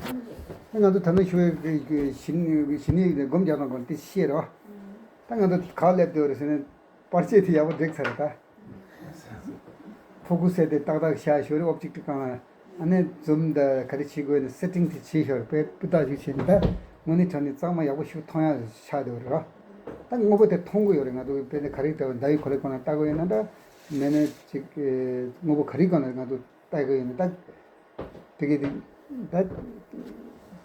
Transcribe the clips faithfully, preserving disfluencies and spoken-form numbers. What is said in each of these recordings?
ང་ཚོ་ད་ནི་ཞུ་བའི་གི་གི་ཞི་གནས་ཞི་གནས་སྒོམ་རྒྱག་སྟངས་སྐོར་དེ་ཤེས་རོགས། ད་ང་ཚོ་ག་སླེབས་བསྡད་རེད་ཟེར་ན། པར་ཆས་དེ་ཡག་པོ་བསྒྲིགས་ཚར་རེད་ད། ཕོ་ཀུ་སི་དེ་ཏག་ཏག་བཞག་ཞོར་རེ་ཨོབ་ཇེག་ཊི་གང་ལ་ཨ་ནི་ཛུམ་དང་ག་རེ་བྱེད་དགོས་ནི་སེ་ཊིང་དེ་བྱེད་ཞོར་དཔེ་སྤུས་དག་ཞིག་བྱས་ནས་ད་དངོས་གནས་དྲང་གནས་གཙང་མ་ཡག་པོ་ཞིག་མཐོང་ཡག་ཆགས་བསྡད་རེད་རོ། ད་དངོས་པོ་དེ་མཐོང་གི་ཡོད་རེད། ང་ཚོ་དཔེ་ནས་ག་རེ་ལྟ་བ་ཟླ་བའི་གོ་ལའི་སྒང་ལ་ལྟ་གི་ཡོད་ན་འདྲ། མེད་ན་ཅིག་དངོས་པོ་ག་རེ་སྒང་ལ་ང་ཚོ་ལྟ་གི་ཡོད་ན་ད། དེ་གི་དེ་ད་དེ་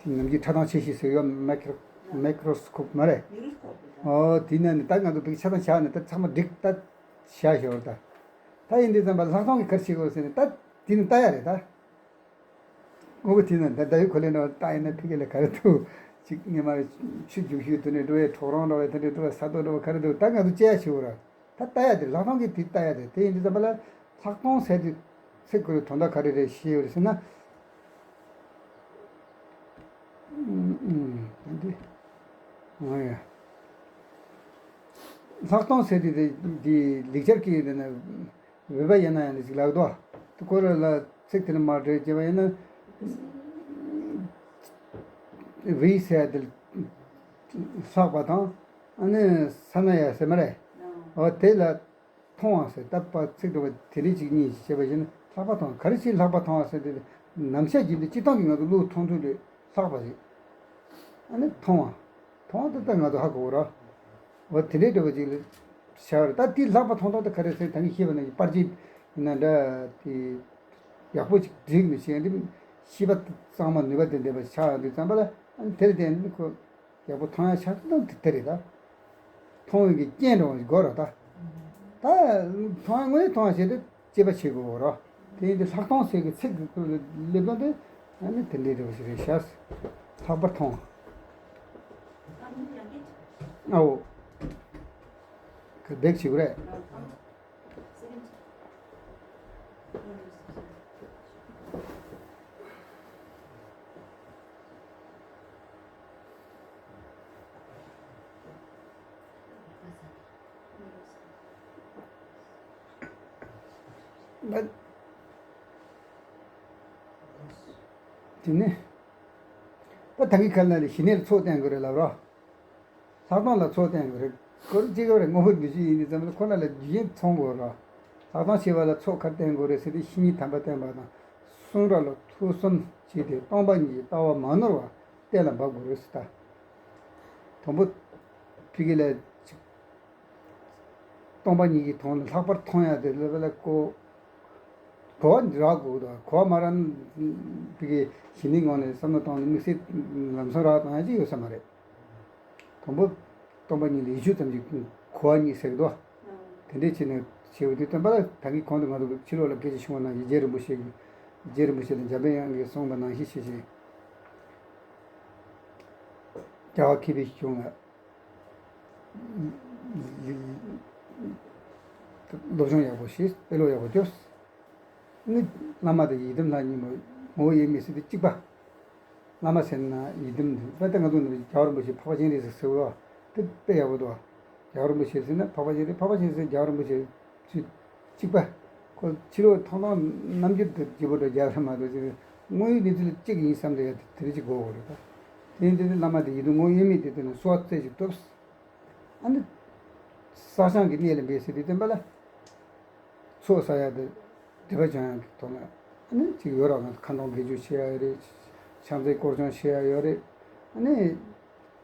ནམ་རྒྱུན་ཕྲ་མཐོང་ཆེ་ཤོས་ཟེར་ཡོད། མའི་ཀྲོ་མའི་ཀྲོ་སི་ཀོབ་མ་རེད། མའི་ཀྲོ་སི་ཀོབ། ཨོ་དེ་ན་ནི་ད་ང་ཚོ་དེ་ཆ་ཚང་བཞག་ནས་ད་ཚང་མ་བསྒྲིགས་ད་བཞག་ཞོར་ད། ད་ཡིན་དུས་ཙམ་པ་ལྷག་མཐོང་གི་ག་རེ་བྱེད་དགོས་ཟེར་ནས་ད་དེ་ནི་ལྟ་ཡ་རེད་ད། དངོས་པོ་དེ་ན་ད་ཟླ་བའི་གོ་ལའི་ནང་ལྟ་ཡིན་ན་ཕ་གི་ལ་ག་རེ་འདུག་ཅིག་སྔོན་མ་ཆུ་རྒྱུག་ཤུལ་དེ་འདྲ་འགྲོ་བའི་གྲོག་རོང་འགྲོ་བའི་དེ་འདྲ་འགྲོ་བའི་ས་རྡོ་འགྲོ་བའི་ག་རེ་འདུག་ད་ང་ཚོ་དཔྱད་ཡ་བྱེད་དགོས་ར། ད་ལྟ་ཡ་དེ་ལྷག་མཐོང་གི་དེ་ལྟ་ཡ་དེ་དེ་ཡིན་དུས་ཙམ་པ་ལ་ལྷག་མཐོང་ཟེར་དུས་ཚིག་ཁོ་རའི་དོན་དག་ག་རེ་རེད་ཤེས་ཡོད་རེད་ཟེར་ན། ཨུམ་ཨུམ་འདི་ཨོ་ཡ། ལྷག་མཐོང་ཟེར་དུས་དེ་འདི་ལེགས་སྦྱར་གྱི་དེ་ན་བོད་པ་ཡིན་ན་ཡང་འདི་ཅིག་ལབ་འདུག་ཨ། དེ་ཁོ་ར་ལ་ཚིག་དེ་ནི་མ་འགྲོས་བྱས་པ་ཡིན་ན། བི་ཟེར་དེ་ལྷག་པ་དང་ཨ་ནི་ས་ན་ཡ་ཟེར་མ་རེད། འོ་དེ་ལ། མཐོང་བ་ཟེར་ད་པ་ཚིག་འགྲོ་བ་དེ་རིགས་གཅིག་གཉིས་བྱས་པ་ཡིན་ན་ལྷག་པ་མཐོང་ག་རེ་ཕྱིར་ལྷག་པ་མཐོང་བ་ཟེར་དེ་ནམ་ཤ་གྱི་འདི་སྤྱི་བཏང་གི་ང་ཚོ་བློ་མཐོང་ཚུལ་དེ་ལྷག་པ་རེད། ཨ་ནི་མཐོང་བ། མཐོང་བ་དེ་ལྟ་ང་ཚོ་ཧ་གོ་ར། འོ་དེ་འདྲའི་འགྲོ་བ་ཅིག་ལ་བྱ་བར་ད་དེ་ལྷག་པ་མཐོང་སྟངས་དེ་ག་རེ་ཟེར་ད་ངས་ཤེས་པ་ན་པར་ཆས་ཡིན་ན་འདྲ་དེ་ཡག་པོ་ཅིག་བསྒྲིགས་ནས་བྱས་འདི་ཤེས་པ་གཙང་མ་ནུས་པ་དེ་ལྡན་པ་ཆགས་འདུག་ཙམ་པ་ལ་ཨ་ནི་དེར་བརྟེན་ནས་ཁོ། ཡག་པོ་མཐོང་ཡ་ཆ་ཚང་དེ་དེ་རེད་ད། མཐོང་བའི་གི་རྐྱེན་འདྲ་བ་ཞིག་དགོས་ར་ད། ད་མཐོང་ཡ་དངོས་གནས་མཐོང་བ་བྱས་ཏེ་དཔྱད་པ་བྱེད་དགོས་ར། དེ་ཡིན་དུས་ལྷག་མཐོང་ཟེར་གི་ཚིག་གི་སླེབས་སྟངས་དེ་ཨ་ནི་དེ་འདྲའི་འདྲ་བ་ཞིག་རེད་ཤག་ལྷག་པར་མཐོང་། ཨའོ། ག་འདེགས་བྱེད་དགོས་རེད། དེ་ནི། ད་ཐང་གི་ཁ་ན་ལས་ཞི་གནས་ལ་ཚོགས་བསྟན་དགོས་རེད་ལབ་རོགས། ལྷག་མཐོང་ལ་ཚོགས་བསྟན་དགོས་རེད། ཁོ་རང་གཅིག་པ་རེད། དངོས་པོ་འདུ་བྱེད་ཡིན་དུས་ཙམ་ལ་ཁོ་ན་ལ་རྒྱུ་རྐྱེན་ཚང་དགོས་རོགས། ལྷག་མཐོང་ཤེས་པ་ལ་ཚོགས་ག་རེ་བསྟན་དགོས་རེད་ཟེར་དུས་བཤེས་གཉེན་དམ་པ་བསྟེན་པ་དང་གསུང་རབ་ལ་ཐོས་བསམ་བྱས་ཏེ་སྟོང་པ་ཉིད་ཀྱི་ལྟ་བ་མ་ནོར་བ་གཏན་ལ་འབེབས་དགོས་རེད་ཟེར་ད། དང་པོ་ཕ་གི་ལ་ཅིག་སྟོང་པ་ཉིད་ཀྱི་དོན་ལ་ལྷག་པར་མཐོང་ཡ་དེ་ལ་ལ་ཀོ། གོ་བ་རག་དགོས་དང་གོ་བ་མ་རག་ན་ཕ་གི་ཞི་གནས་ངང་ནས་བསམ་བློ་བཏང་ནས་དམིགས་བསལ་ལམ་སང་རག་བཏང་ཡ་ཅིག་ཡོད་ས་མ་རེད། དང་པོ་སྟོང་པ་ཉིད་ལ་ཡིད་ཆེས་ཙམ་གྱིས་གོ་བ་རྙེད་ཟེར་གི་འདུག་དེ་འདྲས་བྱས་ནས་བྱེད་འོས་དུས་སྟོན་པ་ལ་ད་གིན་གོང་དུ་ང་ཚོ་ཕྱི་ལོགས་ལ་སྐད་ཆ་བྱུང་བ་ནང་བཞིན་རྗེ་རིན་པོ་ཆེ་གིས་རྗེ་རིན་པོ་ཆེ་ལ་འཇམ་དཔལ་དབྱངས་ཀྱིས་གསུངས་པ་ནང་བཞིན་བྱས་བྱས། རྒྱལ་བ་མཁས་པའི་གཞུང་ལ། སློབ་སྦྱོང་ཡག་པོ་བྱས། དཔེ་ཀློག་ཡག་པོ་རྒྱོབས། ནི་བླ་མ་དང་ཡི་དམ་ལྷ་གཉིས་པོ་ངོ་བོ་དབྱེར་མེད་ཟེར་དུས་གཅིག་པ། བླ་མ་ཟེར་ན་ཡི་དམ་དེ་ད་ལྟ་ང་ཚོ་ནི་རྒྱལ་བ་རིན་པོ་ཆེ་འཕགས་པ་སྤྱན་རས་གཟིགས་ཟེར་བ་དེ་དཔེ་ཡག་པོ་འདུག་རྒྱལ་བ་རིན་པོ་ཆེ་ཟེར་ན་འཕགས་པ་སྤྱན་རས། འཕགས་པ་སྤྱན་རས་ཟེར་རྒྱལ་བ་རིན་པོ་ཆེ་ཚུལ་གཅིག་པ། ཁོ་ཕྱི་ལོགས་མཐོང་སྟངས་རྣམ་འགྱུར་དུ་སྐྱིད་པོ་འདྲ་རྒྱག་ས་མ་གཏོགས་ཅིག་དངོས་ཡོད་གནས་ཚུལ་གཅིག་ཡིན་བསམ་དེ་ཡ་དེ་རིགས་གཅིག་དགོས་དགོས་རེད་ད། དེ་ཡིན་དུས་བླ་མ་དེ་ཡི་དམ་ངོ་བོ་དབྱེར་མེད་དེ་དེ་ནི་གསོལ་བ་རྩེ་གཅིག་གཏུབས། ཨ་ནི། བསགས་སྦྱང་གི་གནས་ལ་འབད་ཟེར་དུས་སྟོན་པ་ལ། ཚོགས་བསགས་ཡག་དེ་སྒྲིབ་པ་སྦྱང་ཡག་གི་ཐོག་ནས་ཨ་ནི་ཅིག་ཡོད་ར། ང་ཚོ་ཁ་འདོན་དགེ་སྦྱོར་བྱེད་ཡག་ཡོད་རེད། ཕྱག་འཚལ་སྐོར་སྦྱོང་བྱེད་ཡག་ཡོད་རེད། ཨ་ནི་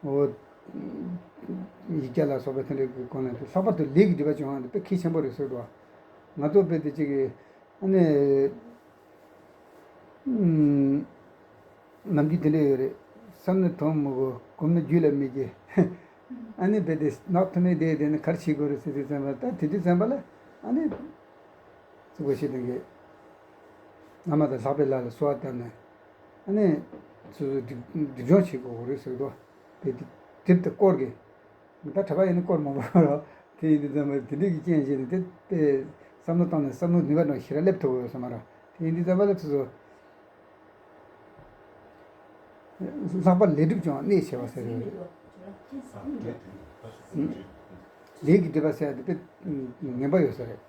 འོ་ཡིག་བརྒྱ་ལ་སོགས་པ་དེ་འདྲའི་གི་སྒོ་ནས་དེ་ལྷག་པར་དུ་ལས་ཀྱི་སྒྲིབ་པ་སྦྱང་ཡག་དེ་དཔེ་གལ་ཆེན་པོ་རེད་ཟེར་འདུག་ང་ཚོ་དཔེ་དེ་ཅིག་གི་ཨ་ནི། ནམ་རྒྱུན་དེ་འདྲ་ཡོད་རེད། བསམ་ནི་དོན་མི་གོ། སྒོམ་ནི་རྒྱུད་ལ་མི་སྐྱེ། ཨ་ནི་རྦད་དེ་ནག་ཐུ་མེད་དེ་དེ་ནི་གར་བྱེད་དགོས་རེད་ཟེར་དུས་ཙམ་པ་ད་དེ་དུས་ཙམ་པ་ལ་ཨ་ནི། ཙི་གོ་ཤེས་ལྡན་གྱི། བླ་མ་དང་ལྷག་པའི་ལྷ་ལ་གསོལ་བ་བཏབ་ནས། ཨ་ནི། སོ་སོ་སྒྲིབ་སྦྱོང་བྱེད་དགོས་རེད་ཟེར་གི་འདུག་དེ་དེ་སྒྲིབ་དེ་སྐོར་གི། ད་གྲྭ་པ་ཡིན་ན་སྐོར་མང་པོ་རོ། དེ་ཡིན་དུས་ཙམ་པ་དེ་འདྲས་ཀྱི་རྐྱེན་བྱས་ནས་དེ་དཔེ་བསམ་བློ་བཏང་ནས་བསམ་བློ་ནུས་པ་འདྲ་ཞེ་དྲག་སླེབས་ཐུབ་ཡོད་ས་མ་རེད། དེ་ཡིན་དུས་ཙམ་པ་ལ་ཚོ་ཚོ། ལྷག་པར་ལས་སྒྲིབ་ཀྱང་གནས་ཆེ་བ་ཟེར་ཡོད་རེད། ལས་ཀྱི་སྒྲིབ་པ་ཟེར་ཡ་དེ་དཔེ་ངན་པ་ཡོད་ས་རེད།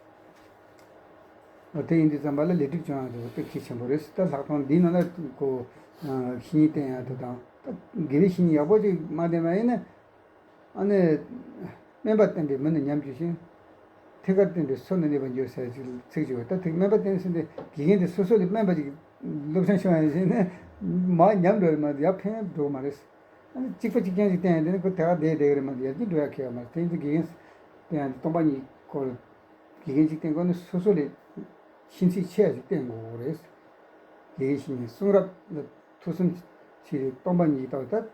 དེ་ཡིན་དུས་ཙམ་པ་ལ་ལས་སྒྲིབ་སྦྱང་ཡག་དེ་དཔེ་གལ་ཆེན་པོ་རེད། ད་ལྷག་མཐོང་འདིའི་ནང་ལ་ཁོ་བཤེས་གཉེན་བསྟེན་ཡག་དེ་དང་། ད་དགེ་བའི་བཤེས་གཉེན་ཡག་པོ་ཅིག་མ་བསྟེན་པ་ཡིན་ན། ཨ་ནི་སྨན་པ་བསྟེན་པའི་མི་ནི་ཉམས་གྱུར་ཅིང་། ཐད་ཀར་བསྟེན་པའི་སོ་ནི་གནས་པར་འགྱུར་ཟེར་ཅིག་ཚིག་ཅིག་ཡོད། ད་དེ་སྨན་པ་བསྟེན་ཟེར་དེ་དགེ་རྒན་དེ་སོ་སོ་ལས་སྨན་པ་ཅིག་སློབ་སྦྱོང་བྱུང་བ་ཡིན་ན་མར་ཉམས་འགྲོ་རེད་མ་གཏོགས་ཡར་ཕན་འགྲོ་གི་མ་རེད། ཨ་ནི་གཅིག་པ་གཅིག་རྐྱང་ཞིག་བསྟེན་ཡང་དེ་ནི་ཁོ་དེ་ག་བསྡད་བསྡད་གི་རེད་མ་གཏོགས་ཡར་རྒྱས་འགྲོ་ཡག་གི་ཡོད་མ་རེད། དེ་ཡིན་དུས་དགེ་རྒན་བསྟེན་ཡང་དེ་སྟོང་པ་ཉིད་སྐོར་དགེ་རྒན་གཅིག་བསྟེན་དགོས་ནི་སོ་སོ་ལས་ཤིན་ཚིག་ཆེ་ཡ་ཞིག་བསྟེན་དགོས་རེད། དགེ་བའི་བཤེས་གཉེན་གསུང་རབ་ལ་ཐོས་བསམ་བྱེད་རེད། སྟོང་པ་ཉིད་ལྟ་བུ་ད་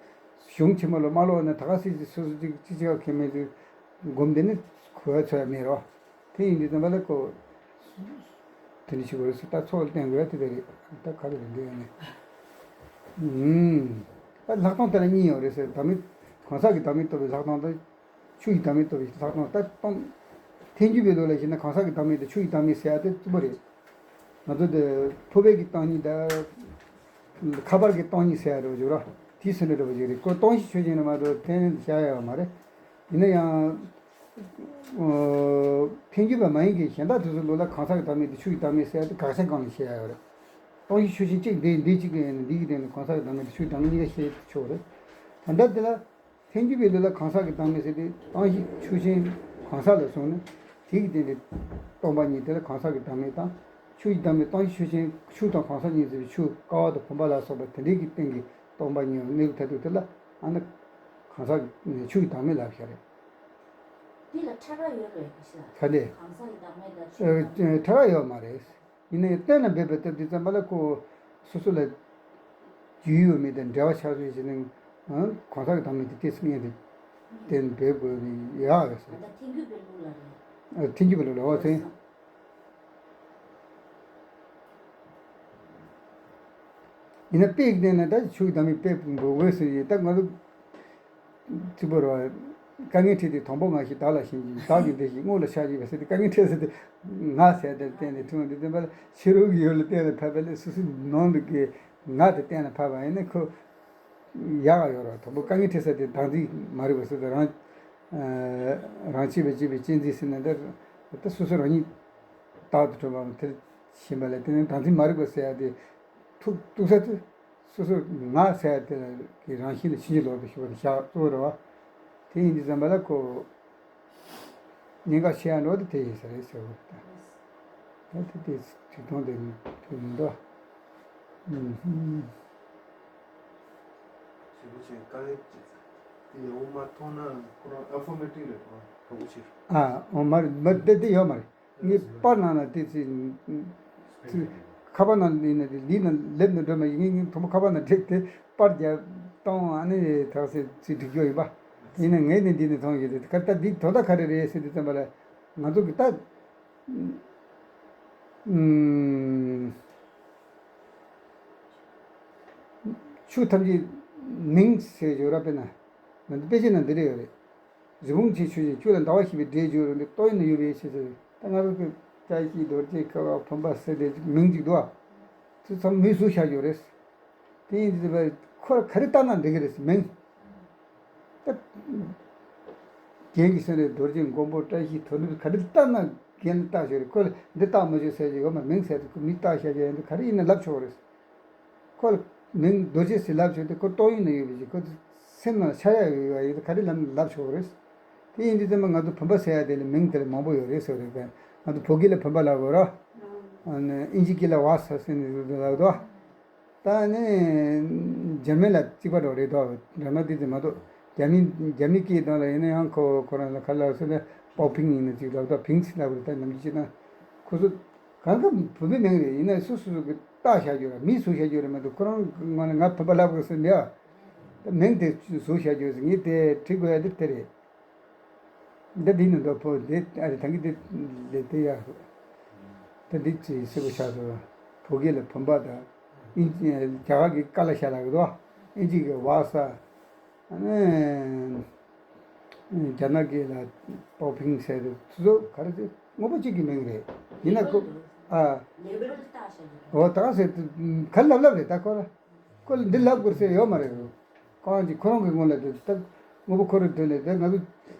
གཞུང་ཆེན་མོ་ལ་མ་ཀློག་ན་ད་ག་སྲིད་ཅིག་སོ་སོ་གཅིག་གཅིག་བྱེད་མཁན་མེད་དུས་སྒོམ་དེ་ནི་གོ་ཡ་ཚོད་ཡ་མེད་རོ། དེ་ཡིན་དུས་ཙམ་པ་ལ་ཁོ་དེ་འདྲ་ཞིག་དགོས་རེད་ཟེར། ད་ཚོགས་ལ་བསྟེན་དགོས་ཡ་དེ་འདྲ་རེད། ད་ག་རེ་རེད་འདི་ཡ་ནི། ཨུམ། ད་ལྷག་མཐོང་དེ་ལ་གཉིས་ཡོད་རེད་ཟེར། བདག་མེད་གང་ཟག་གི་བདག་མེད་རྟོགས་པའི་ལྷག་མཐོང་དང་། ཆོས་ཀྱི་བདག་མེད་རྟོགས་པའི་ལྷག་མཐོང་། ད་སྟོང་། ཐལ་འགྱུར་བའི་ལུགས་ལ་བྱས་ན་གང་ཟག་གི་བདག་མེད་དང་ཆོས་ཀྱི་བདག་མེད་ཟེར་ཡ་དེ་རྩུབ་པོ་རེད། ང་ཚོ་དེ་ཕུར་པའི་གི་སྟོང་ཉིད་དང་། ཁ་པར་གྱི་སྟོང་ཉིད་ཟེར་ཡ་འདྲ་བོ་ཅིག་རེད། དེའི་ཚུལ་འདྲ་འདྲ་བོ་ཅིག་རེད། ཁོ་སྟོང་ཞིང་ཆོས་ཅན་རེད་མ་གཏོགས་གཏན་ནས་བཞག་ཡ་ཡོད་མ་རེད། ཡིན་ན་ཡང་། ཨོ། ཐལ་འགྱུར་བ་མ་ཡིན་གྱི་གཞན་དག་དེ་ཚོའི་ལུགས་ལ་གང་ཟག་གི་བདག་མེད་དང་ཆོས་ཀྱི་བདག་མེད་ཟེར་ཡ་དེ་དགག་བྱ་སྒང་ལ་བཤད་ཡ་ཡོད་རེད། སྟོང་ཞིང་ཆོས་ཅན་གཅིག་འདི་འདི་གཅིག་ཡིན་ན་འདི་གི་སྟེང་ནས་གང་ཟག་གི་བདག་མེད་དང་ཆོས་ཀྱི་བདག་མེད་གཉིས་ཀ་བཤད་ཆོག་རེད། ད་ལྟ་དེ་ལ། ཐལ་འགྱུར་བའི་ལུགས་ལ་གང་ཟག་གི་བདག་མེད་ཟེར་ཏེ་སྟོང་ཞིང་ཆོས་ཅན་གང་ཟག་ལ་སོང་ནས་དེ་གི་སྟེང་དུ་སྟོང་པ་ཉིད་དེ་ལ་གང་ཟག་གི་བདག་མེད་དང་། ཆོས་ཀྱི་བདག་མེད་སྟོང་ཞིང་ཆོས་ཅན་ཆོས་དང་གང་ཟག་གཉིས་ཟེར་བའི་ཆོས་ཀ་བ་དང་བུམ་པ་ལ་སོགས་པ་དེ་འདྲའི་གི་སྟེང་གི་སྟོང་པ་ཉིད་གནས་ལུགས་མཐར་ཐུག་དེ་ལ་ཨ་ནི་གང་ཟག་ཆོས་ཀྱི་བདག་མེད་ལབ་བྱ་རེད། འདི་ལ་ཕྲ་རགས་ཡོད་རེད་ཤག་ག་འདྲས། གང་ཟག་གི་བདག་མེད་དང་ཆོས་ཀྱི་བདག་མེད། ཨ། ཕྲ་རགས་ཡོད་མ་རེད། ཡིན་ནའི་གཏན་ལ་འབེབས་པའི་སྟབས་བདེ་ཙམ་པ་ལ་ཁོ་སོ་སོ་ལ་རྒྱུས་ཡོད་མེད་དང་འབྲེལ་བ་ཆགས་ཚུལ་བྱས་ནས་གང་ཟག་གི་བདག་མེད་དེ་ཏོག་ཙམ་ངས་དེ་གཏན་འབེབས་དགོས་ནི་ཡག་རེད་ཟེར། ད་ཐལ་འགྱུར་བའི་ལུགས་ལ་རེད། ཨ། ཐལ་འགྱུར་བའི་ལུགས་ལ། འོ་ཚེ། ཡིན་ན་དཔེ་ཡིག་ནས་ན་ད་ཆོས་ཀྱི་བདག་མེད་དཔེ་འབུལ་དགོས་ཟེར་ཡིན། ད་ང་ཚོ། གཅིག་པོ་རེད་བ། དཀའ་ངལ་འཕྲད་དེ་དང་པོ་ང་ཞིག་བདག་ལ་ཞེན་ཅིང་བདག་གི་འདོད་ཞེན་དངོས་ལ་ཆགས་ཀྱི་བ་ཟེར་ཏེ་དཀའ་ངལ་འཕྲད་ཟེར་ཏེ་ང་ཟེར་དེ་གཏན་ནས་ཐུང་འདི་བསྟན་པ་ལ་ཕྱི་རོལ་གྱི་ཡུལ་ལ་གཏན་ལ་ཕབ་པ་ལས་སོ་སོའི་ནང་དུ་གི་ང་དེ་གཏན་ལ་ཕབ་པ་ཡིན་ན་ཁོ་ཡག་ག་ཡོད་རེད། དང་པོ་དཀའ་ངལ་འཕྲད་ས་དེ་བདག་འཛིན་མ་རིག་པ་ཟེར་ཏེ་རང་རང་གཅེས་པས་གཅེས་པའི་གཅེས་འཛིན་ཟེར་ན་འདི་ད་སོ་སོ་རང་ཉིད་བདག་ཏུ་གྲུབ་པའམ་དེར་ཞེན་པ་ལས་དེ་ནི་བདག་འཛིན་མ་རིག་པ་ཟེར་ཡ་དེ་ཐུག་ཐུག་ས་དེ། སོ་སོ་ང་ཟེར་ཡ་དེ་ལ་གི་རང་བཞིན་ལ་ཕྱིན་ཅི་ལོག་ཏུ་ཞུགས་པ་དེ་བཞག་གཙོ་བོ་རེད་བ། དེ་ཡིན་དུས་ཙམ་པ་ལ་ཁོ་གནད་འགག་ཆེ་ཡ་འགྲོ་དེ་དེ་ཡིན་ས་རེད་ཟེར་བ་ད། ད་དེ་དེ་དུས་ཐུང་དེ་དེ་མི་འདུག་ཨུམ། ཞེ་པོ་ཆེ་དཀའ་ལས་ཅི་ཙམ་དེ་ཡག་པོ་མ་མཐོང་ན་ཁོ་རང་ཨ་ཧྥོ་མེ་ཊིག་ལས་ཁོ་རང་གྲོགས་པོ་ཆེ། ཨ། འོ་མ་རེད། མ་དེ་དེ་ཡོད་མ་རེད། ངས་པར་ནང་ལ་དེ་ཚོས་ཚོས་ཁ་པར་ནང་ཡིན་ན་དེ་ལི་ནང་སླེབས་ནས་འགྲོ་མ་ཡིན། ངས་ངས་དང་པོ་ཁ་པར་ནང་བསྒྲིགས་ཏེ་པར་རྒྱབ་གཏོང་། ཨ་ནི་ཐག་སེ་ཚོས་སྒྲིག་རྒྱུ་ཡིན་པ། ཡིན་ན་ངས་ནི་འདི་ནས་མཐོང་ཡོད་དེ་ག་ད་འདི་དོན་དག་ག་རེ་རེད་ཟེར་དུས་ཙམ་པ་ལ་ང་ཚོ་གི་ད་ཨུམ། ཆོས་ཐམས་ཅད་མིང་ཟེར་ཡོད་ར། དཔེར་ན་ང་ཚོ་དཔེ་ཆའི་ནང་འདི་རེ་ཡོད་རེད། རི་བོང་ཆེ་ཆུ་ཆེན་ཆུ་ལ་ཟླ་བ་ཞེས་པའི་སྒྲས་བརྗོད་རུང་སྟེ་ལྟོ་ཡིན་ན་ཡོད་པའི་ཕྱིར་ཟེར། ད་ང་རང་གི་བཀྲ་ཤིས་རྡོ་རྗེ་ཁ་བ་བུམ་པ་ཟེར་ཏེ་མིང་གཅིག་འདུག་ཨ། དེ་ཚང་མིང་བཟོས་བཞག་ཡོད་རེད། དེ་ཡིན་དུས་ཁོ་ག་རེ་བཏགས་ན་འགྲིག་གི་རེད་མིང་། ད་རྒན་གྱི་སེམས་རེད། རྡོ་རྗེ་མགོན་པོ་བཀྲ་ཤིས་དོན་གྲུབ་ག་རེ་བཏགས་ན་རྒན་ལ་བཏགས་ཤོག་རེད། ཁོ་ལ་འདི་བཏགས་མ་ཤོག་ཟེར་གྱི་ཡོད་མ། མིང་ཟེར་དུས་ཁོ་མི་བཏགས་བཞག་ཡོད་ཡིན་དུས་ག་རེ་ཡིན་ན་ལབ་ཆོག་གི་རེད། ཁོ་ལ་མིང་རྡོ་རྗེ་ཟེར་ལབ་ཆོག་སྟེ་ཁོ་ཏོག་དབྱིབས་ནང་ཡོད་པའི་ཕྱིར་ཁོ་ཚོ་སེམས་ནང་ཆགས་ཡ་ཡོད་པ་ཡིན་ན་ག་རེ་ལབ་ན་ལབ་ཆོག་རེད། དེ་ཡིན་དུས་ཙམ་པ་ང་ཚོ་བུམ་པ་ཟེར་ཡ་དེ་ལ་མིང་དེ་ལ་མང་པོ་ཡོད་རེད་ཟེར་རེད་པས། ང་ཚོ་བོད་སྐད་ལ་བུམ་པ་ལབ་དགོས་ར། ཨ་ནི་ཨིན་ཇི་སྐད་ལ་ཝ་ས་ཟེར་ནས་ལབ་དོ། ད་ནི་འཇར་མན་ལ་གཅིག་པ་འགྲོ་རེད་དོ། འཇར་མན་དེ་ཙམ་མ་གཏོགས་རྒྱ་མི་རྒྱ་མི་སྐད་ནང་ལ་ཡིན་ན་ཡང་ཁོ་ཁོ་རང་ལ་ག་ལ་ཟེར་ན་པའོ་ཕིང་ཡིན་ན་གཅིག་ལབ་དོ། ཕིང་ཚི་ལབ་རེད། ད་ནམ་རྒྱུན་བྱས་ན་ཁོ་ཚོ་གང་ག་བོད་པའི་མིང་རེད། ཡིན་ན་སོ་སོ་སོ་གི་བཏགས་བཞག་རྒྱུ་རེད། མིས་བཟོས་བཞག་རྒྱུ་རེད་མ་གཏོགས་ཁོ་རང་ངོས་ནས་ང་བོད་པ་ལབ་དགོས་ཟེར་ནས་ཡ། ད་མིང་དེ་བཟོས་བཞག་རྒྱུ་ཟེར། ངས་དེ་བྲིས་དགོས་ཡ་དེ་དེ་རེད། འདི་འདི་ནི་མདོ་ཕོ་འདི་ཨ་རེ་ཐང་གི་འདི་ལས་དེ་ཡ། ད་འདི་ཅི་སེ་བོ་ཆགས་སོ། བོད་སྐད་ལ་བུམ་པ་དང་། ཨིན་ཇི་རྒྱ་གར་གྱི་ཀ་ལ་ཤ་ལ་གི་དོ། ཨིན་ཇི་གི་ཝ་ས། ཨ་ནི་རྒྱ་ནག་གི་ལ་པའོ་ཕིང་ཟེར་དེ་ཚོ་ག་རེ་ཟེར། དངོས་པོ་གཅིག་གི་མིང་རེད། ཡིན་ན་ཁོ་ཨ། ལེ་བལ་དུ་བཏགས་བཞག་གི་འོ་ད་ཟེར་ག་ལབ་ལབ་རེད་ད་ཁོ་ལ། ཁོ་ལ་འདི་ལབ་དགོས་ཟེར་ཡོད་མ་རེད། གང་ཅི་ཁོ་རང་གི་ངོ་ལ་དེ་ད་དངོས་པོ་ཁོ་རང་དོན་ལས་དེ་ང་ཚོ་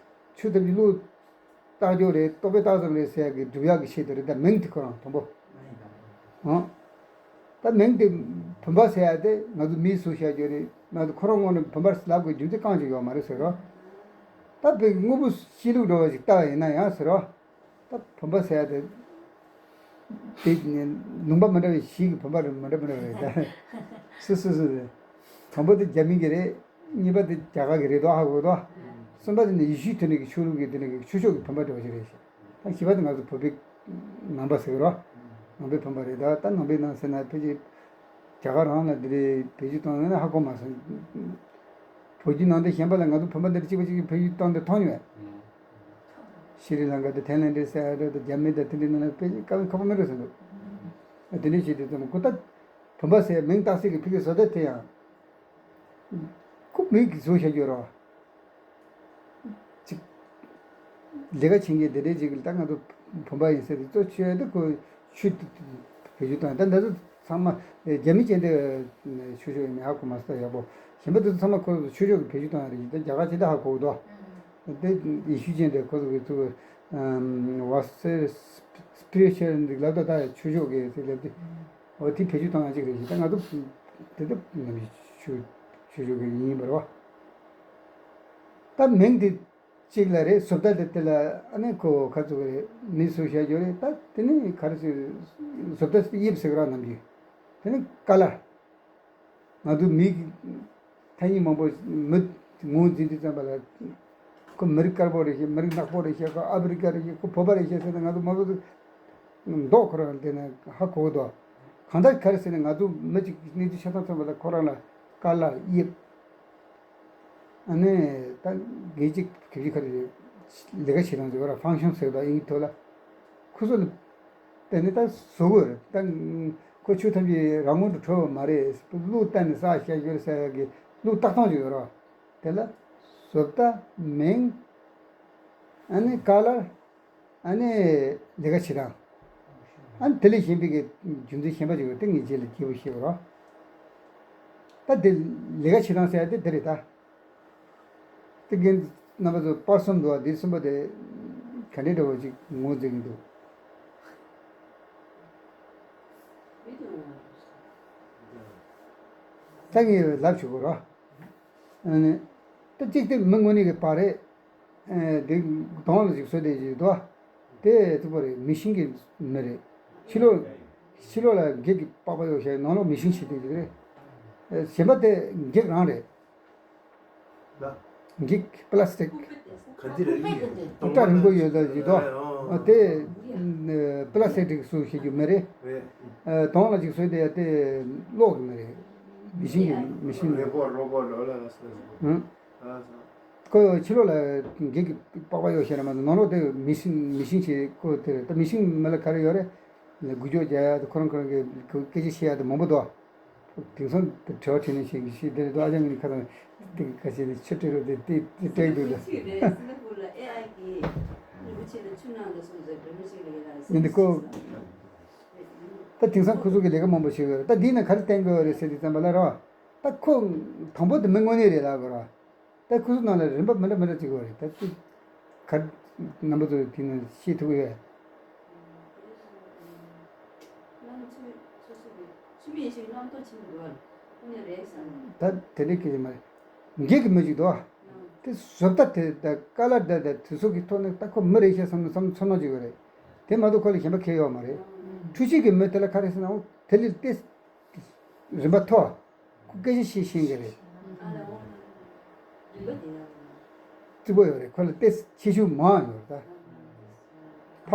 ཆོས་ཐམས་ཅད་བློས་བཏང་རྒྱུ་རེད། རྟོག་པས་བཏགས་ཙམ་རེད་ཟེར་ཡག་གི་སྒྲུབ་ཡག་གི་ཆེད་དུ་རེད། ད་མིང་དེ་ཁོ་རང་དང་པོ་ ཨང་། ད་མིང་དེ་བུམ་པ་ཟེར་ཡ་དེ་ང་ཚོ་མིས་བཟོས་བཞག་རྒྱུ་རེད། ང་ཚོ་ཁོ་རང་ངོས་ནས་བུམ་པ་ལབ་དགོས་རྒྱུ་མཚན་རྐང་གཅིག་ཡོད་མ་རེད་ཟེར་རོ། ད་བོད་དངོས་པོ་གཤིས་ལུགས་འདྲ་བ་ཞིག་ལྟ་བ་ཡིན་ན་ཡང་ཟེར་རོ། ད་བུམ་པ་ཟེར་ཡ་དེ། དེ་ནི་ལུང་པ་མི་འདྲ་བའི་གཞིས་ཀྱི་བུམ་པ་རེད། མི་འདྲ་མི་འདྲ་བ་རེད་ད། སུ་སུ་སུ་རེད། དང་པོ་དེ་རྒྱ་མི་གི་རེད། གཉིས་པ་དེ་རྒྱ་གར་གི་རེད་དོ། ཧ་གོ་དོ། གསུམ་པ་དེ་ནི་ཡེ་ཤུའི་དེ་ནས་ཀྱི་ཆོས་ལུགས་ཀྱི་དེ་ནས་ཀྱི་ཆོས་ཕྱོགས་ཀྱི་བུམ་པ་འདྲ་བ་ཞིག་རེད་ཤག་ད་བཞི་པ་དེ་ང་ཚོ་བོད་པའི་ནང་པ་ཟེར་གི་རོ། ནང་པའི་བུམ་པ་རེད་ད། ད་ནང་པའི་ནང་ཟེར་ན་ཕལ་ཆེར་རྒྱ་གར་རང་ལ་འདི་རེད། བེད་སྤྱོད་བཏང་ཡོད་ན་ཧ་གོ་མ་སོང་། བོད་བརྒྱུད་ནང་བསྟན་གཞན་པ་ལ་ང་ཚོ་བུམ་པ་འདི་འདྲ་གཅིག་པ་གཅིག་གི་བེད་སྤྱོད་བཏང་འདི་མཐོང་མྱོང་བས། ཤྲི་ལང་ཀ་དང་ཐའི་ལན་ཌ་ཟེར་ཡ་འདྲ་དང་རྒྱ་མི་དང་དེ་འདྲའི་ནང་ལ་དཔེ་དཀའ་ལས་ཁག་པོ་མེད་འགྲོ་ཟེར་འདུག་དེ་འདྲའི་བྱས་དུས་ཙམ་ཁོ་ད་བུམ་པ་ཟེར་མིང་བཏགས་སའི་གི་ཕ་གི་བཟོ་ལྟ་དེ་ཡང་ཁོ་མིང་གིས་བཟོས་བཞག་རྒྱུ་རེད་བ། ཅིག་ལས་ཀ་བྱེད་མཁན་དེ་འདྲའི་ཅིག་ལ་ད་ང་ཚོ་བུམ་པ་ཡིན་ཟེར་ཏེ་གཙོ་ཆེ་དེ་ཁོ་ཆོས་དེ་བེད་སྤྱོད་བཏང་། ད་འདི་ཚོ་ཚང་མ་རྒྱ་མི་ཅན་དེ་ཆོས་ཕྱོགས་ཡིན་ནི་ཧ་གོ་མ་སོང་། ཡག་པོ་གཞན་པ་དེ་ཚོ་ཚང་མ་ཁོ་ཚོ་ཆོས་ཕྱོགས་ཀྱི་བེད་སྤྱོད་བཏང་ཡ་རེད། ད་རྒྱ་གར་ཅན་དེ་ཧ་གོ་གི་འདུག་དེ་ཡེ་ཤུ་ཅན་དེ་ཁོ་ཚོ་གི་ཚུར་ཝ་སེ་སི་པི་རི་ཅུ་ཨལ་འདི་ལབ་ད། ད་ཆོས་ཕྱོགས་ཀྱི་ཚིག་ལབ་དེ་འོ་དེ་བེད་སྤྱོད་བཏང་ཡ་ཅིག་རེད་ཤག་ད་ང་ཚོ་དེ་ད་ནམ་ཞིག་ཆོས་ཆོས་ཕྱོགས་ཀྱི་ཡིན་པ་རེད་བ། ད་མིང་དེ་གཅིག་ལ་རེད། བཟོ་ལྟ་དེ་དེ་ལ་ཨ་ནི་ཁོ་ཁ་ཚུགས་རེད། མི་སུ་བྱ་རྒྱུ་རེད། ད་དེ་ནི་ག་རེ་ཟེར། བཟོ་ལྟ་དབྱིབས་ཟེར་གི་ར་ནམ་རྒྱུན། དེ་ནི་ཀ་ལར། ང་ཚོ་མི་ཐ་སྙད་མང་པོ་མི་ངོས་འཛིན་དུས་ཙམ་པ་ལ་ཁོ་མི་རིགས་དཀར་པོ་རེད་ཤག་མི་རིགས་ནག་པོ་རེད་ཤག་ཁོ་ཨ་ཕི་རི་ཀ་རེད་ཤག་ཁོ་བོད་པ་རེད་ཤག་ཟེར་ན་ང་ཚོ་མང་པོ་ཅིག་མདོག་ཁོ་རང་དེ་ན་ཧ་གོ་གི་འདུག་གང་ལྟར་ག་རེ་ཟེར་ན་ང་ཚོ་མི་གཅིག་གནས་ཚུལ་ཆ་ཚང་ཙམ་པ་ལ་ཁོ་རང་ལ་ཀ་ལར་དབྱིབས། ཨ་ནི་ད་ངེད་ཅིག་གི་ཅིག་ག་རེ་ལས་ཀ་བྱེད་སྟངས་ཟེར་བ་ར་ཕང་ཤན་ཟེར་བ་ཨིན་ཐོག་ལ་ཁོ་ཚོ་ལ་དེ་ནི་ད་བཟོ་དགོས་རེད། ད་ཁོ་ཆོས་ཐམས་ཅད་རང་ངོས་སུ་གྲོལ་བ་མ་རེད། གླུ་བཏང་ནས་ས་བཤད་རྒྱུ་རེད་ཟེར་ཡ་གི་གླུ་བཏགས་སྟངས་ཅིག་ཡོད་ར། དེ་ལ་བཟོ་ལྟ་མིང་ཨ་ནི་ཀ་ལར། ཨ་ནི་ལས་ཀ་བྱེད་སྟངས། ཨ་ནི་དེ་ལས་གཞན་པའི་གི་རྒྱུ་མཚན་གཞན་པ་ཅིག་ཡོད་དེ་ངས་རྗེས་ལ་སྐྱེས་བུ་ཤེས་པ་རོ། ད་དེ་ལས་ཀ་བྱེད་སྟངས་ཟེར་ཡ་དེ་དེ་རེད་ད། དེ་རྒན་རྣམ་པ་ཚོ་པར་གསུམ་འདུག་བ། འདི་གསུམ་པ་དེ་ག་འདྲའི་འདྲ་བོ་ཅིག་ངོས་འཛིན་གྱི་འདུག་ད་ངས་ལབ་ཆོག་གི་རོ། ཨ་ནི། ད་གཅིག་དེ་མི་དངོས་གནས་ཀྱི་པར་རེད། ཨེ། དེ་གདོང་ལ་ཅིག་བཟོས་བསྡད་ཀྱི་འདུག་བ། དེ་ཐུག་པ་རེད། མི་ཤིན་གྱི་མི་རེད། ཕྱི་ལོགས། ཕྱི་ལོགས་ལ་འགྱིག་གི་པགས་པ་གཡོགས་བྱས་ནང་ལོགས་མི་ཤིན་བྱས་བསྡད་ཀྱི་རེད། ཨེ། གཞན་པ་དེ་འགྱིག་རང་རེད། འགྱིག་པི་ལ་སི་ཊིག་ག་ཚོད་རེད། སྐུ་པར་རིང་པོ་ཡོད་ལ་ཡོད་དོ། ཨ། དེ་པི་ལ་སི་ཊིག་སུ་ཞིག་རྒྱུ་མི་རེད། ཨ། གདོང་ལ་ཅིག་བཟོས་དེ་དེ་གློག་གི་མི་རེད། མི་ཤིན་གྱི་མི་ཤིན་གྱི། ཁོ་ཕྱི་ལོགས་ལ་འགྱིག་གི་པགས་པ་གཡོགས་བྱས་ན་མ་གཏོགས་ནང་ལོགས་དེ་མི་ཤིན་མི་ཤིན་བྱས་ཁོ་དེ་རེད། ད་མི་ཤིན་མི་ལ་ག་རེ་ཡོད་རེད། འགུལ་སྐྱོད་རྒྱག་ཡ་དང་ཁོ་རང་ཁོ་རང་གི་སྐད་ཆ་བཤད་ཡ་དེ་མང་པོ་འདུག་དེང་སང་དྲི་བ་དྲིས་ལན་བྱེད་ཀྱི་ཤེས་དེ་རེད་དོ། ཨ་ཅག་ངའི་ཁ་དང་དེ་ག་ཤེད་ནས་ཆུ་སྤྲད་རོགས་དེ་དེ་དེ་སྤྲད་འདུག་ལ། ཡིན་འདི་ཁོ། ད་དེང་སང་ཁོ་ཚོ་གི་ལས་ཀ་མང་པོ་བྱེད་ཀྱི་ཡོད་རེད། ད་འདི་ན་ག་རེ་བསྟན་དགོས་རེད་ཟེར་དུས་ཙམ་པ་ལ་རོ། ད་ཁོ་དང་པོ་དེ་མི་དངོས་གནས་རེད་ལབ་དགོས་རོ། ད་ཁོ་ཚོ་ནང་ལ་རིམ་པ་མི་འདྲ་མི་འདྲ་ཅིག་ཡོད་རེད། ད་ཅིག་ག་རྣམ་པ་ཚོ་དེ་ནས་ཤེས་ཐུབ་ཀྱི་ཡོད། ད་དེ་འདྲའི་སྐད་ཆ་མ་རེད། འགྱིག་གི་མི་ཅིག་འདུག་ཨ། དེ་བཟོ་ལྟ་དེ་ད་ཀ་ལར་དེ་དེ་དུས་ཚོད་ཀྱི་ཐོག་ནས་ད་ཁོ་མི་རེད་ཤག་བསམ་བསམ་ཚོར་སྣང་ཅིག་ཡོད་རེད། དེ་མ་གཏོགས་ཁོ་ལ་གཞན་པ་གང་ཡང་ཡོད་མ་རེད། འཕྲུལ་ཆས་ཀྱི་མི་དེ་ལ་ག་རེ་ཟེར་ན་འོ་དེ་ལས་ཏེ་རིམ་པ་མཐོ། ཁོ་སྐད་ཆ་བཤད་ཤེས་མཁན་རེད། རྩིག་པོ་ཡོད་རེད། ཁོ་ལ་ཏེ་ཁྱད་ཆོས་མང་ཡོད་རེད་ད། ཕ་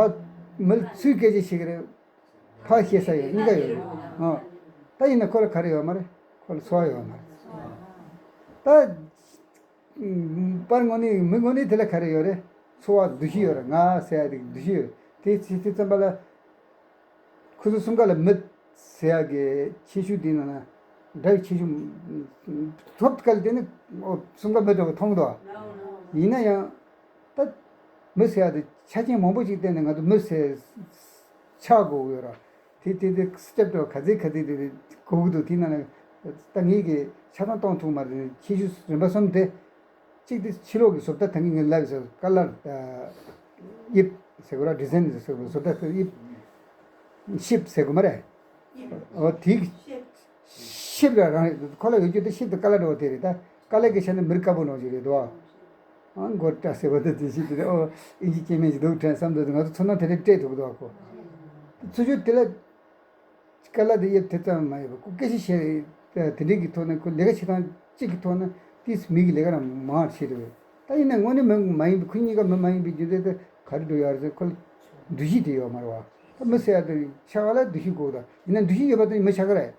མི་ལ་ཚུར་སྐད་ཆ་བཤད་ཀྱི་རེད། ཕ་བཤད་ས་ཡོད་གཉིས་ཀ་ཡོད་རེད། ཨ། ད་ཡིན་ན་ཁོ་ལ་ག་རེ་ཡོད་མ་རེད། ཁོ་ལ་ཚོར་བ་ཡོད་མ་རེད། ད་པར་དངོས་གནས་མི་དངོས་གནས་དེ་ལ་ག་རེ་ཡོད་རེད། ཚོར་བ་འདུ་ཤེས་ཡོད་རེད། ང་ཟེར་ཡ་དེ་འདུ་ཤེས་ཡོད་རེད། དེ་ཚེ་དེ་ཙམ་པ་ལ། ཁོ་ཚོ་གསུམ་ཀ་ལ་མི་ཟེར་ཡག་གི་ཁྱད་ཆོས་འདི་ནང་ན་འདྲ་བའི་ཁྱད་ཆོས་ཐོབ་སྐབས་དེ་ནི་ཨོ་གསུམ་ཀ་མི་འདྲ་བ་མཐོང་འདུག་ཡིན་ན་ཡང་ད་མི་ཟེར་ཡག་དེ་ཆ་རྐྱེན་མང་པོ་ཞིག་བསྟན་ནས་ང་ཚོ་མི་ཟེར་ཆགས་དགོས་ཀྱི་ཡོད་ར། དེ་དེ་དེ་སི་ཊེབ་འདྲ་བ་ག་ཚད་ག་ཚད་དེ་དགོས་ཀྱི་འདུག་དེ་ནང་ན་ད་ངེད་ཀྱིས་ཆ་ཚང་གཏོང་ཐུབ་མ་རེད། ཁྱད་ཆོས་རིམ་པ་གསུམ་དེ། གཅིག་དེ་ཕྱི་ལོགས་ཀྱི་བཟོ་ལྟ་ད་གིན་ངས་ལབ་ཟེར་ཀ་ལར་དབྱིབས་ཟེར་དགོས་ར། ཌི་ཛའིན་ཟེར་དགོས། བཟོ་ལྟ་དབྱིབས་ཤེབ་ཟེར་དགོས་མ་རེད། ཨོ་དེ་ཤེབ་ར་རང་རེད། ཁོ་ལ་ཡོད་རྒྱུ་དེ་ཤེབ་དེ་ཀ་ལ་འདྲ་བོ་དེ་རེད། ད་ཀ་ལ་གི་ཆ་ནས་མི་རིགས་དཀར་པོ་འདྲ་བོ་ཞིག་རེད་དོ། ཨང་གོ་ཏྲ་ཟེར་བ་དེ་དེ་ཤེབ་དེ་རེད། ཨོ་ཨིན་ཇི་སྐྱེ་དམན་ཞིག་འདུག་དྲན་བསམ་འདུག་ང་ཚོ་ཚོར་སྣང་དེ་འདྲ་སྤྲད་ཐུབ་ཀྱི་འདུག་ཨ་ཁོ། ཚུར་ཕྱོགས་དེ་ལ། ཀ་ལ་དེ་དབྱིབས་དེ་ཙམ་མ་ཡོད་པ་ཁོ་སྐད་ཆ་བཤད་དེ་འདྲའི་གི་ཐོག་ནས་ཁོ་ལས་ཀ་བྱེད་སྟངས་གཅིག་གི་ཐོག་ནས་ཏིས་མི་གི་ལས་ཀ་རང་མང་བ་བྱེད་འདུག་ད་ཡིན་ན་དངོས་གནས་མི་མ་ཡིན་པའི་ཁོ་གཉིས་ཀ་མི་མ་ཡིན་པའི་རྒྱུ་མཚན་དེ་ག་རེ་འགྲོ་ཡོད་རེད་ཟེར་ཁོ་ལ་འདུ་ཤེས་དེ་ཡོད་མ་རེད་བ། ད་མི་ཟེར་ཡ་དེ་ཆགས་པ་ལ་འདུ་ཤེས་དགོས་ད། ཡིན་ན་འདུ་ཤེས་ཡོད་པ་དེ་མི་ཆགས་ཀ་རེད།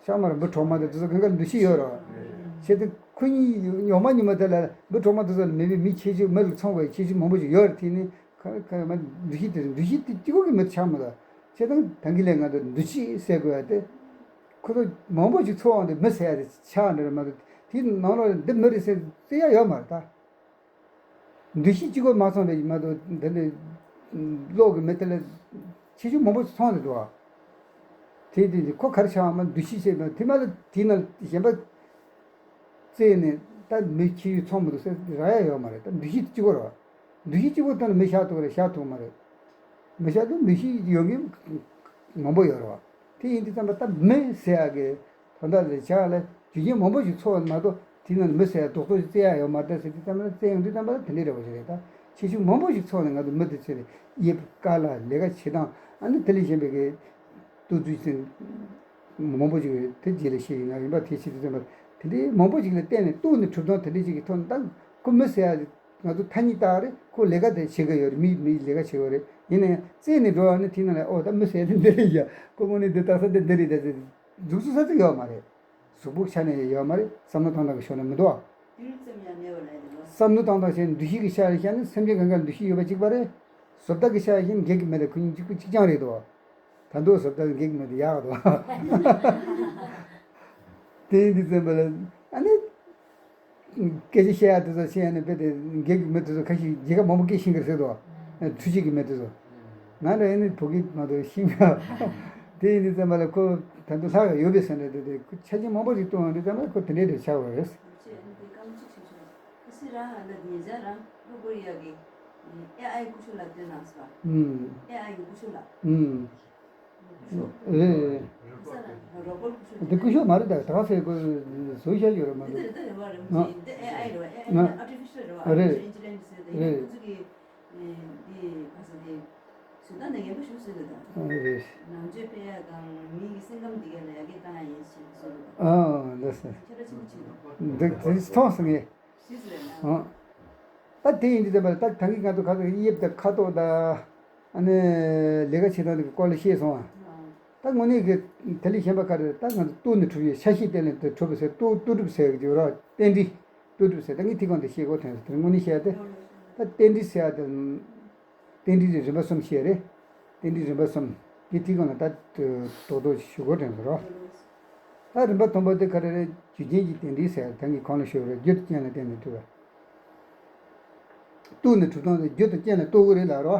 ཤག་མར་འབུ་གྲོག་མ་དེ་ཚོ་གང་ག་འདུ་ཤེས་ཡོད་རེད། བྱས་ཏེ་ཁོ་གཉིས་ཉོག་མ་ཉོག་མ་དེ་ལ་འབུ་གྲོག་མ་དེ་ཚོ་ལ་མེད་པའི་མི་ཁྱེད་ཚོ་མི་ལ་ཚོང་དགོས་ཁྱེད་ཚོ་མང་པོ་ཞིག་ཡོད་རེད། དེ་ནི་ཁ་ཁ་མ་འདུ་ཤེས་དེ་འདུ་ཤེས་དེ་གཅིག་པོ་གི་མི་ཆགས་མ་ད། བྱས་ཙང་ད་གིན་ལས་ང་ཚོ་འདུ་ཤེས་ཟེར་དགོས་ཡ་དེ་ཁོ་ཚོ་མང་པོ་ཞིག་ཚོགས་འོང་དུས་མི་ཟེར་ཡ་དེ་ཆགས་འདྲ་མ་གཏོགས་དེའི་ནང་ལོགས་ལ་འདི་མི་རེད་ཟེར་བརྩི་ཡ་ཡོད་མ་རེད་ད། འདུ་ཤེས་གཅིག་པོ་མ་སོང་བས་མ་གཏོགས་འདི་འདྲའི་གློག་གི་མི་དེ་ལ་ཆེ་ཆུང་མང་པོ་ཚང་རེད་འདུག་ཨ། དེ་དེ་དེ་ཁོ་ག་རེ་ཆགས་མ་འདུ་ཤེས་བྱས་པ་དེ་མ་ལ་དེ་ན་གཞན་པ་བཙལ་ནས་ད་མི་ཁྱེར་ཡུལ་ཚང་མི་འདུག་ཟེར་རག་ཡ་ཡོད་མ་རེད། ད་འདུ་ཤེས་གཅིག་པོ་རེད་བ། འདུ་ཤེས་གཅིག་པོ་ཐོག་ནས་མི་བཞག་ཐུབ་རེད་བཞག་ཐུབ་མ་རེད། མི་བཞག་ཐུབ་འདུ་ཤེས་ཡོད་མཁན་མང་པོ་ཡོད་རེད་བ། དེ་ཡིན་དུས་ཙམ་པ་ད་མི་ཟེར་ཡག་གི་དོན་དག་ལས་བྱ་ལ་རྒྱུ་རྐྱེན་མང་པོ་ཞིག་ཚོགས་མ་གཏོགས་དེ་ནང་མི་ཟེར་ཡག་རྡོག་རྡོག་ཞིག་བཙལ་ཡག་ཡོད་མ་རེད་ཟེར་དུས་ཙམ་པ་ལ་བཙལ་ཡོང་དུས་ཙམ་པ་ལ་དེ་འདྲའི་འདྲ་བོ་ཞིག་རེད། ད་ཆེ་ཆུང་མང་པོ་ཞིག་ཚོགས་ནས་ང་ཚོ་མི་དེ་ཚོ་ལ་དབྱིབས་དཀར་ལ་ལས་ཀ་བྱེད་སྟངས་ཨ་ནི་དེ་ལས་གཞན་པའི་གི་ལྟོ་ཚུལ་ཟིན་མང་པོ་ཞིག་རེད། དེ་རྗེས་ལ་བཤད་ཡིན་ན་ཡིན་པ་དེ་བྱེད་དུས་ཙམ་པ་དེ་འདྲའི་མང་པོ་ཞིག་ལ་བརྟེན་ནས་ལྟོས་ནས་གྲུབ་སྟངས་དེ་འདྲའི་ཞིག་གི་ཐོག་ནས་ད་ཁོ་མི་ཟེར་ཡག་ང་ཚོ་ཐ་སྙད་བཏགས་རེད། ཁོ་ལས་ཀ་དེ་བྱེད་ཀྱི་ཡོད་རེད། མི་མི་ལས་ཀ་བྱེད་ཀྱི་ཡོད་རེད། ཡིན་ན་ཡང་རྩད་ནས་འགྲོ་བ་ནི་དེ་ནང་ལ་ཨོ་ད་མི་ཟེར་དེ་འདི་རེད་ཡ། ཁོ་དངོས་གནས་འདི་ལྟ་ས་དེ་འདི་རེད་ད་ཟེར་འཛུགས་སུ་ས་ཚིག་ཡོད་མ་རེད། གཟུགས་པོ་ཆ་ནས་ཡོད་མ་རེད། བསམ་བློ་བཏང་སྟངས་ཀྱི་ཕྱོགས་ནས་མི་འདུག་ཨ། དུས་ཙམ་ཡང་མེད་པ་རེད་དེ་ལོ། བསམ་བློ་བཏང་སྟངས་ཞེས་འདུ་ཤེས་ཀྱི་ཤ་ཡིན་ཤ་ནི་སེམས་ཅན་གང་ག་འདུ་ཤེས་ཡོད་པ་གཅིག་པ་རེད། བཟོ་ལྟ་གི་ཤ་ཡིན་འགྱེད་ཀྱི་མེད་ལ་ཁོ་གཉིས་གཅིག་པ་གཅིག་རྐྱང་རེད་དོ། ད་དུང་བཟོ་ལྟ་འགྱེད་ཀྱི་མེད་དེ་ཡག་དོ། དེ་ཡིན་དུས་ཙམ་པ་ལ་ཨ་ནི། སྐད་ཆ་བཤད་ཡག་དེ་ཚོ་བཤད་ཡག་ནི་དཔེ་དེ་སྒེར་གྱི་མི་དེ་ཚོ་ཁ་ཤས་མཇལ་ཁ་མང་པོ་སྐད་ཤེས་ཀྱི་རེད་ཟེར་དོ། འཕྲུལ་ཆས་ཀྱི་མི་དེ་ཚོ། ང་འདྲ་ཡིན་ནི་བོད་སྐད་མ་གཏོགས་ཤེས་མ། དེ་ཡིན་དུས་ཙམ་པ་ལ་ཁོ་ད་དུང་ལྷག་ཡོད་པའི་སེམས་ནས་དེ་དེ་ཁོ་ཆ་རྐྱེན་མང་པོ་ཞིག་བཏོན་ཡོང་དུས་ཙམ་པ་ཁོ་དེ་འདྲའི་དེ་ཆགས་པ་རེད། ཅེས་ཨ་ནི་དེ་སྐར་མ་གཅིག་ཞིག་བྱུང་། ཨ་སི་རང་ཨ་ལ་ཉེ་ཆར་རང་ལྷུ་ཀོ་རི་ཡ་གི་ཨེ་ཨའི་སྐུ་ཞབས་ལགས་བཏོན་གནང་སོང་། ཨུམ། ཨེ་ཨའི་གི་སྐུ་ཞབས་ལགས། ཨུམ། རེད་རེད། འདི་སྐུ་ཞབས་མ་རེད་ད་ད་ག་ཟེར་དགོས་བཟོས་བཞག་ཡོད་རེད་མ་གཏོགས། ཨ་རེད་རེད་རེད། ཨ་རེད། ཨ་འདི་འདི་མཐོང་སོང་ངས། ཨང་། ད་དེ་ཡིན་དུས་ཙམ་པ་ལ་ད་ད་གིན་ང་ཚོ་ཁ་ཚོ་དབྱིབས་དང་ཁ་དོག་དང་། ཨ་ནི་ལས་ཀ་བྱེད་སྟངས་དེ་གི་སྐོར་ལ་བཤད་སོང་ཨ། ད་དངོས་གནས་ཀྱི་དེ་ལས་གཞན་པ་ག་རེ་ད་ང་ཚོ་ལྟོས་ནས་གྲུབ་ཡོད་ཤ་ཤེད་བརྟེན་ནས་དེ་གྲུབ་པ་ཟེར་ལྟོ་ལྟོ་གྲུབ་ཟེར་གྱི་ར་རྟེན་འབྲེལ་ལྟོ་གྲུབ་ཟེར་ད་ངས་དེ་གང་དེ་བཤད་དགོས་དོན་ཟེར་དེ་དངོས་གནས་བཤད་དེ། ད་རྟེན་འབྲེལ་ཟེར་ཡ་དེ། རྟེན་འབྲེལ་རིམ་པ་གསུམ་བཤད་རེད། རྟེན་འབྲེལ་རིམ་པ་གསུམ་གྱི་ཐིག་ཁོང་ལ་ད་རྡོག་རྡོག་ཞུ་དགོས་དྲན་ཟེར་རོ། ད་རིམ་པ་དང་པོ་དེ་ག་རེ་རེད། རྒྱུ་རྐྱེན་གྱི་རྟེན་འབྲེལ་ཟེར་ད་ངས་གོང་ལ་ཞུས་པ་རེད། རྒྱུ་དང་རྐྱེན་ལ་བརྟེན་ནས་གྲུབ་པ། ལྟོས་ནས་གྲུབ་སྟངས་དེ་རྒྱུ་དང་རྐྱེན་ལ་ལྟོས་དགོས་རེད་ལབ་རོ།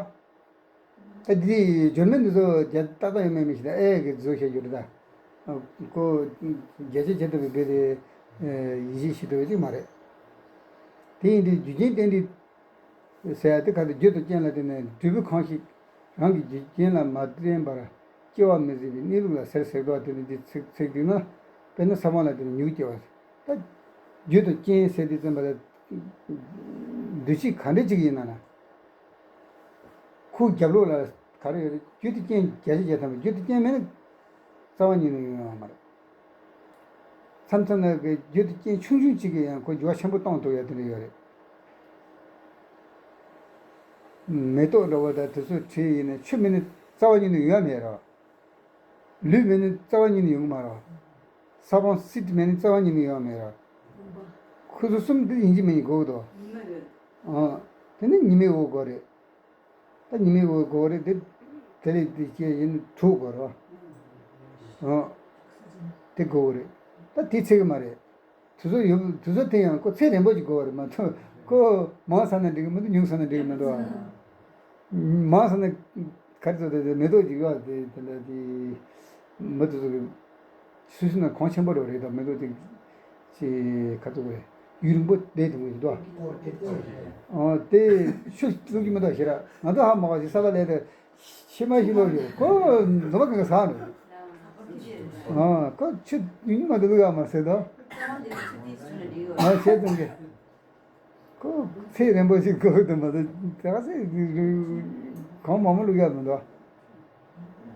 ད་འདི་འབྱོར་མེད་འདི་ཚོ་རྒྱ་ཏག་ཏག་ཡོད་མེད་མི་ཤེས། ད་ཨེ་གི་བཟོ་བྱས་ཡོད་རེད་ད། ཁོ་བརྒྱ་ཆ་བརྒྱ་ཐུབ་པའི་དཔེ་དེ་ཡིད་ཆེས་བྱེད་ཐུབ་པ་ཅིག་མ་རེད། དེ་ཡིན་དུས་རྒྱུ་རྐྱེན་རྟེན་འབྲེལ། ཟེར་ཡ་དེ་ག་དེ་རྒྱུ་དང་རྐྱེན་ལ་བརྟེན་ནས་འབྲས་བུ་གང་ཞིག་རང་གི་རྒྱུ་རྐྱེན་ལ་མ་བརྟེན་པར་སྐྱེ་བ་མི་སྲིད་པའི་གནས་ལུགས་ལ་ཟེར་ཟེར་དོ། དེ་ནི་འདི་ཚིག་ཚིག་བསྡུས་ན། དཔེར་ན་ས་བོན་ལ་བརྟེན་ནས་མྱུ་གུ་སྐྱེ་བ། ད་རྒྱུ་དང་རྐྱེན་ཟེར་དུས་ཙམ་པ་ལ་འདུ་བྱེད་ག་འདྲ་ཅིག་ཡིན་ན་ན། ཁོའི་རྒྱབ་ལོགས་ལ་ག་རེ་ཡོད་རེད། རྒྱུ་དང་རྐྱེན་བརྒྱ་ཆ་བརྒྱ་ཐམ་པ་རྒྱུ་དང་རྐྱེན་མེད་ན་རྩ་བ་ཉིད་ནས་ཡོང་ཡོང་མ་རེད། མཚམས་མཚམས་ན་གི་རྒྱུ་དང་རྐྱེན་ཆུང་ཆུང་གཅིག་གིས་ཡང་ཁོ་འགྱུར་བ་ཆེན་པོ་གཏོང་ཐུབ་ཡ་དེ་འདྲ་ཡོད་རེད། མེ་ཏོག་འདྲ་བོ་དང་དེ་ཚོ་བྲིས་ཡིན་ན་ཆུ་མེད་ན་རྩ་བ་ཉིད་ནས་ཡོང་ཡ་མེད་རོ། ལུད་མེད་ན་རྩ་བ་ཉིད་ནས་ཡོང་གི་མ་རོ། ས་བོན་སིད་མེད་ན་རྩ་བ་ཉིད་ནས་ཡོང་ཡ་མེད་རོ། ཁོ་ཚོ་གསུམ་དེ་ཡིན་གཅིག་མིན་གཅིག་དགོས་ཀྱི་འདུག་ཨ། དེ་ནི་ཉི་མའི་འོད་དགོས་རེད། ད་ཉི་མའི་འོད་དགོས་རེད་དེ། དེ་ལས་དེ་སྐྱེ་ཡིན་དྲོད་དགོས་རེད་བ། ཨ། དེ་དགོས་རེད། ད་དེ་ཚད་ཀྱི་མ་རེད། དུས་ཚོད་ཡོད་དུས་ཚོད་དེ་ཡང་ཁོ་ཚད་རན་པོ་ཅིག་དགོས་རེད་མ་གཏོགས་ཁོ་མང་ས་ན་འགྲིག་གི་མི་འདུག་ཉུང་ས་ན་འགྲིག་གི་མི་འདུག་ཨ། མང་ས་ན་ག་རེ་ཟེར་དེ་མེ་ཏོག་ཅིག་ཡོད་དེ་དེ་ལ་དེ་མི་དེ་ཚོ་གི་སུ་སུ་ན་གོང་ཆེན་པོ་རེད་ད་མེ་ཏོག་ཅིག་ཅིག་ག་ཚོད་རེད་ཡུན་རིང་པོ་བསྡད་ཐུབ་ཀྱི་འདུག་ཨ། ཨོ་དེ་ཆུ་བླུག་གི་མི་འདུག་ཞེ་དྲག་ང་ཚོ་ཧ་མ་གོ་ཞིག་ས་བ་ལས་དེ་ ཕྱི་མ་ཞིག་ལོག་ཡོད། ཁོ་འཛོམས་པ་གང་ག་ཟག་རེད། ཨ་ཁོ་ཆུ་ཉུང་ཉུང་མ་འདུག་ཡོད་མ་ཟེར་དོ། ཨ་བྱས་ཙང་གི་ཁོ་ཚེ་རིང་པོ་ཞིག་དགོས་འདུག་མ་གཏོགས་དེ་ག་ཚེ་གང་མང་མང་བླུག་ཡག་མི་འདུག་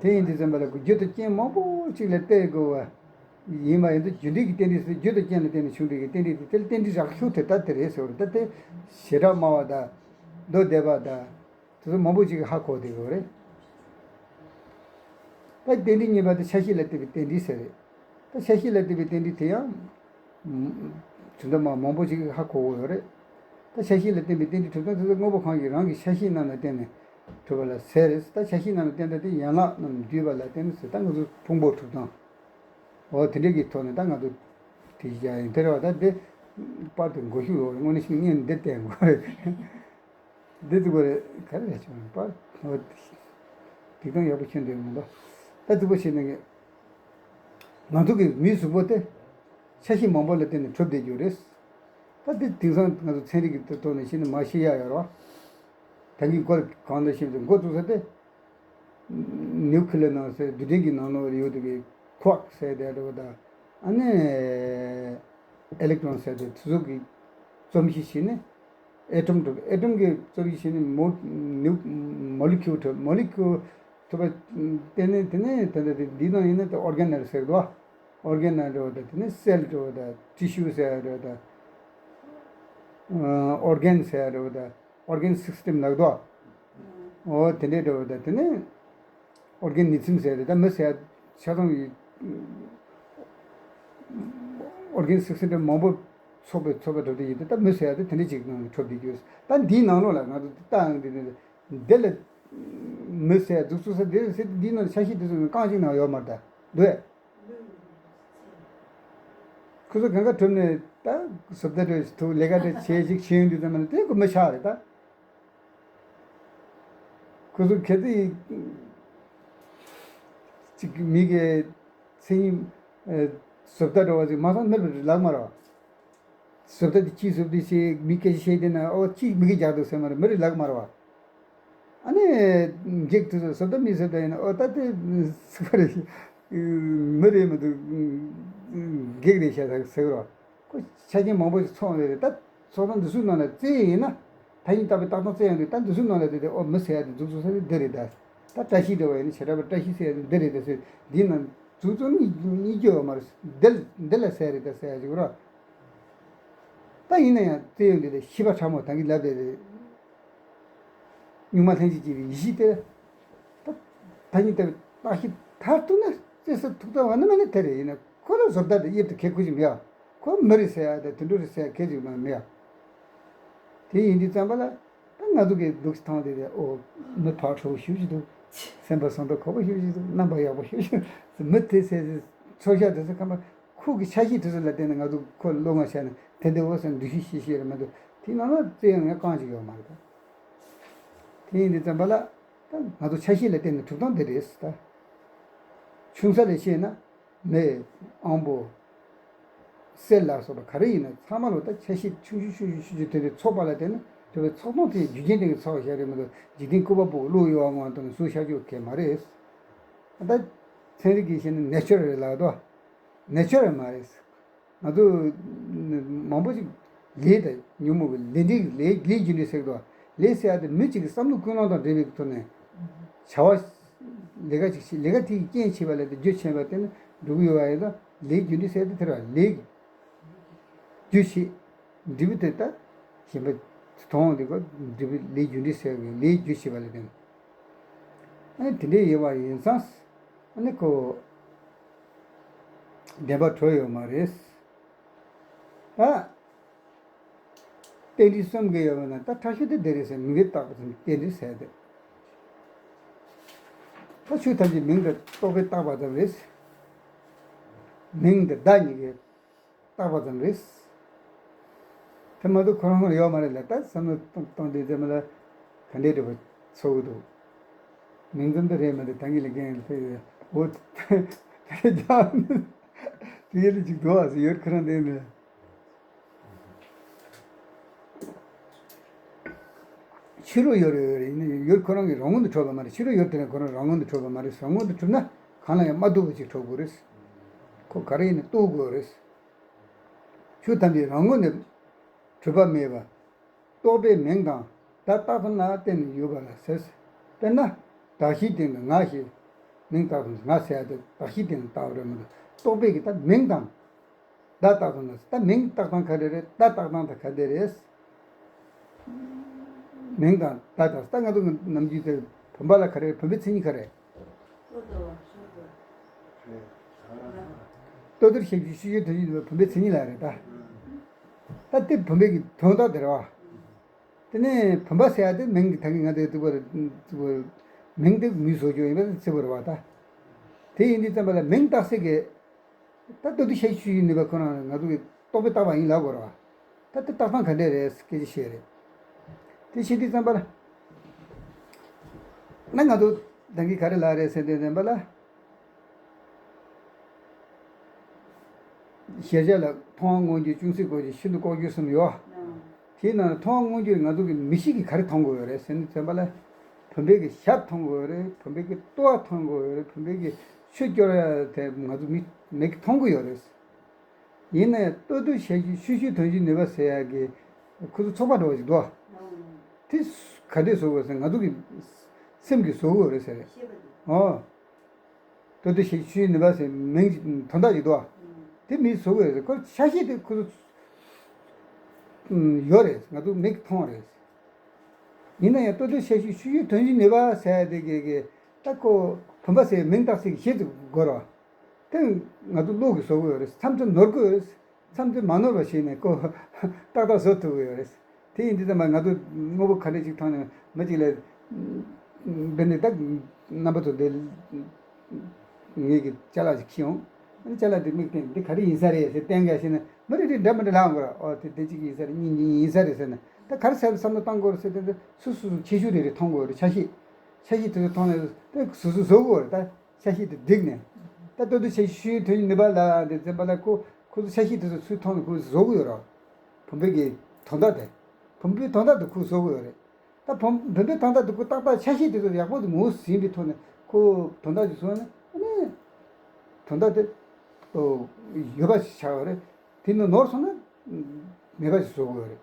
དེ་ཡིན་དུས་ཙམ་པ་ལ་རྒྱུ་དང་རྐྱེན་མང་པོ་ཅིག་ལ་བལྟས་དགོས་པ་ཡིན་པ་ཡིན་དུས་རྒྱུ་འབྲས་ཀྱི་རྟེན་འབྲེལ་ཟེར། རྒྱུ་དང་རྐྱེན་ལ་བརྟེན་ནས་བྱུང་འབྲས་ཀྱི་རྟེན་འབྲེལ་དེ་དེ་ལ་རྟེན་འབྲེལ་རག་ཤོས་དེ་ལྟ་དེ་རེད་ཟེར་བ་རེད། ད་དེ་བྱེ་བྲག་སྨྲ་བ་དང་མདོ་སྡེ་པ་དང་དེ་ཚོ་མང་པོ་ཅིག་གིས་ཧ་གོ་བསྡད་ཡོད་རེད། ད་རྟེན་འབྲེལ་གཉིས་པ་དེ་ཆ་ཤས་ལ་ལྟོས་པའི་རྟེན་འབྲེལ་ཟེར་རེད། ད་ཆ་ཤས་ལ་ལྟོས་པའི་རྟེན་འབྲེལ་དེ་ཡང་། ཨུམ། དོན་དག་མ་མང་པོ་ཞིག་ཧ་གོ་གི་ཡོད་རེད། ད་ཆ་ཤས་ལ་བརྟེན་པའི་རྟེན་འབྲེལ་གྲུབ་སྟངས་དེ་ཚོ་དངོས་པོ་གང་ཞིག་རང་གི་ཆ་ཤས་རྣམས་ལ་བརྟེན་ནས་གྲུབ་པ་ལ་ཟེར། ད་ཆ་ཤས་རྣམས་ལ་བརྟེན་ད་དེ་ཡན་ལག་རྣམས་བསྡུས་པ་ལ་བརྟེན་ནས་ཟེར། ད་ང་ཚོ་ཕུང་པོ་གྲུབ་སྟངས། འོ་དེ་འདྲས་ཀྱི་ཐོག་ནས་ད་ང་ཚོ་དེ་བཞག་ཡིན། དེ་རེད་བ། ད་དེ་པར་དེ་མགོ་གཞུག་ལོག་རེད། དངོས་གནས་བཤད་ན་ངས་འདི་བསྟན་དགོས་རེད། འདི་ཚོ་གོ་རེད། ག་རེ་རེད་བྱུང་པར། འོ་དེ་དང་ཡག་པོ་ཁྱོད་འདོད་མི་འདུག་ད་ཚིག་པོ་བྱས་ནས་ང་ཚོ་གི་མིའི་གཟུགས་པོ་དེ་ཆ་ཤས་མང་པོ་ལ་བརྟེན་ནས་གྲུབ་བསྡད་རྒྱུ་རེད། ད་དེ་དེང་སང་ང་ཚོ་ཚན་རིག་གི་ཐོག་ནས་བཤད་ན་མ་ཤེས་ཡ་ཡོད་རེད་བ། ད་གིན་སྐོར་གང་འདྲ་བཤད་དུས་འགོ་བཙུགས་ས་དེ། ནིའུ་ཁི་ལེ་ནང་ཟེར་རྡུལ་ཕྲན་གྱི་ནང་ལོགས་ཡོད་དེ་གི་ཁོག་ཟེར་དེ་འདྲ་བ་དང་། ཨ་ནི་ཨེ་ལེག་ཊོན་ཟེར་དེ་དེ་ཚོ་གི་རྩོམ་གཞི་བྱས་ནས། ཨེ་ཊོམ་གྲུབ། ཨེ་ཊོམ་གྱི་རྩོམ་གཞི་བྱས་ནས་མོ་ནིའུ་མོ་ལི་ཁིའུ་གྲུབ། མོ་ལི་ཁིའུ་གྲུབ་པ་དེ་ནས་དེ་ནས་དེ་འདྲ་དེ་འདི་ནང་ཡིན་ན་དེ་ཨོར་གེ་ནལ་ཟེར་གི་འདུག་ཨོར་གེ་ནལ་འདྲ་བ་དང་། དེ་ནས་སེལ་འདྲ་བ་དང་། ཊི་ཤུ་ཟེར་འདྲ་བ་དང་། ཨོར་གེན་ཟེར་འདྲ་བ་དང་། ཨོར་གེན་སིས་ཊེམ་ལབ་འདུག་འོ་དེ་འདྲའི་འདྲ་བ་དང་། དེ་ནས་ཨོར་གེ་ནི་ཛིམ་ཟེར་རེད། ད་མི་ཟེར་ཆ་ཚང་གི་ཨོར་གེན་སིས་ཊེམ་མང་པོ་ཚོགས་པའི་ཚོགས་པ་གྲུབ་བསྡད་ཡོད་དེ། ད་མི་ཟེར་ཡ་དེ་དེ་འདྲ་ཅིག་ནང་གྲུབ་བསྡད་ཡོད། ད་འདིའི་ནང་ལོགས་ལ་ང་ཚོ་ལྟ་ཡོང་དུས་འདི་ལ་མི་ཟེར་ཡ་འཛུགས་ཚུགས་ས་དེ་ཟེར། འདིའི་ནང་ཆ་ཤས་དེ་ཚོ་རྐང་གཅིག་ནང་ཡོད་མ་རེད་ད། འདུག་ཁོ་ཚོ་གང་ག་གྲུབ་ནས་ད་བཟོ་ལྟ་འདྲ་ཞིག་ཐུག་ལས་ཀ་འདྲ་བྱས་ཤིག་བྱེད་ཡོང་དུས་ཙམ་པ་ལ་དེ་ཁོ་མི་ཆགས་རེད་ད། ཁོ་ཚོ་གལ་ཏེ་ཅིག་མི་གི་མཚན་ཉིད་བཟོ་ལྟ་འདྲ་བ་ཅིག་མ་སོང་མི་རེད་ལབ་མ་རེད་བ། བཟོ་ལྟ་དེ་ཅིག་བཟོ་ལྟ་ཞིག་མི་སྐད་ཆ་བཤད་དེ་ན། ཨོ་ཅིག་མི་གི་རྒྱག་འདུག་ཟེར་མ་རེད། མི་རེད་ལབ་མ་རེད་བ། ཨ་ནི་འགྱིག་དུས་སུ་བཟོ་ལྟ་མི་བཟོ་ལྟ་ཡིན་ན། ཨོ་ད་དེ་སུ་ག་རེད། མི་རེད་མི་འདུག་འགྱིག་རེད་ཤག་ཟེར་གི་རེད་བ། ཁོ་ཆ་རྐྱེན་མང་པོ་ཞིག་ཚོགས་རེད། ད་ཚོགས་སྟངས་འདི་ཚོའི་ནང་ལ་བཙལ་ཡིན་ན། ད་ཡིན་ལྟ་བུའི་ལྟ་སྟངས་བཙལ་ཡོང་དུས། ད་འདི་ཚོའི་ནང་ལ་དེ་དེ་ཨོ་མི་ཟེར་ཡ་དེ་འཛུགས་འཛུགས་ས་དེ་འདི་རེད་ད། ད་བཀྲ་ཤིས་འདྲ་བ་ཡིན་ན་བྱེ་བྲག་པའི་བཀྲ་ཤིས་ཟེར་ཡ་དེ་འདི་རེད་ད་ཟེར། འདིའི་ནང་འཛུགས་འཛུགས་ནི་གཉིས་ཀྱི་ཡོད་མ་རེད། འདི་འདི་ལ་ཟེར་རེད་ད་ཟེར་ཡ་ཅིག་རེད། ད་ཡིན་ན་ཡང་བཙལ་ཡོང་དུས་དེ་ཤེས་པ་ཕྲ་མོ་ད་གིན་ལབ་པའི་རེད། གཉུག་མ་ལྷན་ཅིག་སྐྱེས་པའི་ཡེ་ཤེས་དེ། ད་ད་ཉིད་ལྟ་བུའི་བརྟག་ཤིང་མཐར་ཐུག་ན་རྩེ་ས་ཐུག་ད་བ་ན་མ་ནི་དེ་རེད། ཡིན་ན་ཁོ་ལ་བཟོ་ལྟ་དེ་དབྱིབས་དེ་གལ་ཁུར་ཅིག་མེད་ཡ། ཁོ་མི་རེད་ཟེར་ཡ་དེ་དེ་འདྲ་རེད་ཟེར་ཡ་གལ་ཅིག་མ་མེད་ཡ། དེ་ཡིན་དུས་ཙམ་པ་ལ་ད་ང་ཚོ་གི་ལུགས་མཐོང་དེ་དེ། ཨོ་མི་ཕར་ཕྲུག་ཞུ་ཞིག་འདུག་སེམས་པ་བཟང་པོ་ཁོག་པ་ཞུ་ཞིག་འདུག་རྣམ་པ་ཡག་པོ་ཞུ་ཞིག་འདུག་མི་དེ་ཟེར་ཚོར་ཤ་དེ་ཚོ་ཁམས་པ། ཁོ་གི་ཆ་ཤས་དེ་ཚོ་ལ་བརྟེན་ནས་ང་ཚོ་ཁོ་བློ་ངོ་ཤར་ནས་དེ་འདྲ་འོ་ཟེར་འདུ་ཤེས་ཤེས་ཤེས་རེད་མ་གཏོགས། དེའི་ནང་ལ་བཙལ་ཡང་ཡང་རྐང་གཅིག་ཡོད་མ་རེད་ད། དེ་ཡིན་དུས་ཙམ་པ་ལ་ད་ང་ཚོ་ཆ་ཤས་ལ་བརྟེན་ནས་གྲུབ་སྟངས་འདི་རེད་ད། ཆུང་ས་ལས་བཤད་ན་མེ། ཨམ་བོ། གསེར་ལ་སོགས་པ་ག་རེ་ཡིན་ན་ཚང་མ་ལོ་ད་ཆ་ཤས་ཆུང་ཆུང་ཆུང་ཆུང་ཆུང་ཆུང་དེ་འདྲ་ཚོགས་པ་ལ་བརྟེན་ནས་གྲུབ་པའི་ཚོགས་སྟངས་དེ་རྒྱུ་རྐྱེན་དེ་གིས་ཚོགས་བཞག་རེད་མ་གཏོགས། འཇིག་རྟེན་བཀོད་པ་པོ་བློ་ཡོད་པ་ངང་དུ་ནས་བཟོས་བཞག་རྒྱུ་གལ་མ་རེད། ད་ཚན་རིག་གིས་བཤད་ན་ནེ་ཅར་རེད་ལབ་དོ། ནེ་ཅར་མ་རེད། ང་ཚོ་མང་པོ་ཞིག་ལས་དང་ཉོན་མོངས་པའི་ལས་འབྲས་ཀྱི་ལས། ལས་རྒྱུ་འབྲས་ཟེར་གི་འདུག་ལས་ཟེར་ཡ་དེ་མི་གཅིག་གི་བསམ་བློ་ཀུན་སློང་དང་འབྲེལ་བའི་ཐོག་ནས་བྱ་བ་ལས་ཀ་ཅིག་བྱེད། ལས་ཀ་དེ་ཡི་རྐྱེན་བྱས་པ་ལས་དེ་རྒྱུ་བྱས་པ་དེ་ནི་འགྲོ་གི་ཡོད་པ་ཡིན་ཙང་། ལས་རྒྱུ་འབྲས་ཟེར་ཡ་དེ་དེ་རེད་བ། ལས་རྒྱུ་བྱེད། འབྲས་བུ་དེ་ད་གཞན་པ་མཐོང་དེ་གོ། འབྲས་བུ་ལས་རྒྱུ་འབྲས་ཟེར་བའི་ལས་རྒྱུ་བྱས་པ་ལས་དེ། ཨ་ནི་དེ་འདྲའི་ཡོད་པ་ཡིན་ཙང་། ཨ་ནི་ཁོ་བདེན་པ་གྲུབ་ཡོད་མ་རེད། ད་རྟེན་འབྲེལ་གསུམ་གྱི་ཡོད་པ་ན། ད་ཕྲ་ཤོས་དེ་འདི་རེད་ཟེར། མིང་གིས་བཏགས་པ་ཙམ་རྟེན་འབྲེལ་ཟེར་ཏེ། ད་ཆོས་ཐམས་ཅད་མིང་དང་རྟོག་པས་བཏགས་པ་ཙམ་རེད། མིང་དང་བརྡ་གཉིས་ཀྱིས་བཏགས་པ་ཙམ་རེད། དེ་མ་གཏོགས་ཁོ་རང་ལ་ཡོད་མ་རེད་ལ། ད་བསམ་བློ་གཏོང་གཏོང་དུས་ཙམ་ལ་ག་འདྲའི་འདྲ་པོ་ཚོར་གི་འདུག་མིང་ཙམ་དུ་རེད་མ་གཏོགས་ད་གིན་ལ་རྒན་ལ་ཕེབས་ཡོད། འོ་ད་རེད་ཀྱང་དེ་ལ་ཅིག་འདུག་ཨ་ཟེར་ཡོད། ཁོ་རང་དེ་ནས། ཕྱི་རོལ་ཡུལ་ཡོད་རེད། ཡུལ་ཁོ་རང་གི་རང་ངོས་ནས་གྲུབ་པ་མ་རེད། ཕྱི་རོལ་ཡུལ་དེ་ནི་ཁོ་རང་རང་ངོས་ནས་གྲུབ་པ་མ་རེད། རང་ངོས་ནས་གྲུབ་ན་གང་ལ་ཡང་མ་ལྟོས་པ་ཅིག་གྲུབ་དགོས་རེད། ཁོ་ག་རེ་ཡིན་ན་རྟོགས་དགོས་རེད། ཆོས་ཐམས་ཅད་རང་ངོས་ནས་གྲུབ་པ་མེད་པ། རྟོག་པས་མིང་དང་བརྡ་བཏགས་ཙམ་ལ་བརྟེན་ནས་ཡོད་པ་ལ་ཟེར། དཔེར་ན། གདགས་གཞིའི་སྟེང་དུ་ང་ཞེས་མིང་བཏགས་ཙམ། ང་ཟེར་ཡ་དེ་གདགས་གཞིའི་སྟེང་དུ་བཏགས་པ་རེད་མ་གཏོགས། རྟོག་པས་ཀྱི་ད་མིང་དང་བརྡ་བཏགས་ཙམ་ལ། ད་མིང་བཏགས་སྟངས་ག་རེ་རེད། བརྡ་བཏགས་སྟངས་ད་ག་འདྲ་རེད། མིང་དང་བརྡ་དང་། ད་ང་ཚོ་ནམ་རྒྱུན་དེ་བུམ་པ་ལ་ག་རེ། བུམ་པའི་མཚན་ཉིད་ག་རེ། ལྟོ་ལྡིར་ཞབས་ཞུ་ཤུ་ཞུའི་དོན་ཡིན་པ་བུམ་པའི་མཚན་ཉིད་ལ་རེད་ད། ད་དེ་བུམ་པའི་གི་དོན་དག་དེ་རེད་བ། དེ་ནས་བུམ་པ་ཟེར་ཡ་དེ་མིང་གི་ད་གིན་ང་ཚོས་བཙུགས་པ་རེད། བཙུགས་པ་རེད། མིང་དེ་མིས་བཟོ་རྒྱུ་ཡིན་པ་དེ་གཙོ་བོ་རེད་བ་ད། དེ་ཡིན་དུས་ཙམ་པ་ལ་མིང་བཏགས་སའི་གི། ད་ལྟོ་ལྡིར་ཞབས་ཞུ་ཤུ་ཞུའི་ནུས་པ་ཁོ་རང་ང་ཚོ་གི་རྟོག་པས་བཏགས་པ་ཡིན་ལབ་དགོས་རེད་བ། ད་དེ་བཏགས་སྟངས་ག་འདྲ་རེད་སྐད་ཆ་བཤད་རེད། དེ་བཤད་དུས་ཙམ་པ་ལ། ན་ང་ཚོ་ད་གིན་ག་རེ་ལབ་རེད་ཟེར་དུས་ཙམ་པ་ལ། ཤེས་བྱ་ལ་མཐོང་བ་མངོན་གྱུར། ཅུང་ཟད་ལྐོག་གྱུར། ཤིན་ཏུ་ལྐོག་གྱུར་གསུམ་ཡོད། དེའི་ནང་ནས་མཐོང་བ་མངོན་གྱུར་ང་ཚོ་གི་མིག་ཤེས་ཀྱིས་ག་རེ་མཐོང་དགོས་ཡོད་རེད་ཟེར་ནས་བཙལ་བ་ལ། བུམ་པའི་གི་ཞབས་མཐོང་དགོས་ཡོད་རེད། བུམ་པའི་གི་ལྟོ་བ་མཐོང་དགོས་ཡོད་རེད། བུམ་པའི་གི་ཆུ་སྐྱོར་ཡ་དེ་ང་ཚོ་མིག་མིག་གིས་མཐོང་གི་ཡོད་རེད། ཡིན་ན་ཡང་ལྟོ་ལྡིར་ཞབས་ཞུ་ཤུ་ཞུའི་དོན་བྱེད་ནུས་པ་ཟེར་ཡ་གི་ཁོ་ཚོ་ཚོགས་པ་འདྲ་བོ་ཞིག་འདུག་ཨ། དེ་ག་འདྲས་བཟོ་དགོས་ཟེར། ང་ཚོ་གི་སེམས་ཀྱིས་བཟོ་དགོས་རེད་ཟེར། ཨོ། ལྟོ་ལྡིར་ཞབས་ཞུ་ཤུ་ཞུའི་ནུས་པ་ཟེར་མིང་དོན་དག་ཅིག་འདུག་ཨ། དེ་མིས་བཟོ་དགོས་རེད། ཁོ་ཆ་ཤས་དེ་ཁོ་ཚོ་ཡོད་རེད། ང་ཚོ་མིག་གིས་མཐོང་རེད། ཡིན་ན་ཡང་ལྟོ་ལྡིར་ཞབས་ཞུ་ཤུ་ཞུའི་དོན་བྱེད་ནུས་པ་ཟེར་ཡ་དེ་གི་གི་ད་ཁོ་བུམ་པ་ཟེར་མིང་བཏགས་སའི་གི་གཞི་དེ་དགོས་རེད་བ། དེ་ང་ཚོ་བློ་གིས་བཟོ་དགོས་ཡོད་རེད། མཚམས་མཚམས་ནོར་དགོས་ཡོད་རེད། མཚམས་མཚམས་མ་ནོར་བ་ཞིག་ནས་ཁོ་ཏག་ཏག་བཟོ་ཐུབ་ཀྱི་ཡོད་རེད། དེ་ཡིན་དུས་ཙམ་པ་ང་ཚོ་དངོས་པོ་ག་འདྲ་ཅིག་མཐོང་ནས་མི་གཅིག་ལ་འདི་ནས་ད་རྣམ་པ་ཚོ་འདི་ངེད་ཀྱི་ཅ་ལག་ཅིག་ཁྱེར་ཡོང་། ཨ་ནི་ཅ་ལག་འདི་མིག་སྟེང་འདི་ག་རེ་ཡིན་ས་རེད་ཟེར་བསྟན་ག་ཞེ་ན། མི་རེ་རེས་འདྲ་མི་འདྲ་ལབ་ཡོང་གི་རེད། ཨོ་དེ་འདི་གཅིག་ཡིན་ས་རེད། གཉིས་གཉིས་ཡིན་ས་རེད་ཟེར་ན། ད་ག་རེ་ཟེར་བསམ་བློ་བཏང་དགོས་རེད་ཟེར་དུས་སོ་སོ་སོ་ཁྱད་ཆོས་རེ་རེ་མཐོང་དགོས་རེད། ཆ་ཤས་ཆ་ཤས་དེ་ཚོ་མཐོང་ནས་དེ་སོ་སོས་བཟོ་དགོས་རེད། ད་ཆ་ཤས་དེ་བསྒྲིགས་ནས། ད་ལྟོ་ལྡིར་ཞབས་ཞུ་ཤུ་ཞུའི་དོན་བྱེད་ནུས་པ་ལ་དེ་བཙལ་བ་ལ་ཁོ་ཁོ་ཚོ་ཆ་ཤས་དེ་ཚོ་ཚུར་མཐོང་ནས་ཁོས་བཟོ་གི་ཡོད་རེད། བུམ་པའི་གི་དོན་དག་དེ། བུམ་པའི་དོན་དག་དེ་ཁོས་བཟོ་གི་ཡོད་རེད། ད་བུམ་བུམ་པའི་དོན་དག་དེ་ཁོས་ཏག་ཏག་ཆ་ཤས་དེ་ཚོ་ཡག་པོ་དེ་ངོས་ཟིན་པའི་ཐོག་ནས་ཁོ་དོན་དག་ཅིག་བཟོས་ནས་ཨ་ནི་དོན་དག་དེ་ཨོ་ཡོད་པ་ཞིག་ཆགས་ཡོད་རེད། དེ་ནི་ནོར་སོང་ན་མེད་པ་ཞིག་བཟོ་དགོས་རེད།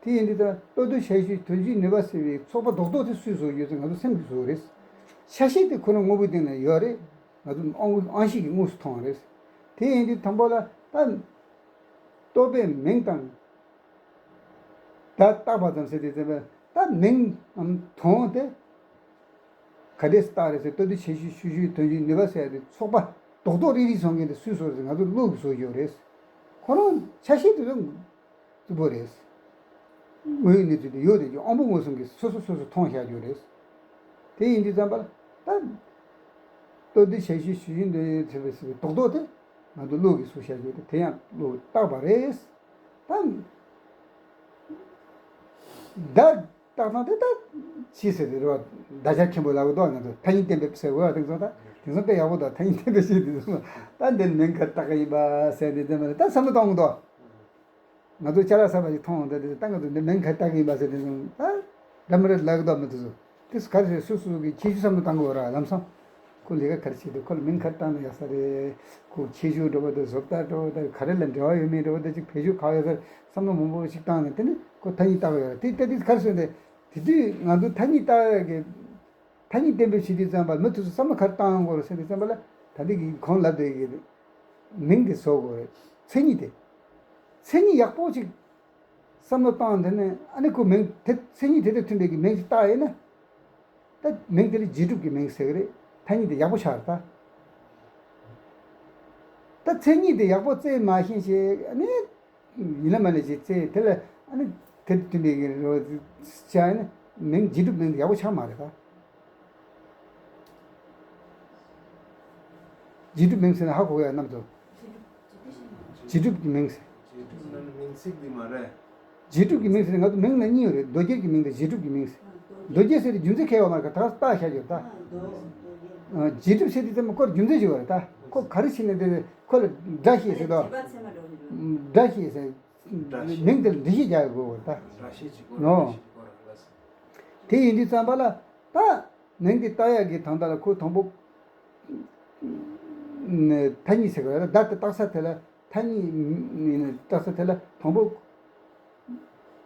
དེ་ཡིན་དུས་ད་ལྟོ་ལྡིར་ཞབས་ཞུ་ཤུ་ཞུའི་དོན་བྱེད་ནུས་པ་ཟེར་བའི་ཚོགས་པ་རྡོག་རྡོག་དེ་སུས་བཟོ་ཡོད་ཟེར་ན་ང་ཚོ་སེམས་ཀྱིས་བཟོ་རེད། ཆ་ཤས་དེ་ཁོ་རང་དངོས་པོའི་སྟེང་ན་ཡོད་རེད། ང་ཚོ་དབང་དབང་ཤེས་ཀྱིས་དངོས་སུ་མཐོང་བ་རེད། དེ་ཡིན་དུས་དང་པོ་ལ་ད་རྟོག་པས་མིང་དང་བརྡ་བཏགས་པ་ཙམ་ཟེར་དུས་ཙམ་པ་ད་མིང་ངམ་དོན་དེ་ག་འདྲས་སུ་བཏགས་རེད་ཟེར། ལྟོ་ལྡིར་ཞབས་ཞུ་ཤུ་ཞུའི་དོན་བྱེད་ནུས་པ་ཟེར་ཡ་དེ་ཚོགས་པ་རྡོག་རྡོག་རིལ་རིལ་བཟོ་མཁན་དེ་སུས་བཟོ་རེད་ཟེར་ན་ང་ཚོ་བློ་གིས་བཟོ་རྒྱུ་རེད། ཁོ་རང་ཆ་ཤས་དེ་ཚོ་རྩུབ་པོ་རེད། དངོས་ཡོད་གནས་ཚུལ་དེ་ཡོད་དེ་དབང་པོ་མངོན་སུམ་གྱིས་སོ་སོ་སོ་སོ་མཐོང་བཞག་རྒྱུ་རེད། དེ་ཡིན་དུས་ཙམ་པ་ལ་ད་ལྟོ་ལྡིར་ཞབས་ཞུ་ཤུ་ཞུའི་དོན་བྱེད་ནུས་པ་ཟེར་བའི་རྡོག་རྡོག་དེ་ང་ཚོ་བློ་གིས་བཟོ་བཞག་རྒྱུ་རེད། དེ་ཡང་བློ་བཏགས་པ་རེད། ད་བརྡ་བཏགས་སྟངས་དེ་ད་ཅི་ཟེར་རེད་བ། བརྡ་སྦྱོར་མཁན་པོ་ལབ་གི་འདུག་ང་ཚོ་ཐ་སྙད་གཏན་འབེབས་ཟེར་བ་དེང་སང་ད་དེང་སང་དཔེ་ཡག་པོ་འདུག་ཐ་སྙད་གཏན་འབེབས་བྱེད་དུས་སོང་། ད་འདི་མིང་ག་རེ་བཏགས་ཀྱི་ཡིན་པ་ཟེར་འདི་འདི་མ་རེད། ད་བསམ་བློ་གཏོང་གི་འདུག་ང་ཚོ་ཅ་ལག་གསར་པ་ཞིག་མཐོང་འདི་འདི་ད་ང་ཚོ་འདི་མིང་ག་རེ་བཏགས་ཀྱི་ཡིན་པ་ཟེར་དེ་སོང་ད་འདྲ་མི་འདྲ་ལབ་གི་འདུག་མི་དེ་ཚོ་དེ་ག་རེ་ཟེར། སོ་སོ་གི་ཁྱད་ཆོས་བསམ་བློ་གཏོང་གི་ཡོད་ར། ལམ་སང་ཁོ་ལས་ཀ་ག་རེ་བྱེད་འདུག་ཁོ་ལ་མིང་ག་རེ་བཏགས་ན་ཡག་ས་རེད། ཁོ་ཁྱད་ཆོས་འདྲ་པོ་དང་བཟོ་ལྟ་འདྲ་པོ་དང་ག་རེ་ལ་འབྲེལ་བ་ཡོད་མེད་འདྲ་པོ་དང་ཅིག་བེད་སྤྱོད་ག་པར་ཡོད་ས་བསམ་བློ་མང་པོ་ཞིག་བཏང་ནས་དེ་ནས་ཁོ་ཐ་སྙད་བཏགས་ཡོད་ར། དེ་ལྟ་དུས་ག་རེ་ཟེར་ན་དེ་དུས་ང་ཚོ་ཐ་སྙད་བཏགས་ཡག་གི་ཐ་སྙད་གཏན་འབེབས་བྱེད་དུས་ཙམ་པ་མི་དེ་ཚོ་བསམ་བློ་ག་རེ་བཏང་ཡོང་དགོས་རེད་ཟེར་དུས་ཙམ་པ་ལ་ད་ལྟ་གི་གོང་ལབ་དེ་གི་མིང་དེ་བཟོ་དགོས་རེད། མཚན་ཉིད་དེ། མཚན་ཉིད་ཡག་པོ་ཅིག་བསམ་བློ་བཏང་དེ་ནས་ཨ་ནི་ཁོ་མིང་དེ་མཚན་ཉིད་དེ་དང་མཐུན་པའི་གི་མིང་ཞིག་བཏགས་ཡིན་ན། ད་མིང་དེ་ལ་རྗེས་གྲུབ་ཀྱི་མིང་ཟེར་གི་རེད། ཐ་སྙད་དེ་ཡག་པོ་ཆགས་རེད་ད། ད་མཚན་ཉིད་དེ་ཡག་པོ་བཙལ་མ་ཤེས་ཞེས་ཨ་ནི་ཡིན་ལ་མ་ལ་ཞེས་བཙལ་དེ་ལ་ཨ་ནི་དེ་དང་མཐུན་པའི་གི་རོ་བྱས་ནས་མིང་རྗེས་གྲུབ་མིང་དེ་ཡག་པོ་ཆགས་མ་རེད་ད། རྗེས་གྲུབ་མིང་ཟེར་ན་ཧ་གོ་གི་ཡ་རྣམ་ཚོ། རྗེས་གྲུབ་ཀྱི་མིང་ཟེར། རྗེས་གྲུབ་ནི་མིང་ཚིག་འདི་མ་རེད། རྗེས་གྲུབ་ཀྱི་མིང་ཟེར་ན་ང་ཚོ་མིང་ལ་གཉིས་ཡོད་རེད། མདོ་སྒྱུར་གྱི་མིང་དང་རྗེས་གྲུབ་ཀྱི་མིང་ཟེར། མདོ་སྒྱུར་ཟེར་དུས་རྒྱུ་མཚན་གང་ཡང་ཡོད་མ་རེད། ད་བཏགས་བཞག་རྒྱུ་ད། རྗེས་གྲུབ་ཟེར་དུས་ཙམ་ཁོར་རྒྱུ་མཚན་ཞིག་ཡོད་རེད་ད། ཁོ་ག་རེ་བྱས་ནས་དེ་ཁོ་ལ་སྒྲ་ཤེས་ཟེར་དོ། སྒྲ་ཤེས་ཟེར། མིང་དེ་ལ་འགྲེལ་བཤད་རྒྱག་དགོས་རེད་ད། ནོ། དེ་ཡིན་དུས་ཙམ་པ་ལ་ད་མིང་དེ་བཏགས་ཡག་གི་དོན་དག་ལ་ཁོ་དང་པོ་མཐའ་གཉིས་ཟེར་གི་རེད། བརྡ་དེ་བཏགས་ས་དེ་ལ་མཐའ་གཉིས་བཏགས་ས་དེ་ལ་དང་པོ་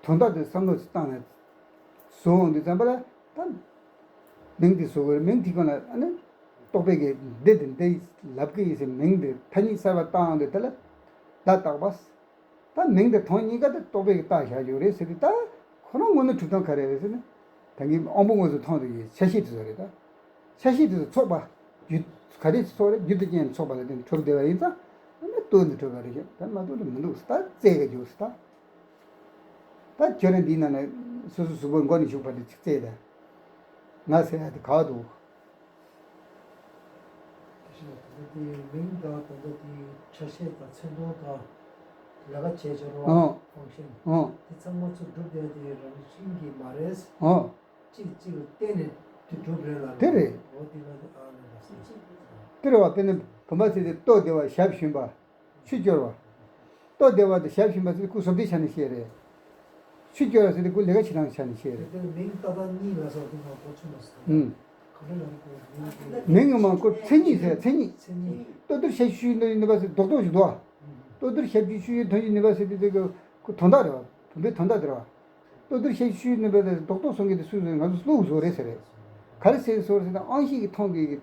དོན་དག་དེ་བསམ་བློ་ཞིག་བཏང་ནས་བཟོ་འོང་དུས་ཙམ་པ་ལ་ད་མིང་དེ་བཟོ་དགོས་རེད། མིང་དེ་གང་ལ་ཨ་ནི་རྟོག་པའི་གི་འདི་དེ་འདི་ལབ་གི་ཡིན་ཟེར། མིང་དེ་མཐའ་གཉིས་གསར་པ་བཏགས་འོང་དུས་དེ་ལ་བརྡ་བཏགས་པ། ད་མིང་དེ་དོན་གཉིས་ཀ་དེ་རྟོག་པའི་གི་བཏགས་བཞག་ཡོད་རེད་ཟེར་དུས། ད་ཁོ་རང་ངོ་ནས་གྲུབ་དོན་ག་རེ་རེད་ཟེར་ན། ད་གིན་དབང་པོ་དངོས་སུ་མཐོང་དུ་ཡོད་ཆ་ཤས་དེ་ཚོ་རེད་ད། ཆ་ཤས་དེ་ཚོ་ཚོགས་པ། རྒྱུ་ག་རེ་ཚོགས་རེད། རྒྱུ་དང་རྐྱེན་ཚོགས་པ་ལ་བརྟེན་ནས་གྲུབ་བསྡད་པ་ཡིན་ཙང་། ཨ་ནི་ལྟོས་ནས་གྲུབ་པ་རེད་ཤག་ད་མ་གཏོགས་ལ་མི་འདུག་ད་བཙལ་ག་རྒྱུགས་ད། ད་ཁྱོད་རང་འདིའི་ནང་ནས་སོ་སོ་གཟུགས་པོ་མགོ་ནས་མཇུག་བར་དུ་ཅིག་བཙལ་ད། ང་ཟེར་ཡ་དེ་ག་འདུག་དེ་བཞིན་དེ་མིང་དང་ད་ལྟ་དེ་ཆ་ཤས་དང་མཚོན་དོན་དང་། ལས་ཀ་བྱེད་སྦྱོར་བ། ཨོ། ཕང་ཤན། ཨོ། དེ་ཚང་མ་ཚུར་སྒྲུབ་བསྡད་དེ་རང་བཞིན་གྱིས་མ་རེད། ཨོ། གཅིག་གཅིག་ལ་བརྟེན་ནས་དེ་སྒྲུབ་རེད་ལ། དེ་རེད། འོ་དེ་ལ་ཨ་ལ་ལ་སེ། དེ་རེད་བ། དཔེར་ན་བུམ་པ་ཟེར་དེ་ལྟོ་བདེ་བ་ཞབས་ཞུམ་པ། ཆུ་སྐྱོར་བ། ལྟོ་བདེ་བ་དང་ཞབས་ཞུམ་པ་ཟེར་དེ་སྐུ་བཟོ་ལྟའི་ཆ་ནས་བཤད་རེད། ཆུ་སྐྱོར་བ་ཟེར་དེ་སྐུ་ལས་ཀ་བྱེད་སྟངས་ཆ་ནས་བཤད་རེད། དེ་མིང་ལྟ་སྟངས་གཉིས་ལ་སོགས་དེ་ང་གོ་ཆོད་མ་སོང་། ཨུམ། ག་རེ་ལ་གོ་མིང་དེ། མིང་ངོ་མ་སྐུ་མཚན་ཉིད་ཟེར་མཚན་ཉིད། མཚན་ཉིད། ལྟོ་ཐུར་ཞབས་ཞུ་ནུས་པ་ཟེར་རྡོག་རྡོག་ཞིག་འདུག་ཨ། ལྟོ་ཐུར་ཞབས་ཞུ་ཞུ་ཡུལ་ཐོན་ཡུལ་ནུས་པ་ཟེར་དེ་དེ་གི་ཁོ་དོན་དག་རེད་བ། བུམ་པའི་དོན་དག་དེ་རེད་བ། ལྟོ་ཐུར་ཞབས་ཞུ་ནུས་པ་དེ་རྡོག་རྡོག་སོང་གི་དེ་སུས་བཟོས། ང་ཚོ་བླུགས་བཟོ་རེད་ཟེར་རེད། ག་རེ་ཟེར་བཟོ་རེད་ཟེར་ན། ཨང་ཤིག་གི་མཐོང་གི་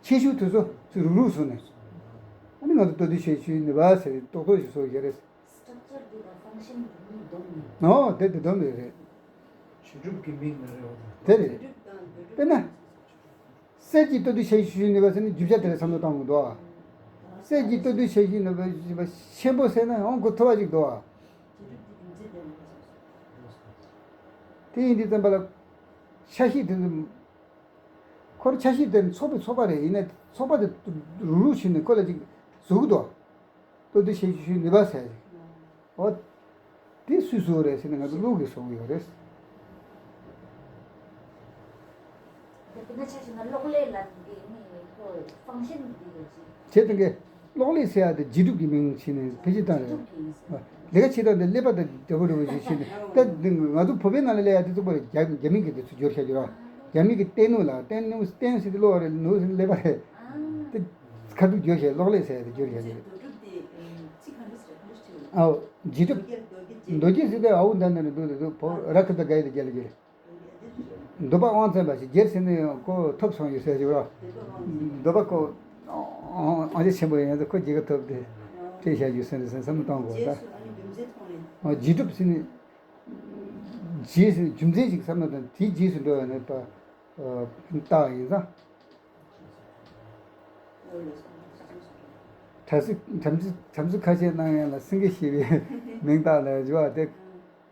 ཆེ་ཤོས་དེ་ཚོ་ཚུར་རུག་རུག་བཟོས་ནས། ཨ་ནི་ང་ཚོ་ལྟོ་ཐུར་ཞབས་ཞུ་ནུས་པ་ཟེར་རྡོག་རྡོག་ཞིག་བཟོ་ཡོད་རེད། སི་ཊྲག་ཅར་འདི་དང་ཕང་ཤན་འདི་གཉིས་བསྡོམས་ནས། ཨོ་དེ་དེ་བསྡོམས་ནས་རེད། བྱེད་སྒྲུབ་ཀྱི་མིང་མ་རེད་བ། དེ་རེད། བྱེད་སྒྲུབ་དང་བྱེད་སྒྲུབ། དཔེར་ན། གསེར་གྱི་ལྟོ་ཐུར་ཞབས་ཞུ་ནུས་པ་ཟེར་ན་རྒྱུ་ཆ་དེ་ལ་བསམ་བློ་བཏང་དགོས་འདུག་ཨ། གསེར་གྱི་ལྟོ་ཐུར་ཞབས་ཞུ་ནུས་པ་ཆེན་པོ་ཟེར་ན་ཡང་གོ་ཐུབ་པ་ཞིག་འདུག་ཨ། དེ་ཡིན་དུས་ཙམ་པ་ལ་ཆ་ཤས་དེ་ཚོ་ཁོར་ཆ་ཤས་དེ་ཚོགས་པའི་ཚོགས་པ་རེད། ཡིན་ན་ཚོགས་པ་དེ་རུག་རུག་བྱས་ནས་ཁོ་ལ་ཅིག་བཟོ་གི་འདུག་ལྟོ་ཐུར་ཞབས་ཞུ་ནུས་པ་ཟེར་ཡ་ཅིག་འོ། དེ་སུས་བཟོས་རེད་ཟེར་ན་ང་ཚོ་ཀླུ་གིས་བཟོས་ཡོད་རེད། དེ་ན་ཆ་བཞག་ན་གློག་ཀླད་ལ་འདི་ནི་ཁོ་ཕང་ཤན་འདི་ཡོད་ཅིག་བྱས་ཙང་གི་གློག་ཀླད་ཟེར་ཡ་དེ་རྗེས་གྲུབ་ཀྱི་མིང་བྱས་ནས་བེད་སྤྱོད་བཏང་རེད། ལས་ཀ་བྱེད་སྟངས་དེ་ཀླད་པ་དང་འདྲ་པོ་འདྲ་པོ་ཞིག་བྱས་ནས། ད་འདི་ང་ཚོ་བོད་པའི་ནང་ལ་སླེབས་ཡ་དེ་ཚོ་ཁོ་རེད། རྒྱ་རྒྱ་མི་གིས་དེ་ཚོ་སྦྱོར་བྱ་རྒྱུ་ར། རྒྱ་མི་གིས་ཏན་ནུ་ལ། ཏན་ནུ་ཏན་ཟེར་དེ་གློག་རེད། ནུ་ཟེར་ཀླད་པ་རེད། དེ་ཁ་ཐུག་སྦྱོར་བྱས། གློག་ཀླད་ཟེར་ཡ་དེ་སྦྱོར་བྱ་རྒྱུ་རེད། ཨའོ། རྗེས་གྲུབ། མདོ་སྒྱུ་ཟེར་དེ་ཨའུ་འདྲ་འདྲ་འདུག་འདུག་འདུག་བོད་ར་ཁུ་ད་ག་ཡི་དེ་རྒྱ་ལ་རྒྱ་ལ། འདོད་པ་དབང་བཙན་པ་ཞིག་རྒྱལ་ཟེར་ནས་ཁོ་ཐོབ་སོང་ཡོད་ཟེར་ཞིག་ར། འདོད་པ་ཁོ་ཨང་ཅིག་ཆེན་པོ་ཡིན་ཙང་ཁོ་རྒྱལ་ཁ་ཐོབ་སྟེ་སྤྲད་བཞག་ཡོད་ཟེར་ནས་བསམ་བློ་གཏོང་དགོས་ད། རྗེས་སུ་ཨ་ནི་རྒྱུ་མཚན་མཐོང་ནས། རྗེས་གྲུབ་ཟེར་ནས་རྗེས་ཟེར་རྒྱུ་མཚན་ཞིག་བསམ་བློ་བཏང་། དེའི་རྗེས་སུ་འགྲོ་བ་ནི་པ་རྟགས་ཡིན་ཙང་། བྲམ་ཟེ་བྲམ་ཟེ་བྲམ་ཟེ་ཁ་ཆེ་གནང་ཡག་ལ་སེང་གེ་ཞེས་པའི་མིང་བཏགས་ལ་འཇུ་བ་དེ།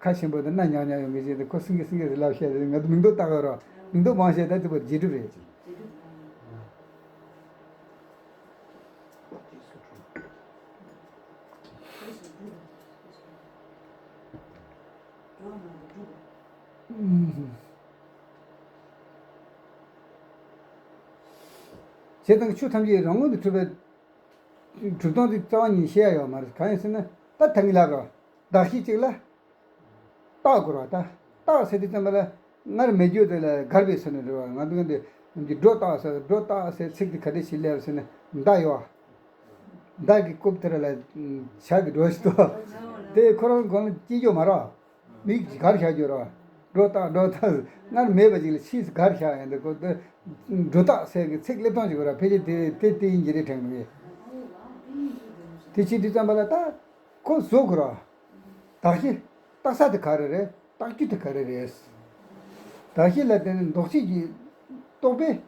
ཁ་ཆེན་པོ་དེ་སྣ་ཉག་ཉག་ཡོང་གི་ཅིག་དེ་ཁོ་སེང་གེ་སེང་གེ་ཟེར་ལབ་བཤད་དེ། ང་ཚོ་མིང་འདོགས་བཏགས་ཡོད་ར། མིང་འདོགས་མང་བཤད་ད་དེ་བར་རྗེས་གྲུབ་རེད། བྱས་ཙང་ཆོས་ཐམས་ཅད་རང་ངོས་ནས་གྲུབ་པའི་གྲུབ་སྟངས་དེ་རྩ་བ་ཉིད་བཤད་ཡ་ཡོད་མ་རེད། གང་ཡིན་ཟེར་ན་ད་ཐང་གི་ལབ་ར། གདགས་གཞི་གཅིག་ལ་བཏགས་དགོས་ར། ད་བཏགས་ཟེར་དུས་ཙམ་པ་ལ་སྔར་མེད་རྒྱུ་དེ་ལ་གར་བའི་ཟེར་ནས་རེད་བ། ང་ཚོ་འདི་འདི་སྒྲོ་བཏགས་ཟེར། སྒྲོ་བཏགས་ཟེར་ཚིག་དེ་ག་དེ་ཞིག་སླེབས་ཟེར་ན་མདའ་ཡོད་བ། མདའ་གི་རྐུབ་དེ་ར་ལ་བྱ་གི་སྒྲོ་ཞིག་འདུག་དེ་ཁོ་རང་སྒང་ལ་སྐྱེ་རྒྱུ་མ་ར། མིག་གིས་གར་བཞག་རྒྱུ་ར། སྒྲོ་བཏགས་སྒྲོ་བཏགས། སྔར་མེད་པ་ཅིག་ལ་ཕྱིས་སུ་གར་བཞག་ཡང་དེ་ཁོ་དེ་སྒྲོ་བཏགས་ཟེར་གི་ཚིག་སླེབས་སྟངས་ཅིག་ཡོད་ར། ཕལ་ཆེར་དེ་དེ་དེ་ཡིན་གྱི་རེད་དྲན་གི། དེ་བྱེད་དུས་ཙམ་པ་ལ་ད་ཁོ་བཟོ་དགོས་ར། གདགས་གཞི་བཏགས་ས་དེ་ག་རེ་རེད། བཏགས་རྒྱུ་དེ་ག་རེ་རེད། གདགས་གཞི་ལ་བརྟེན་ནས་འདོགས་བྱེད་ཀྱི་རྟོག་པས།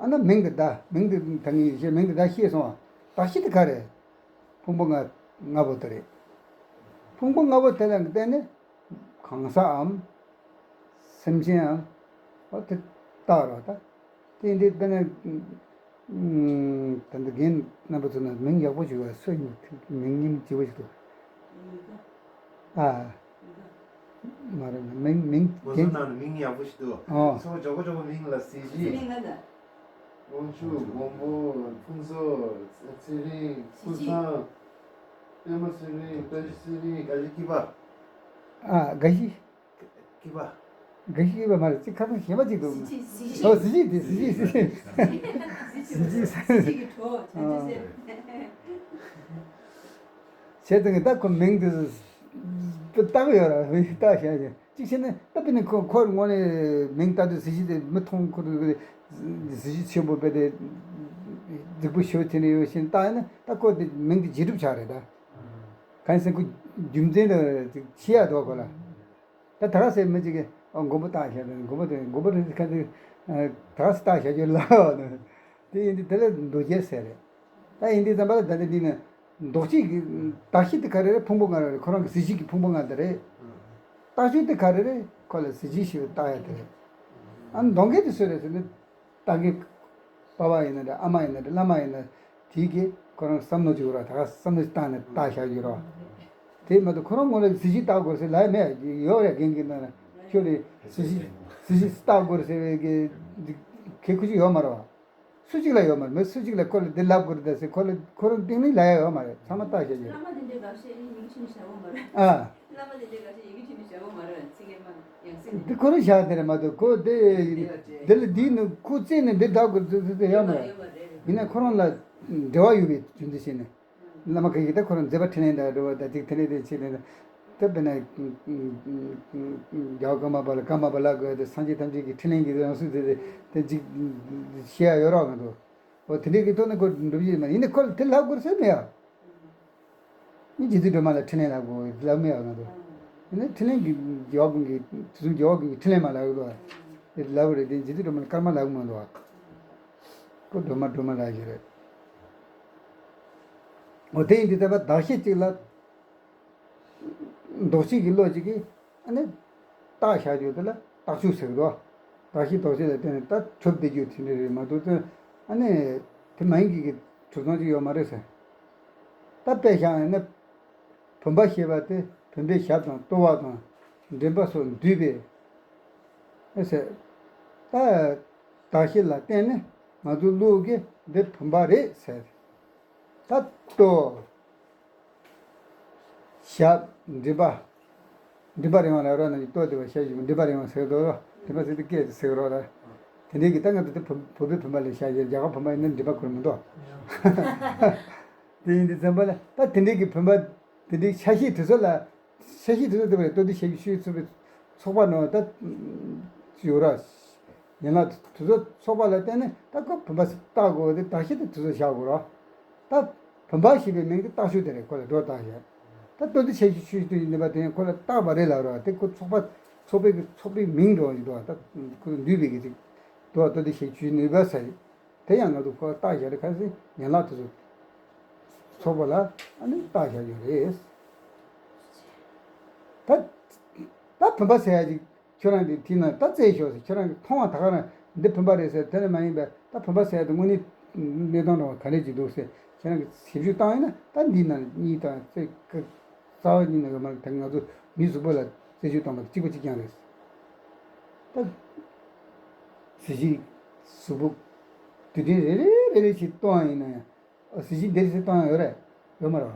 ཨ་ན་མིང་དེ་བརྡ། མིང་དེ་ད་ངས་བཤད། མིང་དེ་བརྡ་ཤེས་སོང་བ། གདགས་གཞི་དེ་ག་རེད། ཕུང་པོ་ལྔ་ལྔ་པོ་དེ་རེད། ཕུང་པོ་ལྔ་པོ་དེ་ལ་བརྟེན་ནས་གང་ཟག་གམ། སེམས་ཅན་ཨམ། འོ་དེ་བཏགས་རོགས་ད། དེ་འདི་དཔེར་ན། ད་འདི་རྒན་རྣམ་པ་ཚོ་ན་མིང་ཡག་པོ་ཞིག་ཡོད། སུ་མིང་སྙིང་རྗེ་པོ་ཞིག་འདུག་ཨ། མ་རེད། མིང་མིང་ཁོ་ཚོ་ནང་ནས་མིང་ཡག་པོ་ཞིག་འདུག་ཨོ། ཚོ་ཇོ་བོ་ཇོ་བོ་མིང་ལ་གཟི་བརྗིད། དབང་ཕྱུག། མགོན་པོ། ཕུན་ཚོགས། ཚེ་རིང་། ཀུན་བཟང་། པད་མ་ཚེ་རིང་། བཀྲ་ཤིས་ཚེ་རིང་། དགའ་བཞི། སྐྱིད་པ། ཨ། དགའ་བཞི། སྐྱིད་པ། འགའ་ཞིག་ཡོད་པ་མ་རེད། ཅིག་ཁ་སང་གཞན་པ་ཅིག་འདུག་གཟི་བརྗིད། གཟི་བརྗིད། ཨོ། གཟི་བརྗིད་དེ། གཟི་བརྗིད། གཟི་བརྗིད། གཟི་བརྗིད། གཟི་བརྗིད་ཀྱི་བྲོ་བྱང་ཆུབ་སེམས། བྱས་ཙང་གི་ད་ཁོ་མིང་དེ་བཏགས་ཡོད་ར། མིང་བཏགས་བཞག་ཅིག་བྱས་ནས། ད་དཔེར་ན་ཁོ་ཁོ་དངོས་གནས་མིང་བཏགས་དུས་གཟི་བརྗིད་དེ་མི་མཐོང་། ཁོ་གཟི་བརྗིད་ཆེན་པོ་དཔེ་དེ་རྫིག་པོ་ཞེ་པོ་དེ་འདྲ་ཡོད་བཞིན་བཏགས་ཡིན་ན། ད་ཁོ་དེ་མིང་དེ་རྗེས་གྲུབ་ཆགས་རེད་ད། གང་ཡིན་ཟེར་ན་ཁོ་རྒྱུ་མཚན་དེ་ཅིག་ཤེས་ཡ་འདུག་ཁོ་ལ། ད་ད་ག་ཟེར་མི་གཅིག་གིས། ཨ། མགོན་པོ་བཏགས་བཞག་དང་། མགོན་པོ་དེ། མགོན་པོ་དེ་ཁ་དེ། ཨ། ད་ག་ཟེར་བཏགས་བཞག་རྒྱུ་ལ། དེ་ཡིན་དུས་དེ་ལ་མདོ་རྒྱན་ཟེར་རེད། ད་ཡིན་དུས་ཙམ་པ་ལ་ད་ལྟ་འདི་ནི་མདོག་ཅིག་གི་བརྡ་ཤེས་དེ་ག་རེ་རེད། ཕུང་པོ་ལྔ་རེད། ཁོ་རང་གི་གཟི་བརྗིད་ཀྱི་ཕུང་པོ་ལྔ་དེ་རེད། བཏགས་ཆོས་དེ་ག་རེ་རེད། ཁོ་ལ་གཟི་བརྗིད་ཞེས་པའི་བཏགས་ཡ་དེ་རེད། ཨ། མདོ་རྒྱན་དེ་སུ་རེད་ཟེར་ན། ད་གིན་པ་ཕ་ཡིན་ན་འདྲ། ཨ་མ་ཡིན་ན་འདྲ། བླ་མ་ཡིན་ན། དེ་གིས་ཁོ་རང་བསམ་མནོ་བྱེད་དགོས་ར། ད་ག་བསམ་མནོ་བཏང་ནས་བཏགས་བཞག་རྒྱུ་ར། དེ་མ་གཏོགས་ཁོ་རང་ངོ་ལ་གཟི་བརྗིད་བཏགས་དགོས་ཟེར་ལབ་ཡ་མེད། ཡོད་རེད། རྒན་གྱི་ནང་ལ་ཁྱོད་ལ་གཟི་བརྗིད་གཟི་བརྗིད་བཏགས་དགོས་ཟེར་བའི་གི་གལ་ཁུ་ཅིག་ཡོད་མ་རེད་བ། སུ་གཅིག་ལ་ཡོད་མ་རེད། མི་སུ་གཅིག་ལ་ཁོ་ལ་འདི་ལབ་དགོས་རེད་ད་ཟེར་ཁོ་ལ་ཁོ་རང་སྟེང་ནས་ལབ་ཡ་ཡོད་མ་རེད། ཚང་མ་བཏགས་བཞག་རྒྱུ་རེད། བླ་མ་དེ་འདྲའི་དགའ་བཤད་ཡི་གེ་ཆུང་ཆུང་བཞག་གོ་མ་རེད། ཨ། བླ་མ་དེ་འདྲའི་དགའ་བཤད་ཡི་གེ་ཆུང་ཆུང་བཞག་གོ་མ་རེད། ཚིག་ངན་པ་ཡང་སྲིད་འདི་ཁོ་རང་བཞག་དེ་རེད་མ་གཏོགས། ཁོ་དེ་འདི་ལ་འདི་ནི་ཁོ་རྩིས་ནས་འདི་བདག་གི་རྩིས་རྩིས་དེ་ཡོད་མ་རེད། ཡིན་ན་ཁོ་རང་ལ་འབྲེལ་བ་ཡོད་པའི་རྒྱུ་མཚན་བྱས་ནས། བླ་མ་ག་གིས་ད་ཁོ་རང་མཛད་པ་འཕྲིན་ལས་དང་འབྲེལ་བ་དང་ཅིག་འཕྲིན་ལས་དེ་བྱས་ནས། ད་དཔེར་ན་རྒྱལ་བ་ཀརྨ་པ་ལ། ཀརྨ་པ་ལ་གོ་དེ་སངས་རྒྱས་ཐམས་ཅད་ཀྱི་འཕྲིན་ལས་ཀྱི་རང་གཟུགས་དེ་དེ་ཅིག་བཤད་ཡ་ཡོད་རོགས་ང་ཚོ། འོ། དེ་འདྲའི་གི་ཐོག་ནས་ཁོ་འགྲུབ་ཀྱི་མ་ཡིན་ན་ཁོ་ལ་དེ་ལབ་དགོས་ཟེར་མེད་ཡ། ནི་རྗེ་བཙུན་སྒྲོལ་མ་ལ་འཕྲིན་ལས་ལབ་དགོས་ལབ་མེད་ཡ་ང་ཚོ། ཡིན་ན་འཕྲིན་ལས་ཀྱི་རྒྱལ་བ་ཀུན་གྱི། དུས་གསུམ་རྒྱལ་བ་ཀུན་གྱི་འཕྲིན་ལས་མ་ལབ་དགོས་དེ་ལབ་རེད། དེ་རྗེ་བཙུན་སྒྲོལ་མ་ལ་ཀརྨ་ལབ་མ་འདུག་བ། ཁོ་སྒྲོལ་མ་སྒྲོལ་མ་ལབ་ཀྱི་རེད། འོ། དེ་ཡིན་དུས་ད་བར་བདག་བཤད་ཅིག་ལ། མདོག་བཤད་ཀྱི་བློ་ཅིག་གིས་ཨ་ནི་བཏགས་བཞག་རྒྱུ་དེ་ལ་བཏགས་ཆོས་ཟེར་གི་འདུག་བདག་བཤད་མདོག་བཤད་ལ་བརྟེན་ནས་ད་གྲུབ་བསྡད་རྒྱུ་དེ་འདྲ་རེད་མ་གཏོགས། ཨ་ནི་དེ་མ་ཡིན་གྱི་གི་གྲུབ་ཐང་ཅིག་ཡོད་མ་རེད་ཟེར། ད་དཔེ་བཞག་ཡིན་ན། བུམ་པ་ཞེས་པ་དེ་བུམ་པའི་ཞབས་དང་ལྟོ་བ་དང་མགྲིན་པ་སོགས་འདུས་པས་ཨེ་ཟེར། ད་བདག་བཤད་ལ་བརྟེན་ནས་ང་ཚོའི་བློ་གིས་འདི་བུམ་པ་རེད་ཟེར། ད་ལྟོ། ཞབས། མགྲིན་པ། མགྲིན་པ་རིང་བ་ལ་རོ་ན་ལྟོ་དེ་བ་ཞབས་ཞུ་མགྲིན་པ་རིང་བ་ཟེར་དོ། མགྲིན་པ་ཟེར་དུས་སྐད་དེ་ཟེར་རོགས་ལ། དེ་འདྲའི་གི་ད་ང་ཚོ་དེ་བུ་བུ་པའི་བུམ་པ་ལ་བཞག་ཡོད། རྒྱ་གར་བུམ་པ་ཡིན་ན་མགྲིན་པ་ཁུར་མི་འདུག་དེ་ཡིན་དུས་ཙམ་པ་ལ་ད་དེ་འདྲའི་གི་བུམ་པ་དེ་འདྲའི་ཆ་ཤས་དེ་ཚོ་ལ། ཆ་ཤས་དེ་ཚོ་དེ་བས་ལྟོ་ལྡིར་ཞབས་ཞུ་ཚུགས་པའི་ཚོགས་པ་ནང་ད་ཡོད་ར། ཡན་ལག་དེ་ཚོ་ཚོགས་པ་ལ་བརྟེན་ནས་ད་ཁོ་བུམ་པ་བཏགས་དགོས་དེ་བདག་བཤད་དེ་དེ་ཚོ་བཞག་དགོས་ར། ད་བུམ་པ་ཞེས་པའི་མིང་དེ་བཏགས་ཆོས་དེ་རེད། ཁོ་ལ་སྒྲོ་བཏགས་བཞག་ད་ལྟོ་ལྡིར་ཞབས་ཞུ་ཆུ་ཡི་ནུས་པ་དེ་ཁོ་ལ་བཏགས་པ་རེད་ལབ་ར། དེ་ཁོ་ཚོགས་པ་ཚོགས་པའི་གི་ཚོགས་པའི་མིང་འདྲ་བ་ཞིག་འདུག་ད་ཁོ་འདུས་པའི་གི་ཅིག་འདུག་ལྟོ་ལྡིར་ཞབས་ཞུ་ཆུ་ཡི་ནུས་པ་ཟེར། དེ་ཡང་ང་ཚོ་ཁོ་བཏགས་བཞག་རེད། ག་རེ་ཟེར་ཡན་ལག་དེ་ཚོ་ཚོགས་པ་ལ་ཨ་ནི་བཏགས་བཞག་ཡོད་རེད། ད་ད་བུམ་པ་ཟེར་ཡ་ཅིག་ཁྱོད་རང་གིས་དེ་ན་ད་བཙལ་ཤོག་ཟེར། ཁྱོད་རང་གིས་མཐོང་བ་ད་ག་རང་འདི་བུམ་པ་རེད་ཟེར། དེ་ནི་མ་ཡིན་པས། ད་བུམ་པ་ཟེར་ཡ་དེ་དངོས་གནས་གནས་སྟངས་འདྲ་བ་ག་འདྲས་ཅིག་འདུག་ཟེར་ཁྱེད་རང་གིས་ཞིབ་འཇུག་བཏང་ཡིན་ན། ད་འདི་ན་གཉིས་དང་རྩ་རྩ་བ་ཉིད་ནས་མ་རེད། ད་ང་ཚོ་མིའི་གཟུགས་པོ་ལ་རྩད་གཅོད་བཏང་བ་གཅིག་པ་གཅིག་རྐྱང་རེད། ད་གཟི་བརྗིད་གཟུགས་པོ་རྡུལ་ཕྲན་རེ་རེ་རེ་རེ་བཞིན་སྟོན་ཡ་ཡིན་ན་ཡང་། ཨ། གཟི་བརྗིད་འདིར་ཟེར་སྟོན་ཡ་ཡོད་རེད། ཡོད་མ་རེད་བ།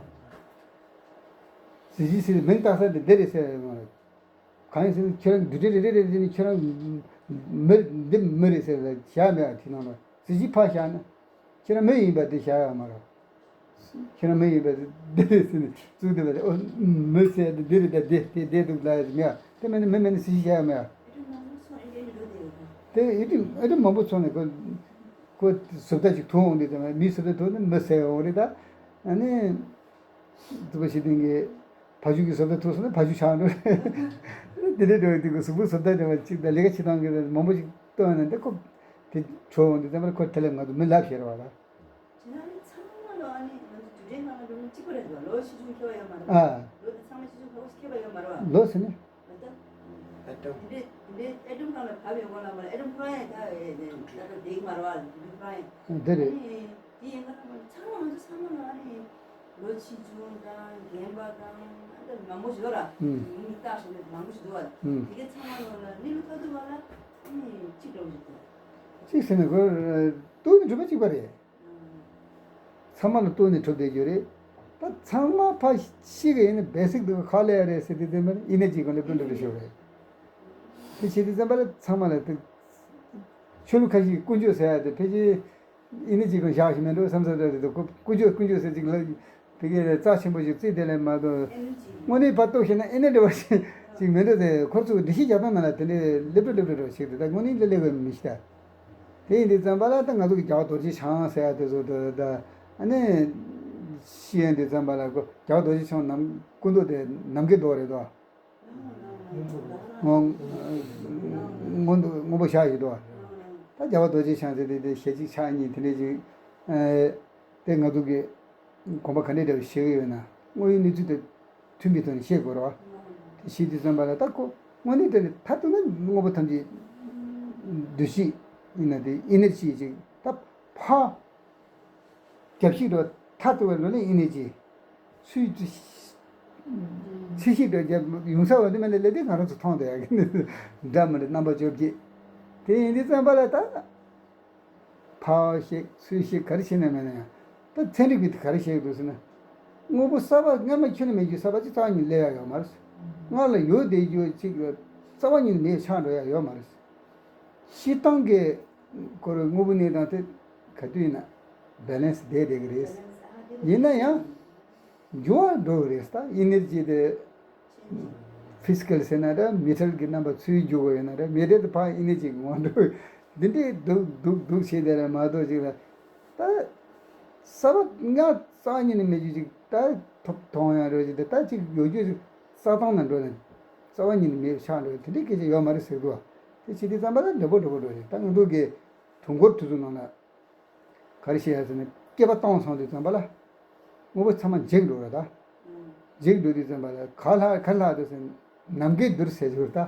གཟི་བརྗིད་ཟེར་མིང་བཏགས་ས་དེ་འདི་རེད་ཟེར་ཡ་ཡོད་མ་རེད། གང་ཡིན་ཟེར་ན་ཁྱེད་རང་རྡུལ་ཕྲན་རེ་རེ་རེ་རེ་ནས་ཁྱེད་རང་མི་འདི་མི་རེད་ཟེར་བཞག་མེད་པ། དེ་ནང་ལ་གཟི་བརྗིད་ཕར་བཞག་ན་ཁྱེད་རང་མི་ཡིན་པ་འདི་བཞག་ཡོད་མ་རེད། ཁྱེད་རང་མི་ཡིན་པ་འདི་རེད་ཟེར་ནས་བཙུགས་འདུག་པ་དེ། ཨོ། མི་ཟེར་དེ་འདི་རེད། ད་འདི་དེ་བསྡད་འདུག་ལབ་ཡ་མེད་པ། དེ་མིན་ན་མི་མིན་ན་གཟི་བརྗིད་བཞག་ཡོད་མེད་པ། དེ་ཨེ་ཏི་ཨེ་ཏི་མང་པོ་ཚོགས་ནས་ཁོ་ཁོ་བཟོ་ལྟ་ཅིག་ཐུག་འོང་དུས་ཙམ་པ། མིའི་བཟོ་ལྟ་ཐུག་ན་མི་ཟེར་འོང་རེད་ད། ཨ་ནི། ཙུ་པ་ཞིག་དེང་གི་བ་ཕྱུགས་ཀྱི་བཟོ་ལྟ་ཐུག་སོང་ན་བ་ཕྱུགས་ཆགས་འགྲོ། དེ་འདྲའི་འགྲོ་དུས་གཟུགས་པོ་བཟོ་ལྟ་འདྲ་བ་ཅིག་དང་ལས་ཀ་བྱེད་སྟངས་ཀྱི་མང་པོ་ཞིག་སྟོན་ནས་འདི་ཁོ་དེ་བྲོ་འོང་དུས་ཙམ་པ་ཁོ་དེ་ལས་ང་ཚོ་མི་ལབ་ཤེས་རེད་བ་ད། དེ་ནང་ནི་ཚང་མ་ལོ་ཨ་ནི་ང་ཚོ་དུས་དྲན་སྔ་ལ་འགྲོ་མི་གཅིག་པ་རེད་འདུག་ལོ་ཆེ་ཆུང་ཁྱད་པར་ཡོད་མ་རེད་བ། ཨ། ལོ་དེ་ཚང་མ་ཆེ་ཆུང་ཁ་པོ་ཞིག་ཁྱད་པར་ཡོད་མ་རེད་བ། ལོ་ཟེར་ནི། ད་ལྟ་དེ་འདྲའི་དེ་འདྲའི་ཨེ་ཊམ་ཁང་ལ་བབས་ཡོང་གོང་ལ་མ་ལ་ཨེ་ཊམ་ཁོ་རང་ཡང་ད་ད་ལྟ་བསྡད་ཀྱི་མ་རེད་བ། དུས་ཁོ་རང་ཡང་། དེ་རེད། ཨ་ནི་དེ་ཡིན་ཁ་ལ་མ་ཚང་མ་ང་ཚོ་ཚང་མ་ལ་ཨ་ནི་ལོ་ཆེ་ཆུང་དང་རྒན་པ་དང་ཨ་ད་མང་པོ་ཞིག་ཡོད་ར། ཨུམ། མི་བཏགས་ཤིང་མང་པོ་ཞིག་འདུག་བ། ཨུམ། དེ་གའི་ཚང་མ་ལ་གནས་ལུགས་མཐར་ཐུག་པ་ལ་ཨ་ནི་གཅིག་འདྲ་བོ་ཞིག་འདུག་གཅིག་ཟེར་ན་ཁོ་སྟོན་ནི་གྲུབ་པ་གཅིག་པ་རེད། ཚང་མ་ལ་སྟོན་ནས་གྲུབ་བསྡད་རྒྱུ་རེད། ད་ཚང་མ་ཕར་ཤི་གི་ཡིན་ན་བེ་སིག་འདུག་ག་ཁག་ལས་རེད་ཟེར་དུས་དེ་མིན་ཡིན་ན་གཅིག་གང་ལ་སྤུན་འདྲ་རེ་ཤོར་རེད། དེ་བྱེད་དུས་ཙམ་པ་ལ་ཚང་མ་ལ་དེ་ཆོས་ལུགས་ཁ་ཤས་ཀྱིས་ཀུན་སྤྱོད་ཟེར་ཡ་དེ་ཕལ་ཆེར་ཨི་ནི་ཅིག་གང་བཞག་ཞིག་མེད་འགྲོ་བསམ་ས་རེད་དེ། ཀུན་སྤྱོད་ཀུན་སྤྱོད་ཟེར་ཅིག་ལ་དེ་གའི་རྩ་ཆེན་པོ་ཞིག་བརྩིས་དེ་ལས་མ་གཏོགས། དངོས་གནས་ཕར་གཏུགས་བྱས་ན་ཨི་ནི་འདྲ་བ་ཞིག་ཅིག་མེད་འགྲོ་དེ། ཁོ་ཚོ་འགྲེལ་བཤད་རྒྱག་སྟངས་ནང་ལ་དེ་འདྲའི་ལེབ་འགྲོ་ལེབ་འགྲོ་འགྲོ་ཞིག་དེ་ད་དངོས་གནས་ལེ་ལེ་བའི་མི་ཞིག་ད། དེ་ཡིན་དུས་ཙམ་པ་ལ་ད་ང་ཚོ་གི་རྒྱལ་བ་རྡོ་རྗེ་འཆང་ཟེར་ཡ་དེ་ཚོ་དེ་ད་ཨ་ནི་ཤི་ཡོང་དུས་ཙམ་པ་ལ་ཁོ་རྒྱལ་བ་རྡོ་རྗེ་འཆང་ནམ་སྐུ་མདོག་དེ་ནམ་མཁའི་མདོག་རེད་དོ། སྔོན་སྔོན་དུ་སྔོན་པོ་ཤར་ཡོད་དོ། ད་རྒྱལ་བ་རྡོ་རྗེ་འཆང་ཟེར་དེ་དེ་ཞལ་གཅིག་ཕྱག་གཉིས་དེ་འདྲས་ཅིག་དེ་ང་ཚོ་གི་དགོངས་པ་ག་འདྲས་འདྲ་བ་བཞེས་ཀྱི་ཡོད་ན། དངོས་ཡོད་གནས་ཚུལ་དང་མཐུན་པའི་ཐོག་ནས་བཤད་དགོས་རེད་བ། དེ་བཤད་དུས་ཙམ་པ་ལ་ད་ཁོ་དངོས་གནས་དེ་ནི་མཐར་གཏུགས་ན་དངོས་པོ་ཐམས་ཅད་འདུ་ཤེས་ཡིན་ན་དེ་ཨེ་ནར་ཇི་ཅིག་ད་ཕར་རྒྱབ་ཤིག་འགྲོ་མཐར་གཏུགས་པའི་ལོ་ལ་ཨེ་ནར་ཇི་ཚུལ་ཚུལ་ཤིག་འགྲོ་རྒྱབ་ཡོང་ས་བ་དེ་མ་ལས་ལས་དེ་ང་རང་ཚོ་མཐོང་དེ་ཡག་གི་འདྲ་མི་འདྲ་རྣམ་པ་བཅོ་བརྒྱད། དེ་ཡིན་དུས་ཙམ་པ་ལ་ད། ཕར་བཤད་ཚུར་བཤད་ག་རེ་བྱས་ནས་མེད་ན་ཡང་། ད་ཚན་རིག་པས་དེ་ག་རེ་བཤད་ཀྱི་འདུག་ཟེར་ན། དངོས་པོ་གསར་པ་སྔ་མ་ཁྱོན་ནས་མེད་རྒྱུ་གསར་པ་ཅིག་རྩ་བ་ཉིད་ནས་སླེབས་ཡ་ཡོད་མ་རེད། སྔར་ལ་ཡོད་བསྡད་རྒྱུ་ཅིག་ལ་རྩ་བ་ཉིད་ནས་མེད་ཆགས་འགྲོ་ཡ་ཡོད་མ་རེད། སྤྱིར་བཏང་གི་ཁོ་རང་དངོས་པོ་གནས་སྟངས་དེ་ག་དུས་ཡིན་ན་བེ་ལེན་སི་བསྡད་བསྡད་ཀྱི་རེད། ཡིན་ན་ཡང་འགྱུར་བ་འགྲོ་གི་རེད། ད་ཨེ་ནར་ཇི་དེ་ཕི་ཛི་ཀལ་ཟེར་ན་འདྲ། མེ་ཊལ་གྱི་རྣམ་པ་ཚུར་འགྱུར་དགོས་ཡོད་ན་འདྲ། མེ་ཊལ་དེ་ཕར་ཨེ་ནར་ཇི་ངོ་འགྲོ་འདི་འདྲས་འདུག་འདུག་འདུག་བྱས་དེ་རེད་མ་གཏོགས་ཅིག་ལ་ད་གསར་པ་ང་རྩ་བ་ཉིད་ནས་མེད་རྒྱུ་ཅིག་ད་ཐོབ་མཐོང་ཡང་རེད་ཅིག་ད་ད་ཅིག་ཡོད་རྒྱུ་ཅིག་རྩ་ཐང་ན་འགྲོ་ནས་རྩ་བ་ཉིད་ནས་མེད་ཆགས་འགྲོ་དེ་འདྲའི་སྐད་ཆ་ཡོད་མ་རེད་ཟེར་འདུག་དེ་བྱེད་དུས་ཙམ་པ་ལ་འདྲ་པོ་འདྲ་པོ་འགྲོ་རེད། ད་ང་ཚོ་གི་དུས་འཁོར་དུས་ཚོད་ནང་ལ། ག་རེ་བཤད་ཡ་ཟེར་ན་སྐྱེས་པ་སྟོང་སོང་དུས་ཙམ་པ་ལ་དངོས་པོ་ཚང་མ་འཇིག་འགྲོ་ར་ད། འཇིག་འགྲོ་དུས་ཙམ་པ་ལ་ག་ལྷག་ག་ལྷག་དུ་ཟེར་ནམ་མཁའི་རྡུལ་ཟེར་ཞོར་ད།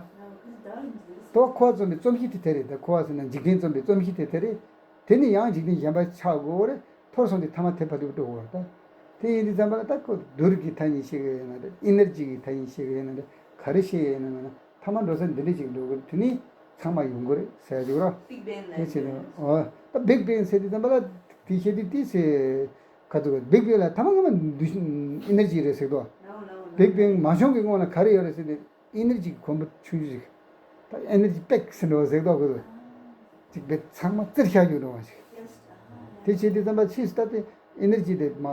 ཏོ་ཁོ་བ་རྩོམ་པའི་རྩོམ་གཞི་དེ་དེ་རེད། ད་ཁོ་བ་ཟེར་ན་འཇིག་རྟེན་རྩོམ་པའི་རྩོམ་གཞི་དེ་དེ་རེད། དེ་ནི་ཡང་འཇིག་རྟེན་གཞན་པ་ཆགས་དགོས་རེད། འཐོར་སོང་དུས་ཐ་མ་དེ་བར་དུ་འགྲོ་དགོས་རེད་ད། དེ་ཡིན་དུས་ཙམ་པ་ལ་ད་ཁོ་རྡུལ་གྱི་ཐ་སྙད་བཤད་གི་ཡོད་ན་རེད། ཨེ་ནར་ཇི་གི་ཐ་སྙད་བཤད་གི་ཡོད་ན་རེད། ག་རེ་བཤད་ཡོད་ན་མེད་ན། ཐ་མ་འགྲོ་ས་འདི་འདྲ་ཅིག་འགྲོ་དགོས། དེ་ནི་ཚང་མ་ཡོང་གི་རེད་ཟེར་ཡ་ཅིག་རོ། Big Bang ལ་དེ་བྱས་ནས་ཨོ་ད་Big Bang ཟེར་དུས་ཙམ་པ་ལ་དེ་བཤད་དུས་དེ་ཟེར་ག་ཚོད་Big Bang ལ་ཐ་མ་སྔ་མ་འདུ་ཤེས་ཨེ་ནར་ཇི་རེད་ཟེར་དོ། Big Bang མ་བྱུང་གི་སྔོན་ལ་ག་རེ་ཡོད་རེད་ཟེར་ཏེ་ཨེ་ནར་ཇི་གི་གོམ་པ་ཆུང་ཆུང་ཅིག་ད་ཨེ་ནར་ཇི་པེག་ཟེར་འགྲོ་ཟེར་དོ་གི་ཚོད་ཅིག་བེད་ཚང་མ་རྩིར་བཞག་རྒྱུ་འགྲོ་བ་ཞིག་དེ་བྱེད་དུས་ཙམ་པ་ཕྱིས་སུ་ད་དེ་ཨེ་ནར་ཇི་དེ་མ་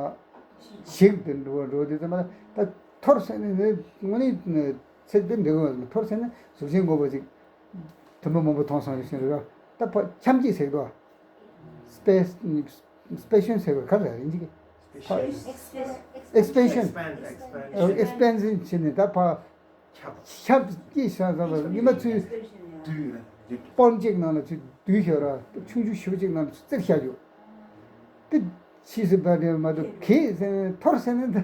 ཞིག་དེ་འགྲོ་བ་འགྲོ་དུས་ཙམ་པ་ལ་ད་འཐོར་ཟེར་ནས་དངོས་གནས། ཚིག་དེ་འདི་གོ་མཐོར་ཟེར་ན་གཟུགས་ཅན་དངོས་པོ་ཅིག་དུམ་བུ་མང་པོ་མཐོང་སོང་རེ་ཞིག་རེད། ད་ཕ་ཁྱབ་འཇུག་ཟེར་གོ་སྤེ་སྤེ་ཤན་ཟེར་གོ་ག་རེ་རེད་ཨིན་ཇི་གི་ཕ་ཨེགས་པེན་ཤན། Expand, expand. ཨེགས་པེན་ཤན་ཟེར་ནས་ད་ཕ་ཁྱབ། ཁྱབ་ཀྱི་ས་ས་ལ་ཉི་མ་ཚུར་སྤོན་གཅིག་ནང་ལ་ཚུར་བསྡུས་ཤོག་ར་ཆུང་ཆུང་ཞེ་པོ་གཅིག་ནང་ལ་ཚུར་རྩེར་བཞག་རྒྱུ། དེ་ཕྱིས་སུ་བབས་ནས་མ་གཏོགས་གས་ཟེར་ནས་འཐོར་ཟེར་ནས་ད་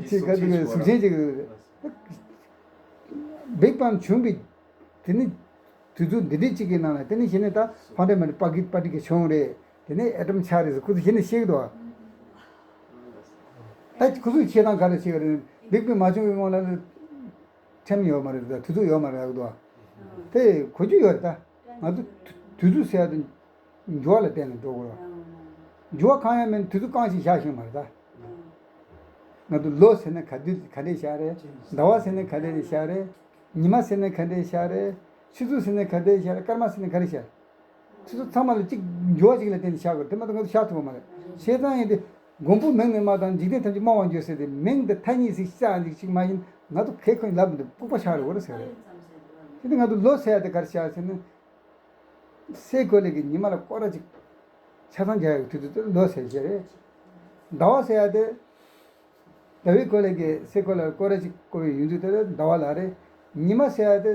ཅིག་ག་དུས་གཟུགས་ཅན་ཅིག་Big Bang བྱུང་བའི་དེ་ནི་དུས་ཚོད་འདི་འདྲའི་གཅིག་གི་ནང་ལ་དེ་ནི་གཞི་ནས་ད་ཕན་ཌ་མེན་ཊལ་པར་ཊི་ཀལ་པར་ཊི་ཀལ་བྱུང་རེད། དེ་ནས་ཨེ་ཊམ་ཆགས་རེད་ཟེར་ཁོ་ཚོ་གཞི་ནས་ཤེས་ཀྱི་འདུག་ད་ཁོ་ཚོས་བཤད་སྟངས་ག་རེ་བྱེད་ཀྱི་རེད། Big Bang མ་བྱུང་བའི་སྔོན་ལ་ཊེམ་ཡོད་མ་རེད། ད་དུས་ཚོད་ཡོད་མ་རེད་ཟེར་གྱི་འདུག་དེ་གོ་རྒྱུ་ཡོད་རེད། ད་ང་ཚོ་དུས་ཚོད་ཟེར་ཡ་དེ། འགྱུར་བ་ལ་བརྟེན་ནས་འགྲོ་དགོས། འགྱུར་བ་གང་ཡང་མེད་ན་དུས་ཚོད་རྐང་ཞིག་བཞག་ཤེས་མ་རེད་ད། ང་ཚོ་ལོ་ཟེར་ན་ག་དུས་ག་འདྲས་བཞག་རེད། ཟླ་བ་ཟེར་ན་ག་འདྲས་བཞག་རེད། ཉི་མ་ཟེར་ན་ག་འདྲས་བཞག་རེད། ཆུ་ཚོད་ཟེར་ན་ག་འདྲས་བཞག་རེད། སྐར་མ་ཟེར་ན་ག་རེ་བཞག་དུས་ཚོད་ཚང་མ་ལ་གཅིག་འགྱུར་བ་ཅིག་ལ་བརྟེན་ནས་བཞག་དགོས་རེད། དེ་མ་གཏོགས་ང་ཚོ་བཞག་ཐུབ་པ་མ་རེད། བྱས་ཙང་ཡིན་ཏེ། མགོན་པོ་མིང་ནས་མ་དང་འཇིག་རྟེན་ཐམས་ཅད་རྨོངས་པར་འགྱུར་ཟེར་ཏེ་མིང་དེ་ཐ་སྙད་ཅིག་བཞག་འདུག་ཅིག་མ་ཡིན་ང་ཚོ་གས་ཁོ་ལབ་མི་འདུག་ལྐུགས་པ་ཆགས་རེད་འོ་རེད་ཟེར་རེད། དེ་ནི་ང་ཚོ་ལོ་ཟེར་ཡ་དེ་ག་རེ་བྱ་ཟེར་ན། སའི་གོ་ལའི་གི་ཉི་མ་ལ་སྐོར་ར་ཅིག་ཆ་ཚང་རྒྱག་ཡག་དུས་ཚོད་དེ་ལོ་ཟེར་བཤད་རེད། ཟླ་བ་ཟེར་ཡ་དེ། ཟླ་བའི་གོ་ལའི་གི་སའི་གོ་ལ་སྐོར་ར་ཅིག་སྐོར་བའི་ཡུན་ཚད་དེ་ལ་ཟླ་བ་ལ་རེད། ཉི་མ་ཟེར་ཡ་དེ་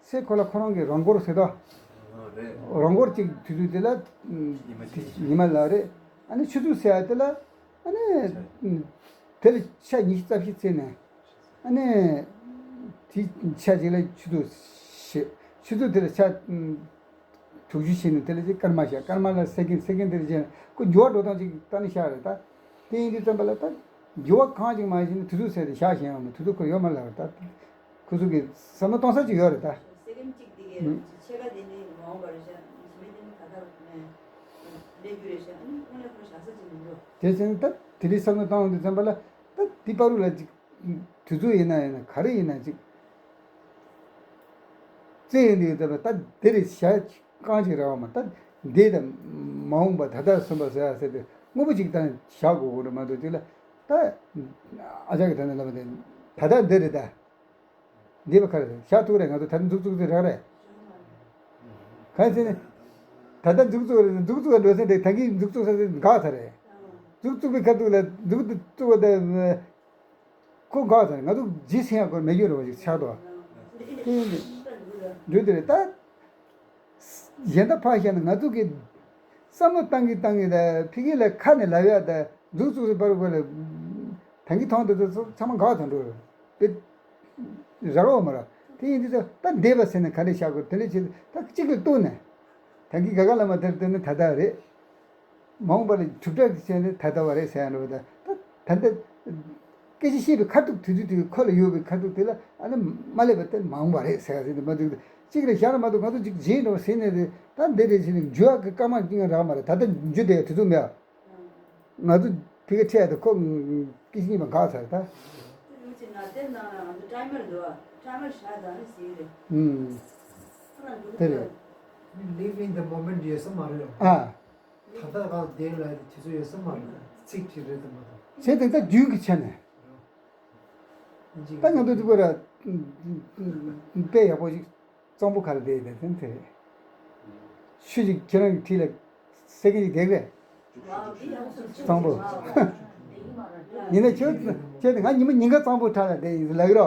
སའི་གོ་ལ་ཁོ་རང་གི་རང་འཁོར་ཟེར་དོ། རང་འཁོར་ཅིག་དུས་ཚོད་དེ་ལ་ཉི་མ་ཅིག་ཉི་མ་ལ་རེད། ཨ་ནི་ཆུ་ཚོད་ཟེར་ཡ་དེ་ལ་ཨ་ནི་དེ་ལ་ཆ་ཉི་ཤུ་རྩ་བཞི་བརྩིས་ནས། ཨ་ནི། དེ་ཆ་གཅིག་ལ་ཆུ་ཚོད་བཞི། ཆུ་ཚོད་དེ་ལ་ཆ། དྲུག་ཅུ་བྱས་ནས་དེ་ལ་ཅིག་སྐར་མ་བཞག་སྐར་མ་ལ་སེ་ཀེན། སེ་ཀེན་དེ་ལ་བྱས་ནས་ཁོ་འགྱུར་བ་འགྲོ་སྟངས་ཅིག་ལྟ་ནི་ཤག་རེད་ད། དེ་ཡིན་དུས་ཙམ་པ་ལ་ད། འགྱུར་བ་གང་ཅིག་མ་བྱས་ནས་དུས་ཚོད་ཟེར་ཏེ་བཞག་བཞིན་ཡོད་མ། དུས་ཚོད་ཁོ་ཡོད་མ་ལབ་རེད་ད། ཁོ་ཚོ་གི་བསམ་བློ་གཏོང་ས་ཅིག་ཡོད་རེད་ད། སེ་ཀེན་གཅིག་དེ་གའི་ཕྱེད་ཀ་དེ་ནི་མ་འོངས་པ་རེད་ཤག་ཉི་མ་དེ་ནི་ད་ལྟ་རུ་སླེབས་རྒྱུ་རེད་ཤག་ཨ་ནི་སྔོན་ལ་ཁོ་བཞག་ས་ཅིག་མི་འདུག་དེ་ཚེ་ད་དེ་རིང་བསམ་བློ་བཏང་ཡོང་དུས་ཙམ་པ་ལ་ད་དེ་བར་དུ་ལ་ཅིག་དུས་ཚོད་ཡིན་ན་ཡིན་ན་ག་རེ་ཡིན་ན་ཅིག་བཙལ་ཡོང་དུས་ད་ད་འདི་རེད་ཞག་རྐང་གཅིག་རེད་བ། མ་ད་འདི་དང་མ་འོངས་པ་ད་ལྟ་གསུམ་པ་ཟེར་ཡ་ཟེར་དུས་དངོས་པོ་གཅིག་ད་བཞག་དགོས་དགོས་རེད་མ་གཏོགས། དེ་ལ་ད་ཨ་ཅག་གིས་ད་ནི་ལབ་པ་དེ་ད་ལྟ་འདི་རེད་ད། འདི་པ་ཁ་རེད་བཞག་ཐུབ་རེད། ང་ཚོ་ད་ནི་འཛུགས་བཙུགས་ཚེ་རག་རེད། གང་ཟེར་ན། ད་ལྟ་འཛུགས་བཙུགས་རེད། འཛུགས་བཙུགས་འགྲོ་ཟེར་དེ་ད་གིན་འཛུགས་བཙུགས་ས་ཟེར་འགག་ཚར་རེད། འཛུགས་བཙུགས་པའི་ཁ་ཐུག་ལ་འཛུགས་བཙུགས་པ་དེ། ཁོ་འགག་ཚར། ང་ཚོ་ཇི་སྲིད་ཡང་ཁོ་མེད་རྒྱུ་རེད་བ་ཞིག་ཆགས་འདུག་དེ་ཡིན་དུས་འགྲོ་དེ་རེད་ད། གཞན་དག་ཕར་བཞག་ན་ང་ཚོ་གི་བསམ་བློ་བཏང་གི་བཏང་གི་ད་ཕ་གི་ལ་ཁ་ནས་ལབ་ཡ་ད་འཛུགས་བཙུགས་སུ་པར་བར་ལ་ད་གི་མཐོང་དུ་ད་ཚང་མ་འགག་ཚར་འགྲོ་རེད། རག་འོ་མ་ར། དེ་ཡིན་དུས་ད་འདས་པ་ཟེར་ནས་ག་རེ་བཞག་དགོས་དེ་འདྲ་བྱེད་ད་གཅིག་ལ་གཏུགས་ནས་ད་གི་ག་ག་ལ་མ་དེར་དེ་ནི་ད་ལྟ་རེད། མ་འོངས་པ་ལ་གྲུབ་འབྲས་ཀྱི་ཆེད་ནི་ད་ལྟ་བ་རེད་ཟེར་ཡ་འགྲོ་བ་དང་ད་ད་ལྟ་སྐད་ཆ་བཤད་པའི་ཁ་ཐུག་དུས་ཚོད་དུས་ཁོ་ལ་ཡོད་པའི་ཁ་ཐུག་དེ་ལ་ཨ་ནི་མ་སླེབས་པ་དེ་མ་འོངས་པ་རེད་ཟེར་ཡ་ཟེར་ནས་མ་འདུག་གཅིག་ལ་བཞག་ན་མ་གཏོགས་ང་ཚོ་གཅིག་བརྗེད་འགྲོ་བ་ཟེར་ནས་དེ་ད་འདི་རེད་ཟེར་ནས་འཇུ་བ་གི་སྐར་མ་གཅིག་ཡང་རག་མ་རེད། ད་ལྟ་འཇུ་བསྡད་ཡ་དུས་ཚོད་མེད་ཨ། ང་ཚོ་ཕི་ག་ཁྲལ་དུ་ཁོ་སྐད་ཆ་གཉིས་པ་འགག་ཚར་ད། ཡོང་ཅིག་ན་དེ་ན་ང་ཚོ་ཊའི་མར་འདུག་ཨ། ཊའི་མར་བཞག་ད་ནི་ཟིག་རེད། ཨུམ། ཁོ་ན་འདུག་དེ་རེད། Live in the moment ཡོད་ས་མ་རེད། ཨ། ད་ལྟ་ག་དེ་ལ་དེ་ཚོ་ཡོད་ས་མ་རེད། ཚིག་གཅིག་རེད་དམ་མ་གཏོགས། བྱས་ཙང་ད་རྒྱུན་གྱི་ཆ་ནས། ད་ང་ཚོ་འདི་གོ་ར་དཔེ་ཡག་པོ་ཞིག་གཙང་པོ་ག་ལ་བསྡད་ཡོད་དེ་དེ་རེད། ཆུ་ཞིག་ཁྱེད་རང་གི་འཁྲིས་ལ་སེ་གན་ཞིག་བསྡད་རེད། གཙང་པོ། ཡིན་ན་ཁྱོད་ཁྱོད་ང་ཉི་མ་ཉིན་ག་གཙང་པོ་ཁྲ་ལ་བསྡད་ཡིན་ལབ་ཀྱི་རོ།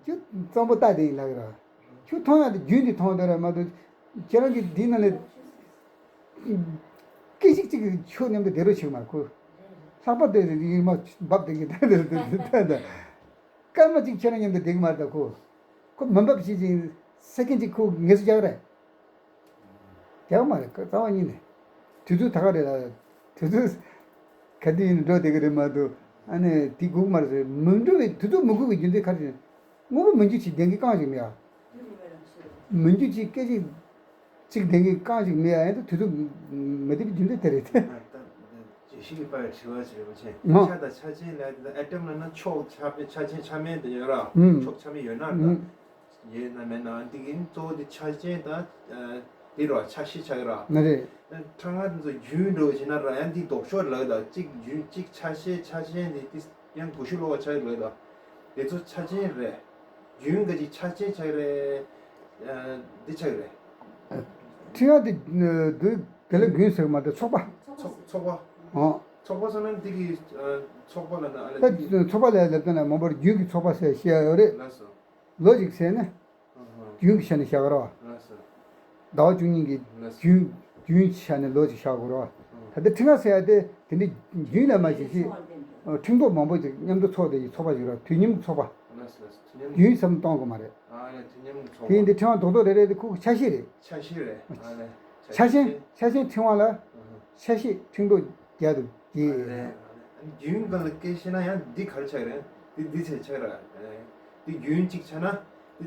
ཁྱོད་གཙང་པོ་ལྟ་བསྡད་ཡིན་ལབ་ཀྱི་རོ། ཁྱོད་མཐོང་ཡག་དེ་རྒྱུན་དུ་མཐོང་བསྡད་ར་མ་གཏོགས་ཁྱེད་རང་གི་འདི་ནང་ནས་སྐད་ཅིག་གཅིག་གིས་ཁྱོད་མཉམ་དུ་བསྡད་རོགས་བྱེད་ཀྱི་མ་རེད་ཁོ། ལྷག་པར་དུ་ཡིན་མ་འབབ་བསྡད་ཀྱི་ད་ད་ད་ད་སྐར་མ་གཅིག་ཁྱེད་རང་མཉམ་དུ་བསྡད་ཀྱི་མ་རེད་ད་ཁོ། ཁོ་མི་འབབ་བྱེད་ཅིང་སེ་ཀན་གཅིག་ཁོ་ངལ་གསོ་རྒྱག་རེད། རྒྱག་མ་རེད་རྩ་བ་ཉིད་ནས། དུས་ཚོད་ད་ག་རེད་ལ། དུས་ཚོད་ག་དུས་ཡིན་འགྲོ་བསྡད་ཀྱི་རེད་མ་གཏོགས་ཨ་ནི་དེ་སྒུག་མ་རེད་ཟེར་མི་འགྲོ་བའི་དུས་ཚོད་མི་སྒུག་པའི་རྒྱུ་མཚན་ག་རེ་རེད། དངོས་པོ་མི་འགྱུར་ཅིག་ལྡན་གྱི་རྐང་ཞིག་མེད་ཨ། མི་འགྱུར་ཅིག་སྐད་ཅིག་ཅིག་ལྡན་གྱི་རྐང་ཞིག་མེད་ཨ། ཡིན་ད་དུས་ཚོད་མི་བདེ་བའི་རྒྱུ་མཚན་དེ་རེད་དེ། ད་ད་ད་རྗེས་ཤུལ་གྱི་པར་དྲི་བ་ཞིག་རེད་པ་ཆེ། ཨོ། ཆ་དང་ཆ་ཅན་ལ་ད་ཨེ་ཊམ་ལབ་ན་ཕྱོགས་ཆ་ཆ་ཅན་ཆ་མེད་དེ་ཡོད་ར། ཨུམ། ཕྱོགས་ཆ་མེད་ཡོད་ན་ད། ཨུམ། ཡོད་ན་མེད་ན་འདི་གི་གཙོ་བོ་འདི་ཆ་ཅན་དང་། ཨ། འདི་ར་ཆ་ཤས་ཆགས་ཀྱི་ར། ན་རེད། ཕྲེང་བ་འདི་ཚོ་རྒྱུན་འགྲོ་བྱས་ན་ར་ཡང་འདི་ལྡོག་ཕྱོགས་ལབ་ད་གཅིག་རྒྱུན་གཅིག་ཆ་ཤས་ཆ་ཅན་འདི་འདི་ཡང་གུ་ཤུ་ལོག་ཆགས་ཀྱི་ལབ་ད། འདི་ཚོ་ཆ་ཅན་རེད། རྒྱུན་ག་ཅིག་ཆ་ཅན་ཆགས་རེད། ཨ། འདི་ཆགས་རེད། ཕྲེང་བ་འདི་འདི་དེ་ལ་རྒྱུན་ཟེར་མ་རེད་ཚོགས་པ། ཚོགས་ཚོགས་པ། ཨོ། ཚོགས་པ་ཟེར་ན་འདི་གི་ཚོགས་པ་ལ་ན་ཨ་ལ་ད་འདི་གི་ཚོགས་པ་ལ་ལབ་ད་ན་མང་པོར་རྒྱུན་གྱི་ཚོགས་པ་ཟེར་བཤད་ཡ་ཡོད་རེད། ལགས་སོ། ལོ་གཅིག་ཟེར་ན། ཨ་ཧ། རྒྱུན་གྱི་ཆ་ནས་བཞག་རོགས། ལགས་སོ། ཟླ་བ་བཅུ་གཉིས་ཀྱི་ལགས་སོ། རྒྱུན་རྒྱུན་ཆ་ནས་ལོ་གཅིག་བཞག་དགོས་རོགས། ཨ། ད་ལྟ་ཕྲེང་བ་ཟེར་ཡ་དེ་དེ་འདྲའི་རྒྱུན་ལ་མ་ཞིག་ཞིག་ཕྲེང་རྡོག་མང་པོ་ཅིག་མཉམ་དུ་ཚོགས་དེ་ཡི་ཚོགས་པ་ཞིག་རོགས་དུས་མཉམ་གྱི་ཚོགས་པ། ལགས་སོ་ལགས་སོ། དུས་མཉམ་གྱི། རྒྱུན་བསམ་བློ་གཏོང་དགོས་མ་རེད། ཨ་ལས་དུས་མཉམ་གྱི་ཚོགས་པ། དེ་ཡིན་དེ་ཕྲེང་བ་རྡོག་རྡོག་རེ་རེ་དེ་ཁོ་ཆ་ཤས་རེད། ཆ་ཤས་རེད། ཨ་ལས། ཆ་ཤས་ཆ་ཤས་ཕྲེང་བ་ལ། ཨ་ཧ། ཆ་ཤས་ཕྲེང་རྡོག་བརྒྱ་དང་བརྒྱད། ཨ་ལས། རྒྱུན་གང་ལ་སྐད་ཤེས་ན་ཡང་འདི་ག་རེ་ཆགས་རེད། འདི་འདི་ཚེ་ཆགས་ར། འདི་རྒྱུན་གཅིག་ཆགས་ན།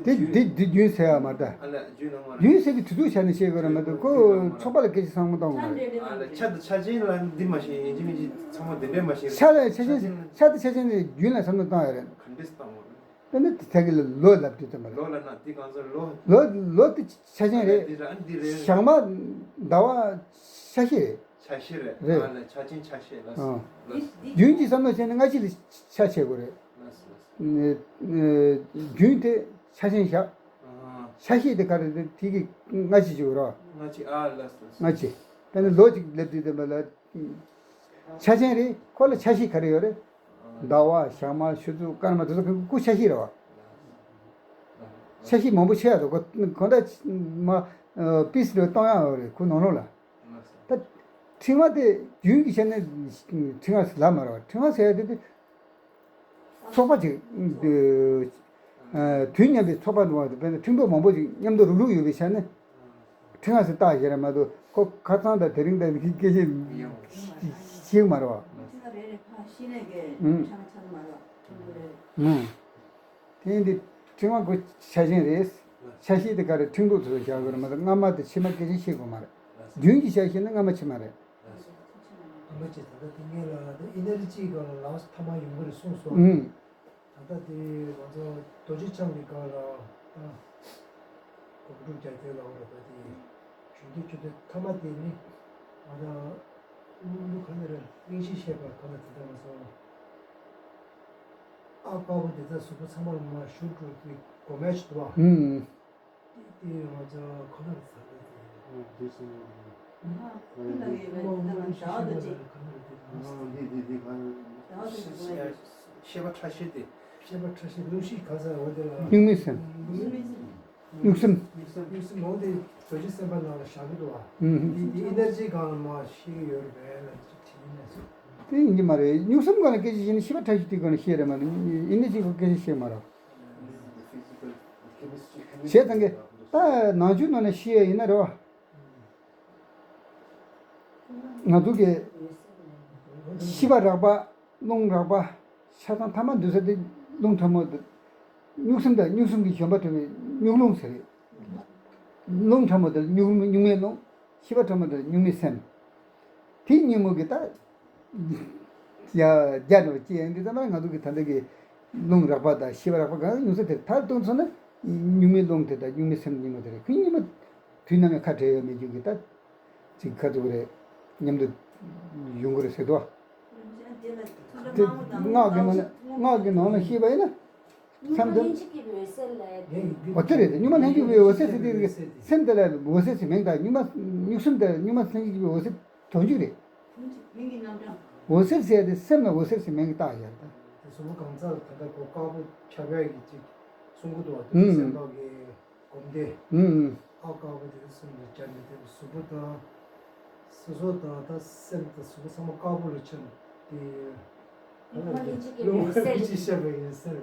འདི་རྒྱུན། འདི་འདི་རྒྱུན་ཟེར་ཡ་མ་རེད། ཨ་ལས་རྒྱུན་ལ་མ་རེད། རྒྱུན་ཟེར་གྱི་དུས་ཚོད་ཆ་ནས་བཤད་དགོས་རེད་མ་གཏོགས་ཁོ་ཚོགས་པ་ལ་སྐད་ཆ་ཚང་མ་གཏོང་དགོས་མ་རེད། ཨ་ལས་ཆ་དང་ཆ་ཅན་ལ་འདི་མ་ཤེས་ཡིན་གཅིག་མིན་གཅིག་ཚང་མ་འདི་འདྲས་མ་ཤེས། ཆ་ལ་ཆ་ཅན་ཆ་དང་ཆ་ཅན་ནི་རྒྱུན་ལ་བསམ་བློ་གཏོང་ཡ་རེད། ག་འདྲས་བཏང་བ་རེད། དེ་ནི་དེ་ཚད་ཀྱི་ལོ་ལབ་དུས་ཙམ་པ་རེད། ལོ་ལབ་ན་འདི་གང་ཟེར་ལོ། ལོ་ལོ་དེ་ཆ་ཅན་རེད། འདི་ར་འདི་རེད། ཞག་མ་ཟླ་བ་ཆ་ཤས་རེད། ཆ་ཤས་རེད། རེད། ཨ་ལས་ཆ་ཅན་ཆ་ཤས་ལ། ཨ། ལ། རྒྱུན་གྱི་བསམ་བློ་བྱས་ན་སྔ་ཕྱི་ལ་ཆ་ཕྱེ་དགོས་རེད། ལ། ལ། རྒྱུན་དེ་ཆ་ཅན་བཞག་ཨ། ཆ་ཤས་དེ་ག་རེ་རེད་དེ་གི་སྔ་ཕྱི་བྱེད་དགོས་རེད། སྔ་ཕྱི་ཨ་ལ། ལ། སྔ་ཕྱི། དེ་ནི་ལོ་གཅིག་སླེབས་དུས་དེ་མ་ལ། ཆ་ཅན་རེད་ཁོ་ལ་ཆ་ཤས་ག་རེ་ཡོད་རེད། ཟླ་བ་ཞག་མ་ཆུ་ཚོད་སྐར་མ་དེ་ཚོ་ཁོ་ཆ་ཤས་རེད་བ། ཆ་ཤས་མང་པོ་ཆགས་ཡ་འདུག་ཁོ་ཁོ་འདྲ་མ་པིས་རེ་གཏོང་ཡ་ཡོད་རེད་ཁོ་ནང་ལོགས་ལ། ད་ཕྲེང་བ་དེ་རྒྱུན་གྱི་ཆ་ནས་ཕྲེང་བ་ལབ་མ་རེད་བ། ཕྲེང་བ་ཟེར་ཡ་དེ་དེ་ཚོགས་པ་ཅིག་དུས་མཉམ་པའི་ཚོགས་པ་འདུག་བ། དཔེར་ན་ཕྲེང་རྡོག་མང་པོ་ཅིག་མཉམ་དུ་རུག་རུག་ཡོད་པའི་ཆ་ནས། ཕྲེང་བ་ཟེར་བཏགས་བཞག་རེད་མ་གཏོགས་ཁོ་ཁ་ཚང་དང་དེ་རིང་དང་གི་སྐད་ཆ་ཤེས་མ་རེད་བ། ཕྲེང་བ་རེ་རེ་ཕར་ཤེས་ནས་གི་ཨུམ། ཕྲེང་བ་ཆགས་མ་རེད་བ། ཕྲེང་བ་རེ་རེ། ཨུམ། དེ་ཡིན་དུས་ཕྲེང་བ་ཁོ་ཆ་ཅན་རེད། ཆ་ཤས་དེ་ག་རེ་ཕྲེང་རྡོག་དེ་ཚོ་བཞག་དགོས་རེད་མ་གཏོགས་སྔ་མ་དང་ཕྱི་མ་སྐད་ཆ་ཤེས་དགོས་མ་རེད། རྒྱུན་གྱི་ཆ་ཤས་ནི་སྔ་མ་ཕྱི་མ་རེད། ཨ་མ་ཅེ་ད་ལྟ་དེ་སྔོན་ལ་ཨི་ན་རི་ཅིའི་སྒང་ལ་ལགས་སོ་ཐ་མག་ཡོང་གི་རེད་གསུངས་སོང་། ཨུམ། ད་ལྟ་དེ་ང་ཚོ་རྡོ་རྗེ་འཆང་གི་སྒང་ལ་ད་ སྒོམ་སྒྲུབ་རྒྱ་ཁྱོན་ལ་འོ་ར་པ་དེ་གཞོན་དུས་ཆུ་ཚོད་ཐ་མ་དེ་ནི་ང་དང་ཀླུ་ཀླུ་ག་ལ་རེད། གླིང་བཞི་བཤད་པ་ག་ལ་དེ་འདྲ་མ་སོང་། ཨ་དཀར་པོ་དེ་ཚ་གཟུགས་པོ་ཚང་མ་ལ་མ་ཞུ་འགྲོ་གི་གོ་མེད་ཞིག་འདུག་བ། ཧུམ། དེ་དེ་ང་ཚོ་ཁོ་ན་ཚ་ལ་དེ། ཨ་དེ་སོང་། ང་ཡི་ཁོ་མ་ང་ནི་ཤི་ཤི་མ་ལ་ག་ལ་དེ་ང་ཚོ་དེ་དེ་དེ་ག་ཤི་ཤི་ཤི་ཤི་བ་ཁྲ་ཤེས་དེ། ཤེས་པ་ཕྲ་ཤེས་ཀླུ་ཤི་ག་ས་འོ་དེ་ལ། གཉུག་མའི་སེམས། གཉུག་སེམས། གཉུག་སེམས་གཉུག་སེམས་འོ་དེ་རྡོ་རྗེ་སེམས་དཔའ་ནང་ལ་བཞག་གི་འདུག་བ། ཨུམ། དེ་དེ་ཨི་ནར་ཇི་གང་ལ་མ་ཤི་གི་ཡོད་རེད་པས་ལ་ཅིག་དྲིས་ནས་སོ། དེ་ཡིན་གྱི་མ་རེད། གཉུག་སེམས་སྒང་ལ་སྐད་ཆ་བཤད་ན་ཤེས་པ་ཕྲ་ཤེས་དེ་སྒང་ལ་ཤེས་རེད་མ་གཏོགས་ཨི་ནར་ཇི་གི་སྐད་ཆ་བཤད་མ་རེད། བྱས་ཙང་གི་ད་ནང་ཆོས་ནང་ནས་ཤེས་ཡ་ཡིན་ན་རེད་བ། ང་ཚོ་གི་ཤེས་པ་རགས་པ། རླུང་རགས་པ། ཆ་ཚང་ཐ་མ་འདུས་ས་དེ་རླུང་ཕྲ་མོ་དེ། གཉུག་སེམས་དང་གཉུག་སེམས་ཀྱི་བཞོན་པ་འཕྲད་པའི་གཉུག་རླུང་ཟེར། རླུང་ཕྲ་མོ་དེ་གཉུག་གཉུག་མའི་རླུང་། ཤེས་པ་ཕྲ་མོ་དེ་གཉུག་མའི་སེམས། དེ་གཉིས་མོ་གི་ད་ཡ་རྒྱ་འདྲ་བ་སྐྱེ་ཡང་འདི་ཙམ་པ་ང་ཚོ་གི་ད་ལྟ་གི་རླུང་རགས་པ་དང་ཤེས་པ་རགས་པ་གང་གཉུག་ས་དེར་མཐར་གཏུགས་སོང་ན་གཉུག་མའི་རླུང་དེ་དང་གཉུག་མའི་སེམས་གཉིས་མོ་དེ་རེད། ཁོ་གཉིས་མོ་དུས་ནམ་ཡང་ཁ་བྲལ་ཡོད་མེད་རྒྱུ་གི་ད། ཅིག་ཁ་ཐུག་རེད། མཉམ་དུ་ཡོང་གི་རེད་ཟེར་དོ། དེ་སྔགས་ཀྱི་ནང་ནས་སྔགས་ཀྱི་ནང་ནས་ཤེས་པ་ཡིན་ན། མཚམས་དུ། འོ་དེ་རེད། གཉུག་མ་ལྷན་ཅིག་པའི་འོད་གསལ་ཟེར་དུས་སེམས་དེ་ལ་འོད་གསལ་ཟེར་མིང་བཏགས། གཉུག་མ་གཉུག་སེམས་དེ་གཉུག་མ་ལྷན་ཅིག་པའི་འོད་གསལ་དོན་གཅིག་རེད། འོད་གསལ་ཟེར་དེ་སེམས་ལ་འོད་གསལ་ཟེར་མིང་བཏགས་ཡོད་རེད། དེ་གཟུགས་པོ་གང་ཟག་ད་ལྟ་གོ་དཀར་པོ་ཆགས་པའི་གི་ཅིག་གསུང་གི་འདུག་བ། དེ་ཚོ་སེམས་ཐོག་གི་སྒོམ་བཟླས། ཨ་དཀར་པོ་དེ་གསུམ་དུ་སྦྱར་ནས་དེ་གཟུགས་པོ་དང་། སོ་སོ་དང་ད་སེམས་དང་གཟུགས་པོ་ཚང་མ་དཀར་པོ་ལ་ཕྱིན་ཏེ། ལྷན་ཅིག་གི་འོད་གསལ། ཅི་བཤད་པའི་འོད་གསལ།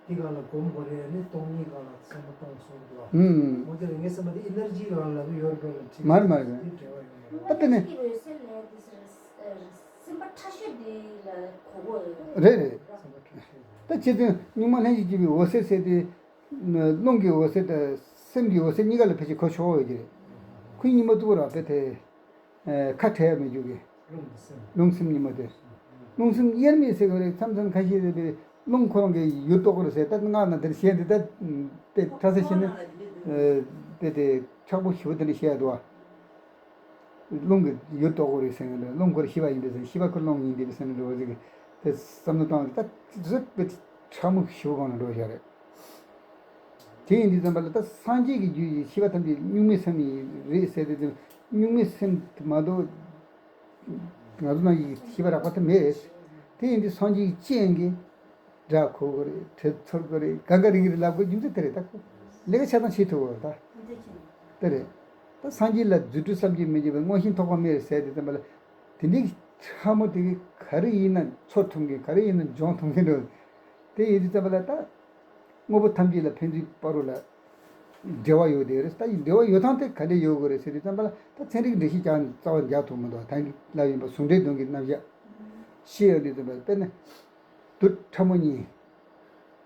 དེ་ག་ལ་སྒོམ་དགོས་རེད། ནི་སྟོང་ཉིད་ག་ལ་བསམ་བློ་གཏོང་གསུངས་འདུག་བ། འོ་དེ་ལ་ངས་བསམ་པ་དེ་ཨི་ནར་ཇི་ག་ལ་ལབ་ཡོད་རེད་པས་ལ་དྲིས། མ་རེད་མ་རེད། དེ་འབྲེལ་བ་ཡོད་རེད། ད་དེ་ནི། ཅི་འོད་གསལ་ལས་དེ་སེམས་པ་ཕྲ་ཤོས་དེ་ལ་གོ་དགོས་རེད། རེད་རེད། སེམས་པ་ཕྲ་ཤོས་དེ། ད་ཅི་དེ་གཉུག་མ་ལྷན་ཅིག་སྐྱེས་པའི་འོད་གསལ་ཟེར་དེ། རླུང་གི་འོད་གསལ་དང་སེམས་ཀྱི་འོད་གསལ་གཉིས་ཀ་ལ་ཕལ་ཆེར་གོ་ཆོག་ཡོད་ཀྱི་རེད། ཁོ་གཉིས་མ་གཏུག་ར་དཔེ་དེ། ཁ་བྲལ་མི་འཇུག་གི། རླུང་སེམས། རླུང་སེམས་གཉིས་མ་དེ། རླུང་སེམས་དབྱེར་མེད་ཟེར་བ་རེད། མཚམས་མཚམས་ཁ་ཤས་རེད་པས་རླུང་ཁོ་རང་གི་ཡུལ་རྟོགས་དགོས་རེད་ཟེར། ད་སྔགས་ན་དེར་བཤད་འདི་ད་དཔེ་ཁྲ་ས་བཤད་ན། དཔེ་དེ་མཁྲེགས་པོ་ཞེ་པོ་དེ་འདྲ་བཤད་འདུག་བ། རླུང་གི་ཡུལ་རྟོགས་དགོས་རེད་ཟེར་ན་རླུང་ཁོ་རང་ཤེས་པ་ཡིན་པས་ཟེར། ཤེས་པ་ཁོ་རླུང་ཡིན་པས་ཟེར་ན་འགྲོ་བ་ཟིག་དེ་བསམ་བློ་བཏང་བ་ད་དེ་དཔེ་མཁྲེགས་པོ་ཞེ་པོ་གང་ལ་འགྲོ་བཞག་རེད། དེ་ཡིན་དུས་ཙམ་པ་ལ་ད་སངས་རྒྱས་ཀྱི་རྒྱུད་ཀྱི་ཤེས་པ་ཐམས་ཅད་གཉུག་མའི་སེམས་ཡིན་རེད་ཟེར་དུས་ཙམ། གཉུག་མའི་སེམས་དེ་མ་གཏོགས་ང་ཚོ་ནང་གི་ཤེས་པ་རགས་པ་དེ་མེད། དེ་ཡིན་དུས་སངས་རྒྱས་ཀྱི་སྤྱན་གྱིས་སྒྲ་གོ་དགོས་རེད། དྲི་ཚོར་དགོས་རེད། ག་ག་རིག་རིག་ལབ་དགོས་རྒྱུ་མཚན་དེ་རེད། ད་ཁོ་ལས་ཀ་ཆ་ཚང་བྱེད་ཐུབ་དགོས་རེད། ད་དེ་རེད། ད་སངས་རྒྱས་ལ་རྫུ་འཕྲུལ་བསམ་གྱིས་མི་ཁྱབ་པའི་མངོན་ཤེས་ཐོགས་པ་མེད་ཟེར་དུས་ཙམ་པ་ལ། དེ་འདྲའི་ཕྲ་མོ་དེ་ག་རེ་ཡིན་ན་འཚོ་ཐུབ་མཁན། ག་རེ་ཡིན་ན་སྦྱོང་ཐུབ་མཁན་འགྲོ། དེ་ཡིན་དུས་ཙམ་པ་ལ་ད། དངོས་པོ་ཐམས་ཅད་ལ་ཕན་ཚུན་བར་དུ་ལ་འབྲེལ་བ་ཡོད་དེ་རེད། ད་འབྲེལ་བ་ཡོད་སྟངས་དེ་ག་འདྲས་ཡོད་དགོས་རེད་ཟེར་དུས་ཙམ་པ་ལ་ད་ཚན་རིག་འགྲེལ་བཤད་ཀྱང་རྩ་བ་རྒྱག་ཐུབ་མི་འདུག་ད་གིན་ལབ་ཡིན་པ་ཟུང་འབྲེལ་དོན་གྱི་རྣམ་གཞག་ཤེས་ཡོང་དུས་ཙམ་པ་ལ་དཔེར་ན། རྡུལ་ཕྲ་མོ་གཉིས།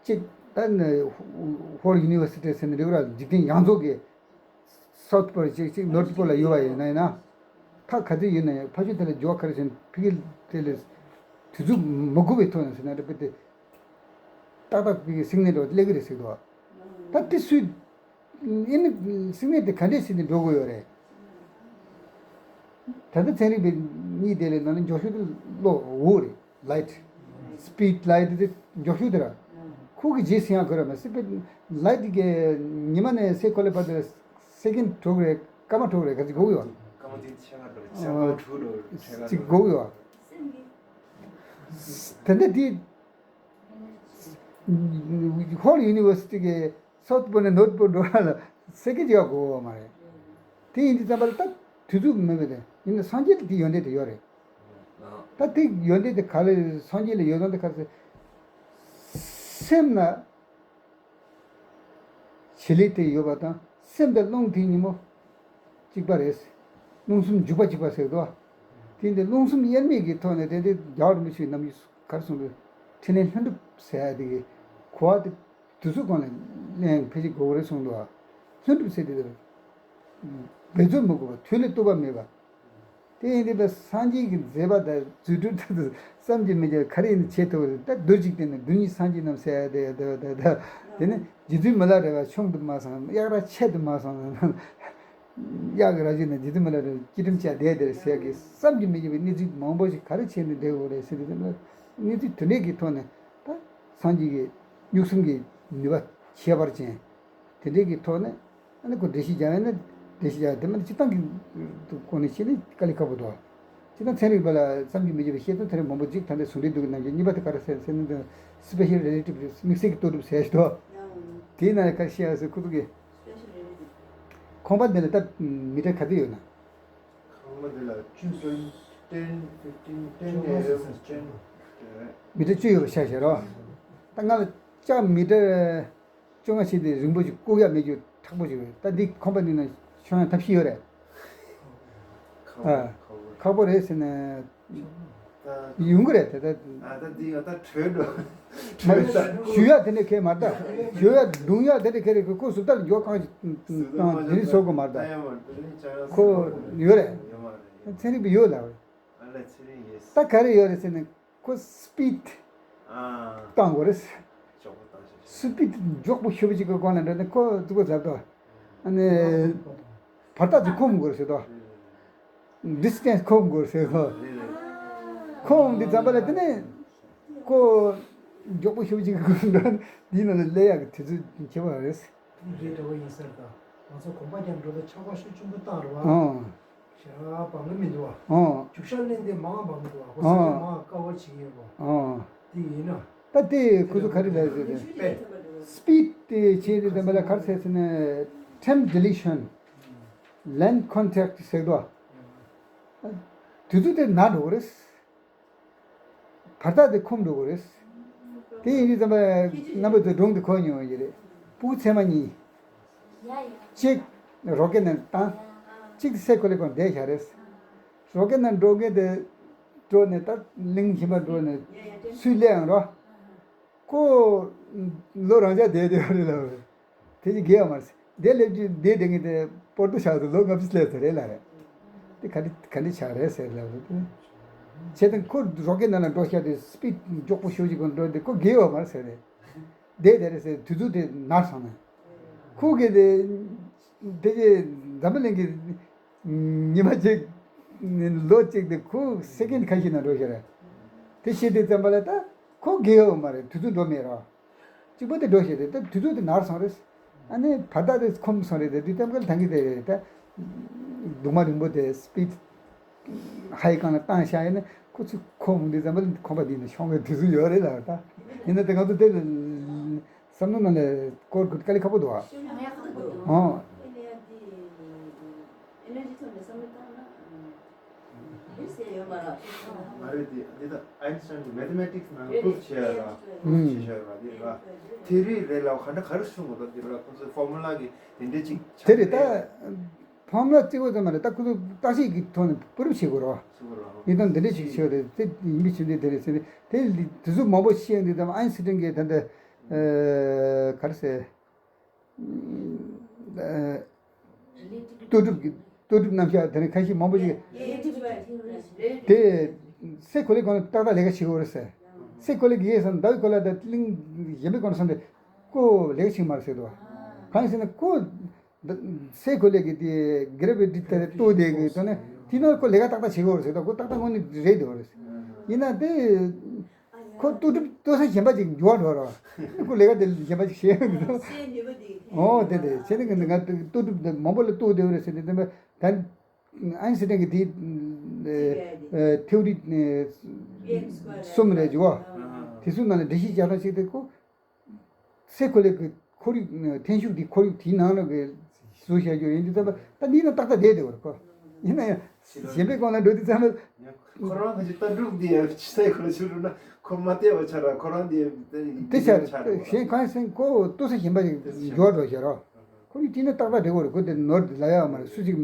གཅིག་ད་ནི་Whole University ཟེར་ནས་རེད་བ། འཇིག་རྟེན་ཡོངས་རྫོགས་ཀྱི་South Pole གཅིག་གཅིག་North Pole ལ་ཡོད་པ་ཡིན་ན་ཡིན་ན། ཐག་ག་ཚོད་ཡིན་ན་ཡང་ཕ་ཤུལ་དེ་ལ་འགྱུར་བ་ག་རེ་བྱུང་ཕ་གི་དེ་ལ་དུས་ཚོད་མི་འགོར་བའི་ཐོག་ནས་ཟེར་ན་འདྲ་པོ་དེ། ཏག་ཏག་ཕ་གི་སིག་ནལ་འགྲོ་སླེབས་ཀྱི་རེད་ཟེར་འདུག་ད་དེ་སུས། ཨེ་ནི་སིག་ནལ་དེ་ག་འདྲས་ཟེར་ནས་འགྲོ་དགོས་ཡོད་རེད། ད་ལྟ་ཚན་རིག་པའི་གཉིས་དེ་ལས་ན་ནི་མགྱོགས་ཤོས་དེ་གློག་འོད་རེད། Light། Speed light དེ་མགྱོགས་ཤོས་དེ་ར། ཁོ་གི་རྗེས་ཟིན་ཡག་གི་ར་མ་ཟད་པའི་light གི་ཉི་མ་ནས་སའི་གོ་ལའི་བར་དུ་second དྲུག་རེད། སྐར་མ་དྲུག་རེད། ག་ཚོད་འགོར་གི་ཡོད། སྐར་མ་དེ་ཕྱེད་ཀ་འགྲོ་རེད། ཕྱེད་ཀ་དྲུག་འགྲོ་རེད། ཕྱེད་ཀ་ཅིག་འགོར་གི་ཡོད། དེ་འདྲ་དེ། Whole University གི་South Pole ནས་North Pole འགྲོ་བ་ལ་སེ་ཀེན་གཅིག་ཡང་འགོར་བ་མ་རེད། དེ་ཡིན་དུས་ཙམ་པ་ལ་ད་དུས་ཚོད་མེད་པ་དེ་ཡིན་ན་སངས་རྒྱས་ལ་དེ་ཡོན་ཏན་དེ་ཡོད་རེད། ད་དེ་ཡོན་ཏན་དེ་ག་ལ་སངས་རྒྱས་ལ་ཡོད་དོན་དེ་ག་ཚོད། སེམས་ན་བྱེད་ལས་དེ་ཡོད་པ་དང་སེམས་དང་རླུང་དེ་གཉིས་པོ་གཅིག་པ་རེད། རླུང་སེམས་འཇུག་པ་གཅིག་པ་ཟེར་དོ། དེ་འདི་རླུང་སེམས་དབྱེར་མེད་ཀྱི་ཐོག་ནས་དེ་འདི་རྒྱལ་བ་རིན་པོ་ཆེའི་རྣམ་དབྱེ་ག་རེ་གསུངས་པའི་ཕྲིན་ལས་ལྷུན་གྲུབ་ཟེར་ཡ་དེ་གི་གོ་བ་དེ་དུས་ཚོད་གང་ལ་ལེན་ཕལ་ཆེར་དགོས་རེད་གསུངས་འདུག་ལྷུན་གྲུབ་ཟེར་དེ་འབད་རྩོལ་མི་དགོས་པ་དུས་ལས་བཏུབ་པ་མེད་པ། དེ་ཡིན་དུས་པའི་སངས་རྒྱས་ཀྱི་མཛད་པ་དང་རྫུ་འཕྲུལ་དེ་ཚོ་བསམ་གྱིས་མི་ཁྱབ་ག་རེ་ཡིན་ན་བྱེད་ཐུབ་རེད། ད་རྡུལ་གཅིག་བརྟེན་ནས་རྡུལ་སྙེད་སངས་རྒྱས་རྣམས་ཟེར་ཡ་དེ་ཡ་དེ་ཡ་དེ་ཡ་དེ་ནི་ རྗེ་བཙུན་མི་ལ་རས་པ་ཆུང་དུ་མ་སོང་། གཡག་རྭ་ཆད་དུ་མ་སོང་། གཡག་གི་རྭ་ཅོ་ནས་རྗེ་བཙུན་མི་ལ་རས་པ་སྐྱིལ་ཀྲུང་བཅས་བསྡད་དེར་ཟེར་གི་བསམ་གྱིས་མི་ཁྱབ་པའི་གནས་ཚུལ་མང་པོ་ཞིག་ག་རེ་བྱས་ནས་བསྡད་དགོས་རེད་ཟེར་དུས་ཙམ་པ། གནས་ཚུལ་དེ་འདྲས་ཀྱི་ཐོག་ནས་ད་སངས་རྒྱས་ཀྱི་གཉུག་གསུམ་གྱི་ནུས་པ་ཁྱད་པར་ཅན་དེ་འདྲས་ཀྱི་ཐོག་ནས། ཨ་ནི་ཁོ་འགྲེལ་བཤད་རྒྱག་ཡ་ནི་འགྲེལ་བཤད་རྒྱག་ཡ་དེ་མིན་སྤྱིར་བཏང་གི་སྒོ་ནས་བཤད་ན་དཀའ་ལས་ཁག་པོ་འདུག་སྤྱིར་བཏང་ཚན་རིག་པ་ལ་བསམ་གྱིས་མི་ཁྱབ་པའི་བཤད་སྟངས་དེ་འདྲ་མང་པོ་ཅིག་ད་ལྟ་ཟུང་འབྲེལ་འདུག་གི་ནང་བཞིན། གཉིས་པ་དེ་ག་རེ་ཟེར་ཟེར་ན། དེ་special relative དམིགས་བསལ་གྱི་ལྟོ་གྲུབ་ཟེར་ཞིག་འདུག་དེའི་ནང་ལ་ག་རེ་བཤད་ཡ་ཟེར། ཁོ་ཚོ་གི་ཁང་པ་འདི་ལ་ད་མི་ཊར་ག་ཚོད་ཡོད་ན། ཁང་པ་འདི་ལ་བཅུ་ཙམ། ten fifteen ten eleven ten། མི་ཊར་བཅུ་ཡོད་པ་ཆ་བཞག་རོགས། ད་ང་ལ་ལྕགས་མི་ཊར་བཅོ་ལྔ་ཞིག་དེ་རིང་པོ་ཞིག་བཀུག་ཡ་མེད་རྒྱུ་མཁྲེགས་པོ་ཞིག་རེད། ད་འདི་ཁང་པ་འདི་ནང་ཤོང་ཡ་ཐབས་ཤེས་ཡོད་རེད། ཁག་པོ། ཨ། ཁག་པོ་རེད། ཁག་པོ་རེད་ཟེར་ནས་ད་ཡོང་གི་རེད་དེ། ད་ཨ་ད་འདི་ཡང་ད་བྲོས་འགྲོ། མ་བྲོས་ད། ཞུ་ཡ་དེ་འདྲ་གང་ཡང་མ་རེད་ད། ཞུ་ཡ་རྡུང་ཡ་དེ་འདྲ་གང་ཡང་མ་རེད། ཁོ་གཟུགས་ཐག་ལ་མགྱོགས་གང་ཞིག་ད་འདི་འདྲ་བཟོ་དགོས་མ་རེད་ད། ཁོ་ཡོད་རེད། ཡོད་མ་རེད། ཚན་རིག་པ་ཡོད་ལ། ཨ་ལ་ཚེ་རིང་ཡོད། ད་ག་རེ་ཡོད་རེད་ཟེར་ན། ཁོ་སི་པིཌ་ཨ། བཏང་དགོས་རེད། མགྱོགས་པོ་བཏང་ཤོག་སི་པིཌ་མགྱོགས་པོ་ཞེ་པོ་ཅིག་གི་སྒང་ལ་འགྲོ་ནས་ཁོ་ཙི་གོ་ཟབ་ཏོ། ཨ་ནི་བར་ཐག་ཅིག་འཁོར་དགོས་ཟེར་ཏོ། ཌི་སི་ཊེན་སི་འཁོར་དགོས་ཟེར་ཁོ། འཁོར་འདི་ཙམ་པ་ལ་དེ་ནས་ཁོ་མགྱོགས་པོ་ཞེ་པོ་ཅིག་གི་སྒང་འགྲོ་ནས་འདིའི་ནང་ལ་སླེབས་ཡག་གི་དུས་ཚོད་ཁྱད་པར་རེད། དེ་རེད་འདྲ་བོ་ཡིན་ཟེར་ད། ང་ཚོ་གོམ་པ་རྒྱབ་འགྲོ་ད་ཆག་པ་ཤུགས་ཆེན་པོ་བཏང་རེད་བ། ཨང་། ཞེ་དྲག་བང་གི་མི་འདུག་བ། ཨང་། རྒྱུག་ཤར་ལེན་དེ་མང་བང་གི་འདུག་བ། ཁོ་ས་ཆ་ཨང་། མང་དཀའ་བ་བྱེད་ཀྱི་ཡོད་བ། ཨང་། དེ་ཡིན་ན། ད་དེ་ཁོ་ཚོ་ག་རེ་ལབ་ཟེར་ཏེ། སི་པིཌ་དེ་བྱས་ཏེ་དེ་མ་ལ་ག་རེ་ཟེར་ཟེར་ན། time dilation, length contract ཟེར་དོ། དུས་ཚོད་དེ་ན་འགྲོ་གི་རེད། བར་ཐག་དེ་འཁུམ་འགྲོ་གི་རེད། དེ་ཡིན་དུས་ཙམ་པ་རྣམ་པ་ཚོས་སྒྲུང་དེ་གོ་མྱོང་ཡོད་རེད། ཕྲུ་གུ་ཚད་མ་གཉིས། གཅིག་རོ་ཀེ་ནང་བཏང་། གཅིག་སའི་གོ་ལའི་སྒང་བསྡད་བཞག་རེད། རོ་ཀེ་ནང་འགྲོ་མཁན་དེ་འགྲོ་ནས་ད་གླིང་གཞན་པ་འགྲོ་ནས་སུས་སླེབས་ཡང་རོ། ཁོ་ལོ་རང་འཇགས་བསྡད་བསྡད་པ་རེད་ལབ་རེད། དེ་ཅི་དགེ་བ་མ་རེད། དེ་སླེབས་རྒྱུ་དེ་དེ་ངས་དེ་པོར་ཏོ་ཆགས་སུ་ལོ་ལྔ་བཅུ་སླེབས་ཚར་རེད་ལབ་རེད། དེ་ག་འདྲ་ག་འདྲ་ཆགས་རེད་ཟེར་ལབ་རེད། བྱས་ཙང་ཁོ་རོ་ཀེ་ནང་ལ་འགྲོ་ཤག་དེ་སི་པིཌ་མགྱོགས་པོ་ཞེ་པོ་ཅིག་གང་འགྲོ་དེ་ཁོ་དགེ་བ་མ་རེད་ཟེར་རེད། དེ་དེ་རེད་ཟེར། དུས་ཚོད་དེ་ནར་སོང་ནས། ཁོ་གི་དེ་དེ་གི་འཛམ་བུ་གླིང་གི་ཉི་མ་གཅིག་ལོ་གཅིག་དེ་ཁོ་སེ་ཀེན་ཁ་ཤས་ནང་འགྲོ་ཤག་རེད། དེ་བྱས་དུས་ཙམ་པ་ལ་ད་ཁོ་དགེ་བ་མ་རེད། དུས་ཚོད་འགྲོ་མེད་རོ། གཅིག་པོ་དེ་འགྲོ་ཤེས་རེད། ད་དུས་ཚོད་དེ་ནར་སོང་རེད། ཨ་ནི་བར་ཐག་དེ་འཁུམ་སོང་རེད། དེ་དུས་ཙམ་ཁར་ད་གིན་དེ་རེད། ད་གདུང་མ་རིང་པོ་དེ་སི་པིཌ་ཧའི་སྒང་ལ་བཏང་བཞག་ཡིན་ན་ཁོ་ཚོ་འཁུམ་དུས་ཙམ་པ་ལ་ཁང་པ་འདི་ནས་ཤོང་གི་དུས་ཚོད་ཡོད་རེད་ལ། ད་ཡིན་ན་དེ་ང་ཚོ་དེ་ལ་བསམ་བློ་ནང་ལ་བསྐོར་དགོས་དཀའ་ལས་ཁག་པོ་འདུག་ཨ། ཨོ། ཨེ་ནེ་ཇི་ཐོག་ནས་བསམ་བློ་བཏང་ན། ཨ། ཡོད་ཟེར་ཡོད་མ་རེད། མ་རེད། དེ་འདི་ད་ཨའིན་སི་ཊའིན་གྱི་མེ་ཐི་མེ་ཊིག་སི་ནང་ལ་ཁུར་བྱས་ཡ་ར། ཁུར་བྱས་ཤོར་བ་དེ་ར། ཐི་ཡོ་རི་རེད་ལ་ག་འདྲ་ག་རེ་གསུང་གི་འདུག་དེ་ར་ཁོ་ཚོའི་ཕོར་མུ་ལ་གི་དེ་འདྲ་ཅིག་དེ་རེད། ད་ཕོར་མུ་ལ་གཅིག་པོ་ཙམ་མ་རེད། ད་ཁོ་ཚོ་བརྟག་དཔྱད་ཀྱི་ཐོག་ནས་བུ་རུབ་བྱེད་དགོས་ར། བྱེད་དགོས་ར། ཡིན་ཙང་འདི་འདྲ་ཅིག་བྱས་རེད། དེ་ཡིན་པའི་ཕྱིར་འདི་དེ་རེད་ཟེར་ནས་དེ་དུས་ཚོད་མང་པོ་ཤེས་འདི་ཙམ་ཨའིན་སི་ཊའིན་གྱི་ད་ལྟ་ག་རེ་ཟེར། ལྟོ་གྲུབ་ཀྱི་ལྟོ་གྲུབ་རྣམ་གཞག་དེ་ནས་ཁ་ཤས་མང་པོ་ཞིག་དེ་སའི་གོ་ལའི་སྒང་ལ་ཏག་ཏག་ལས་ཀ་བྱེད་ཀྱི་ཡོད་རེད་ཟེར། སའི་གོ་ལ་གི་ཡས་སམ་ཟླ་བའི་གོ་ལ་དང་གླིང་གཞན་པའི་སྒང་ལ་སོང་སྟེ་ཁོ་ལས་ཀ་བྱེད་ཀྱི་མ་རེད་ཟེར་འདུག་གང་ཡིན་ཟེར་ན་ཁོ་སའི་གོ་ལའི་གི་དེ་གྷི་རེ་ཝི་ཊི་དེ་གཏོར་བསྡད་ཀྱི་དོན་ནས་དེ་ནང་ཁོ་ལས་ཀ་ཏག་ཏག་བྱེད་ཀྱི་ཡོད་རེད་ཟེར་འདུག་ཁོ་ཏག་ཏག་དངོས་གནས་རེད་འདུག་རེད། ཡིན་ན་དེ། ཁོ་ལྟོ་གྲུབ་ལྟོ་ས་གཞན་པ་ཅིག་འགྱུར་བ་འགྲོ་རོགས། ཁོ་ལས་ཀ་དེ་གཞན་པ་ཅིག་བྱེད་ཡོང་གི་འདུག་སའི་ནུས་པ་དེ་གི་ཐད་ཨོ་དེ་དེ་བྱས་ནས་ང་ལྟོ་གྲུབ་དེ་མང་པོ་ལ་ལྟོ་བསྡད་པ་རེད་ཟེར་ཏེ་བསྟན་པ་ད་ཨན་སི་ཊན་གྱི་དེ་ཐེའོ་རི་གསུམ་རེད་ཇུ་བ། དེ་ཚོའི་ནང་ལ་འགྲེལ་བཤད་རྒྱག་སྟངས་ཤིག་དེ་ཁོ། སའི་གོ་ལའི་གི་ཁོར་ཡུག་འཐེན་ཤུགས་དེ་ཁོར་ཡུག་དེའི་ནང་ལ་གི་བཟོས་བཞག་རྒྱུ་ཡིན་དུས་ཙམ་པ་ད་འདི་ན་ཏག་ཏག་བསྡད་བསྡད་པ་རེད་ཁོ། ཡིན་ན་ཡང་གཞན་པའི་སྒང་ལ་འགྲོ་དུས་ཙམ་པ། ཁོ་རང་གི་ལྟ་གྲུབ་འདི་ཡང་སའི་གོ་ལ་ཆུ་རུ་ན་ཁོ་མ་བལྟས་པ་ཆ་ར་ཁོ་རང་འདི་ཡང་དེ་ཆ་གཞན་གང་ཡིན་ཟེར་ཁོ་ལྟོ་ས་གཞན་པ་ཞིག་འབྱོར་འགྲོ་བཞག་རོགས། ཁོ་ཡིས་དེ་ན་ཏག་ཏག་བསྡད་པ་རེད་ཁོ། དེ་ནོར་དེ་ལ་ཡག་མ་རེད། སུ་ཅིག་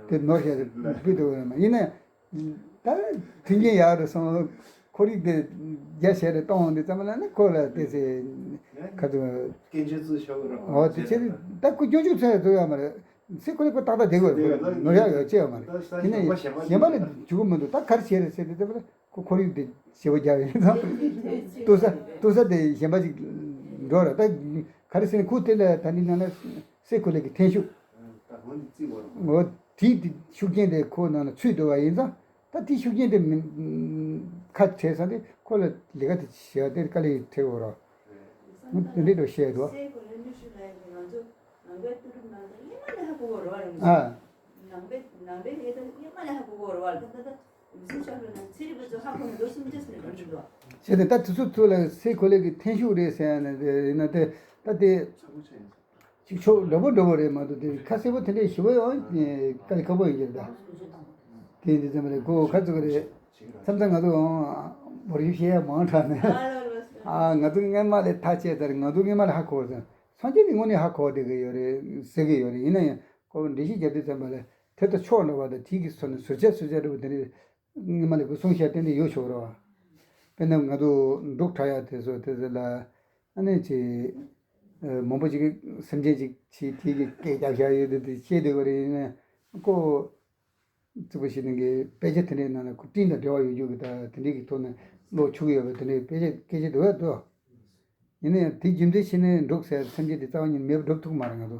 དེ་ནོར་བཞག་དེ་སྤུས་དེ་ཡོད་མ་ཡིན་ན། ད་མཐུན་རྐྱེན་ཡག་རུ་སོང་། ཁོར་ཡུག་དེ་རྒྱ་ཆེ་རུ་གཏོང་འོང་དུས་ཙམ་པ་ལ་ནི་ཁོ་ལ་དེ་ཚེ་ཁ་ཐུག་སྐྱོན་བརྗོད་ཚུལ་ཤོར་གི་རེད། འོ་དེ་ཕྱིར་ད་ཁོ་སྐྱོན་བརྗོད་ཚུལ་ཡང་ཚུགས་ཡོད་མ་རེད། ཚེ་ཁོ་ནི་ཁོ་ཏག་ཏག་བསྡད་དགོས་རེད། ཁོ་ནོར་ཡག་ཡོད་ཅེས་ཡོད་མ་རེད། ཡིན་ན་ཡང་གཞན་པ་ལ་འཇུག་གི་མི་འདུག་ད་ག་རེ་བྱས་རེད་ཟེར་དུས་ཙམ་པ་ལ་ཁོ་ཁོར་ཡུག་དེ་ཞེ་པོ་རྒྱག་ཡོད་ཙང་ལྟོ་ས་ལྟོ་ས་དེ་གཞན་པ་ཅིག་འགྲོ་རེད། ད་ ག་རེ་ཟེར་ན་ཁོ་དེ་ལ་ད་ནི་ནང་ལ་སའི་གོ་ལའི་གི་འཐེན་ཤུགས། འོ་དེའི་དེ་ཤུགས་རྐྱེན་དེ་ཁོ་ནང་ལ་ཚུད་འགྲོ་བ་ཡིན་ཙང་། ད་དེའི་ཤུགས་རྐྱེན་དེ་མི་ཁ་བྲལ་ཙང་དེ་ཁོ་ལ་ལས་ཀ་དེ་བྱེད་ཡ་དེ་དཀའ་ལས་འཕྲད་འོ་རོ། དེ་འདྲའི་འགྲོ་བཤད་འདུག་ཨ། བྱས་ཏེ་ད་དེ་ཚོ་ཚོ་ལ་སའི་གོ་ལའི་གི་འཐེན་ཤུགས་རེད་ཟེར་ཡ་ནི་ཡིན་ན་དེ་ད་དེ་ཅིག་ཕྱོགས་འདྲ་པོ་འདྲ་པོ་རེད་མ་གཏོགས་དེ་ཁ་གསལ་པོ་དེ་འདྲའི་ཞུ་བ་ཡང་དཀའ་ལས་ཁག་པོ་ཡིན་གྱི་རེད་ད། དེ་འདི་ཙམ་རེད་གོ་ཁ་ཚུགས་རེད། མཚམས་མཚམས་ང་ཚོ་བོར་ཞིབ་བཤད་ཡ་མང་དྲགས་ནས། ཨ་ང་ཚོ་སྔན་མ་ལས་ཐག་བཅད་ཚར། ང་ཚོ་སྔན་མ་ལས་ཧ་གོ་བ་སོང་། སངས་རྒྱས་ཀྱི་དངོས་གནས་ཧ་གོ་བསྡད་ཀྱི་ཡོད་རེད་ཟེར་གྱི་ཡོད་རེད། ཡིན་ན་ཡང་ཁོ་འགྲེལ་བཤད་རྒྱབ་དུས་ཙམ་པ་ལ་དེ་ལྟ་ཕྱོགས་འདྲ་བ་དང་དེ་གི་སོ་ནས་ཟུར་ཆ་ཟུར་ཆ་འདྲ་བོ་དེ་འདྲ་སྔོན་མ་ལས་ཁོ་གསུང་བཤད་ཏན་ཏན་ཡོད་ཆོག་རོགས། དཔེར་ན་ང་ཚོ་འབྲུག་གྲགས་ཡག་དེ་ཚོ་དེ་ཚོ་ལ་ཨ་ནི་ཅི་མང་པོ་ཅིག་གིས་སེམས་ཅན་ཅིག་ཅིག་དེ་གི་སྐད་རྒྱབ་བཞག་ཡོད་དེ་དེ་བཤད་བསྡད་པ་རེད། ཡིན་ན་ཁོ་རྩིག་པ་ཞིག་ནང་གི་དཔེ་ཆ་དེ་འདྲའི་ནང་ལ་ཁོ་སྤྲིན་དང་འབྲེལ་བ་ཡོད་རྒྱུ་གི་ད་དེ་འདྲའི་གི་ཐོག་ནས་ཀློག་ཆོག་གི་ཡོད་པ་དེ་འདྲའི་དཔེ་ཆ་སྐད་ཆ་འདུག་ཨ་འདུག་ཡིན་ན་ཡང་དེ་རྒྱུ་མཚན་བྱས་ནས་འབྲུག་ཟེར་སེམས་ཅན་དེ་རྩ་བ་ཉིད་མེད་པར་སྒྲུབ་ཐུབ་མ་རེད། ང་ཚོ་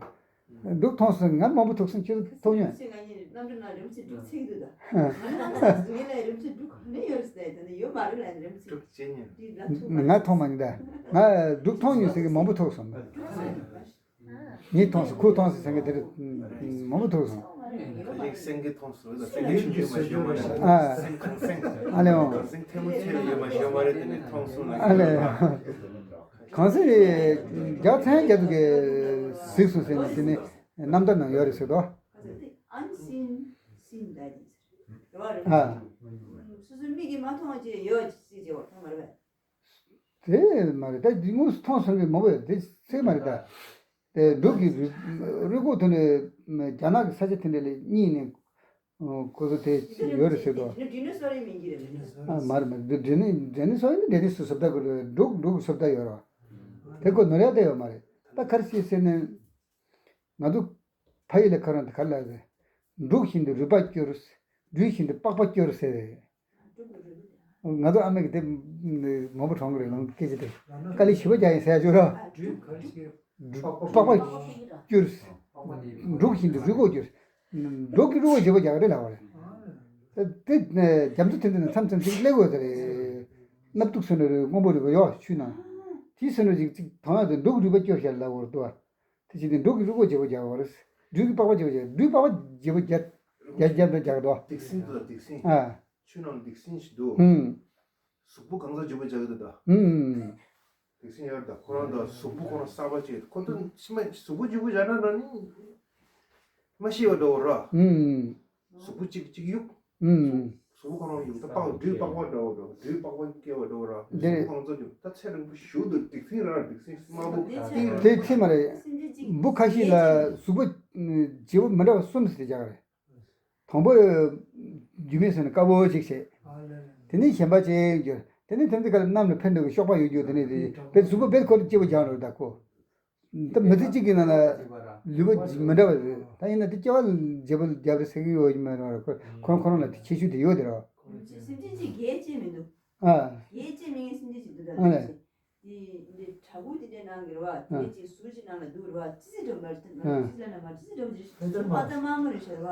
འབྲུག་མཐོང་སོང་། ང་མང་པོ་ཐུག་སོང་། ཁྱེད་ཚོ་མཐོང་མྱོང་། ཁྱེད་ང་གཉིས་རྣམ་གྲོལ་ནང་རིམ་གྱིས་འབྲུག་ཚིག་འདུག་ད། ང་ལ་ང་ཚོ་ངེད་ལ་རིམ་གྱིས་འབྲུག་ག་ནས་ཡོད་རེད་ཟེར་དེ་ནས་ཡོད་མ་རེད་ལ་རིམ་གྱིས། འབྲུག་ཅེས་ཉོན། འདི་ལ་ཐུག་མ་ང་མཐོང་མ་མྱོང་ད། ང་འབྲུག་མཐོང་མྱོང་ཟེར་གི་མང་པོ་ཐུག་སོང་། ངས་མཐོང་སོང་། ཁོས་མཐོང་སོང་ཟེར་གི་དེ་རེད། མང་པོ་ཐུག་སོང་། ཁ་ཅིག་སེང་གེ་མཐོང་སོང་ལ་སེང་གེ་ཆུང་ཆུང་མ་ཞིག་ཡོད་མ་ཞིག་ཨ། སེང་གང་སེང་། ཨ་ལེ་འོང་། གང་སེང་ཐལ་མོ་ཚད་ལ་ཡོད་མ་ཞིག་ཡོད་མ་རེད། དེ་ནས་མཐོང་སོང་ལ། ཨ་ལེ། གང་སེང་རྒྱ་ཚན་རྒྱ་ཚུགས་ཀྱི་གཟིགས་སོང་ཟེར་ནས་དེ་ནས་རྣམ་ཐར་ནང་ཡོད་རེད་ཟེར་དོ། ཨ། སོ་སོའི་མིག་གིས་མ་མཐོང་བ་ཅིག་ཡོད་ཅིག་ཅེས་བྱས་པ་མཐོང་མ་རེད་པས། དེ་མ་རེད། ད་དེ་དངོས་སུ་མཐོང་སོང་གི་མང་པོ་ཡོད་དེ་ཚད་མ་རེད་ད། དེ་འབྲུག་གི་རུས་རུས་ཁོག་དེ་ནས་རྒྱ་ནག་གི་ས་ཆ་དེ་འདྲ་ལ་གཉིས་ནས་ཁོ་ཚོ་དེ་ཡོད་རེད་ཟེར་དོ། ཨ་མ་རེད་མ་རེད། འདི་འདྲེ་ནི་འདྲེ་ནི་སོ་ཡིན་འདྲེ་ནི་སུ་སོབ་ད་གོ་རེད། འབྲུག་འབྲུག་གི་སོབ་ད་ཡོད་རེད། དེ་ཁོ་ནོར་ཡ་དེ་ཡོད་མ་རེད། ད་ག་རེ་བྱས་ཟེར་ནས། ང་ཚོ་ཕ་ཡུལ་ལ་ཁ་རང་དེ་ག་ལ་རེད། འབྲུག་བཞིན་དུ་རུས་པ་སྐྱུར། སྦྲུལ་བཞིན་དུ་པགས་པ་སྐྱུར་ཟེར་རེད། ང་ཚོ་ཨ་མས་ཀྱི་དེ་མང་པོ་གྲོངས་ཀྱི་རེད་ལང་སྐད་ཆ་དེ། དཀའ་ལས་ཞེ་པོ་རྒྱག་ཡིན་ཟེར་ཡ་ཅིག་ར། སྦྲུལ་པགས་པ་སྐྱུར། འབྲུག་བཞིན་དུ་རུས་ཁོག་སྐྱུར། འབྲུག་གི་རུས་ཁོག་ཞེ་པོ་རྒྱག་རེད་ལབ་པ་རེད། དེ་རྒྱ་མཚོ་དེ་འདི་ནས་མཚམས་མཚམས་ཅིག་སླེབས་དགོས་ཟེར་རེད། སྣབས་དུག་སོན་རེད། སྔོན་པོ་རེད་པ་ཡོ་ཆུ་ནང་། དེའི་སོན་རེད་ཅིག་ཅིག་དང་ཡ་དེ་འབྲུག་གི་རུས་པ་སྐྱུར་ཤར་ལབ་པ་རེད་དོ། དེ་བྱས་ཏེ་འབྲུག་གི་རུས་ཁོག་བརྗེ་པོ་རྒྱག་པ་རེད། སྦྲུལ་གྱི་པགས་པ་བརྗེ་པོ་རྒྱག་སྦྲུལ་པགས་པ་བརྗེ་པོ་རྒྱག་རྒྱག་རྒྱག་རྒྱག་དོ། སྡིག་སྲིན་འདུག་ད་སྡིག་སྲིན། ཨ། ཆུ་ནང་སྡིག་སྲིན་ཞིག་འདུག་ཨུམ། གཟུགས་པོ་གང་ས་བརྗེ་པོ་རྒྱག་གི་འདུག་ད། ཨུམ། སྡིག་སྲིན་ཡར་ད་ཁོ་རང་ད་གཟུགས་པོ་ཁོ་རང་གསར་པ་ཅིག་ཁོ་ཚོ་ཕྱི་མ་གཟུགས་པོ་བརྗེ་པོ་རྒྱག་ན་ད་ནི་མ་ཤེས་པ་འདྲ་བོ་ར། ཨུམ། གཟུགས་པོ་གཅིག་གཅིག་གཡུག་ཨུམ། གཟུགས་པོ་ཁོ་རང་གཡུག་ད་པགས་སྦྲུལ་པགས་པ་འདྲ་བོ་འདྲ་བོ་སྦྲུལ་པགས་པ་སྐྱེ་བ་འདྲ་བོ་ར། འདི་གཟུགས་པོ་གང་ཚོ་འདུག་ད་ཚེ་རིང་པོ་ཞུ་འདུག་སྡིག་སྲིན་ར་སྡིག་སྲིན་དམར་པོ་སྟེང་ར། དེ་ཚེ་མ་རེད། འབུ་ཁ་ཤས་ལ་གཟུགས་པོ་བརྗེ་པོ་མི་འདྲ་བ་གསུམ་ཟེར་རྒྱག་རེད། དང་པོ་རྒྱུས་མེད་སོང་ནས་དཀར་པོ་ཅིག་བྱས། དེ་ནས་གཞན་པ་ཅིག་གྱུར། དེ་ནས་དེ་ཚོ་ག་ལ་གནམ་ལ་འཕེན་འགྲོ་གི་གཤོག་པ་ཡོད་རྒྱུ་དེ་ནས་དེ་བེད་གཟུགས་པོ་བེད་ཁོ་རང་སྐྱེ་བོ་རྒྱག་འགྲོ་ད་ཁོ། ད་མི་ཚེ་གཅིག་གི་ནང་ལ་ལུས་པོ་མི་འདྲ་བ་རེད། ད་ཡིན་ན་དེ་སྐྱེ་བ་བརྗེ་པོ་རྒྱབ་རེ་ཟེར་གི་ཡོད་ཀྱི་མ་རེད། ཁོ་ཁོ་རང་ལ་དེ་ཁྱད་ཆོས་དེ་ཡོད་དེ་རེད། སེམས་ཅན་གཅིག་རྒས་ཅེས་མི་འདུག་ཨ། རྒས་ཅེས་མི་ངན་སེམས་ཅན་གཅིག་འདུག་ད་ཨ་ལས། དེ་འདི་བྲག་ཕུག་དེ་འདྲའི་ནང་གི་རེད་བ། དེ་ཅིག་ཟུར་ཅིག་ནང་ལ་འདུག་རེད་བ། ཙི་ཙི་འགྲོ་མ་རེད། ཙི་ཙི་ལ་ན་མ་ཙི་ཙི་འགྲོ་མ་རེད། ཕ་ད་མ་མ་རེད་ཤག་རེད་བ།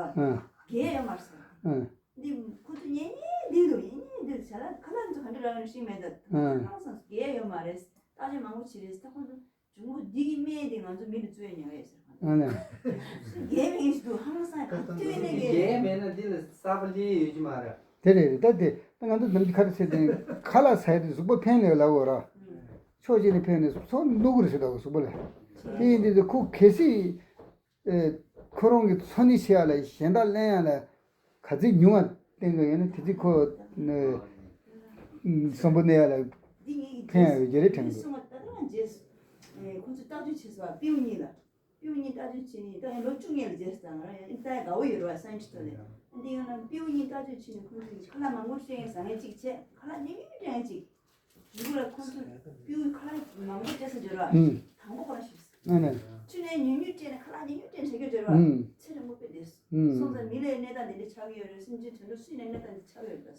རྒས་ཡོད་མ་རེད་ཟེར། འདི་ཁོ་ཚོ་ཉལ་ཉལ་འདི་འདུག་ཉལ་ཉལ་འདི་འདུག་བྱ་ལ་ཁ་ལག་ཚོ་ག་འདྲ་རག་ནས་ཤེས་མེད་ད། ཧང་སང་རྒས་ཡོད་མ་རེད། བརྟག་དཔྱད་མང་པོ་བྱས་རེད། ད་ཁོ་ཚོ་འབྱུང་པོ་འདི་གི་སྨན་འདི་ང་ཚོ་མི་ལ་བཙོས་ཉོ་ཡས་ཟེར། ཨ་ནི། རྒས་མེད་ཞིག་འདུག་ཧང་སང་ཡ་ཐུག་ནས་རྒས་མེད་ན་འདི་ལ་གསར་པ་ལི་ཡོད་ཀྱི་མ་རེད། དེ་རེད་རེད། ད་དེ་ད་ང་ཚོ་ནམ་རྒྱུན་ག་རེ་ཟེར་དེ་ཁ་ལག་ཟ་ཡ་དེ་གཟུགས་པོ་ཕན་ལས་ལ་འོ་ར། ཕྱོགས་གཅིག་ནས་ཕན་ནས་ཚོ་བླུག་གི་རེད་ཟེར་ད་གཟུགས་པོ་ལ། དེ་ཡིན་དུས་དེ་ཁོ་གལ་སྲིད་ཨེ་ཁོ་རང་གི་འཚོ་གནས་བྱེད་ཡ་ལ་གཞན་དག་ལེན་ཡ་ལ་ག་ཚོད་ཉུང་བ་བསྟེན་དགོས་ཡོད་ན་དེ་ཚོད་ཁོ་ཨེ་བསམ་བློ་གནས་ཡ་ལ་ཕན་ཡ་ཡོད་ཀྱི་རེད་དྲན་གི་འདུག་ཁོ་ཚོ་ལྟ་རྒྱུ་བྱེད་སོ་པིའུ་གཉིས་ལ། སྤྲེའུ་གཉིས་ལྟ་སྤྱོད་བྱེད་ནི་ད་ཡང་ལོ་བཅུ་ངེས་ལ་རྗེས་སུ་ད་ང་རང་ཡང་ཨིན་ཏའི་དགའ་བོ་ཡོད་རེད་བ་སའིན་ཊིསི་ཊི་ནས། འདི་ཡང་ན་སྤྲེའུ་གཉིས་ལྟ་སྤྱོད་བྱེད་ནི་ཁོང་ཚོས་ཁ་ལག་མང་པོ་སྤྲད་ཡ་ཟ་མཁན་གཅིག་བྱས་ཁ་ལག་ཉུང་ཉུང་སྤྲད་ཡ་གཅིག་འབྲུ་གུ་ལ་ཁོང་ཚོས་སྤྲེའུ་ཁ་ལག་མང་པོ་སྤྲད་ས་འབྱོར་བ་ཨུམ། དང་པོ་ཁོ་རང་ཞིག་ཨ་ནི། ཆུ་ནས་ཉུང་ཉུང་སྤྲད་ནས་ཁ་ལག་ཉུང་ཉུང་སྤྲད་ནས་བྱ་རྒྱུ་འབྱོར་བ་ཨུམ། ཚེ་རིང་པོ་དཔེ་བསྡད་སོང་། ཨུམ། སོང་ཙང་མི་ལའི་གནས་སྟངས་འདི་འདྲ་ཆགས་ཀྱི་ཡོད་རེད། སེམས་ཅན་དོན་དུ་སུ་ཡིན་ནའི་གནས་སྟངས་འདི་ཆགས་ཀྱི་ཡོད་རེད།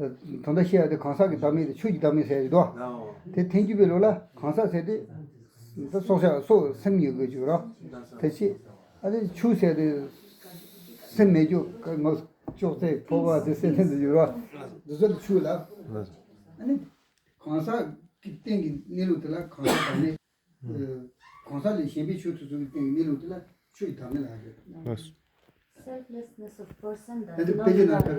ད་ལྟ་བཤད་ཡ་དེ་གང་ཟག་གི་བདག་མེད་དེ་ཆོས་ཀྱི་བདག་མེད་ཟེར་གྱི་འདུག་དེ་ཐལ་འགྱུར་བའི་ལུགས་ལ་གང་ཟག་ཟེར་དེ་ད་སྲོག་ཆགས་སྲོག་སེམས་ཡོད་དགོས་ཀྱི་རོ། དེ་ཕྱིར་ཨ་ནི་ཆོས་ཟེར་དེ་སེམས་མེད་རྒྱུ་ངོ་ཅོག་ཙེ་ཕོར་པ་དེ་སེམས་ཐན་དུ་ཡོད་རོ། འདི་ཚོ་ལ་ཆོས་ལ། ཨ་ནི་གང་ཟག་གི་སྟེང་གི་གནས་ལུགས་དེ་ལ་གང་ཟག་བདག་མེད། གང་ཟག་ལས་གཞན་པའི་ཆོས་དེ་ཚོ་གི་སྟེང་གི་གནས་ལུགས་དེ་ལ་ཆོས་ཀྱི་བདག་མེད་ལབ་ཡོད། Selflessness of person does ད་དེ་དཔེ་ཆ་ནང་ལྟར་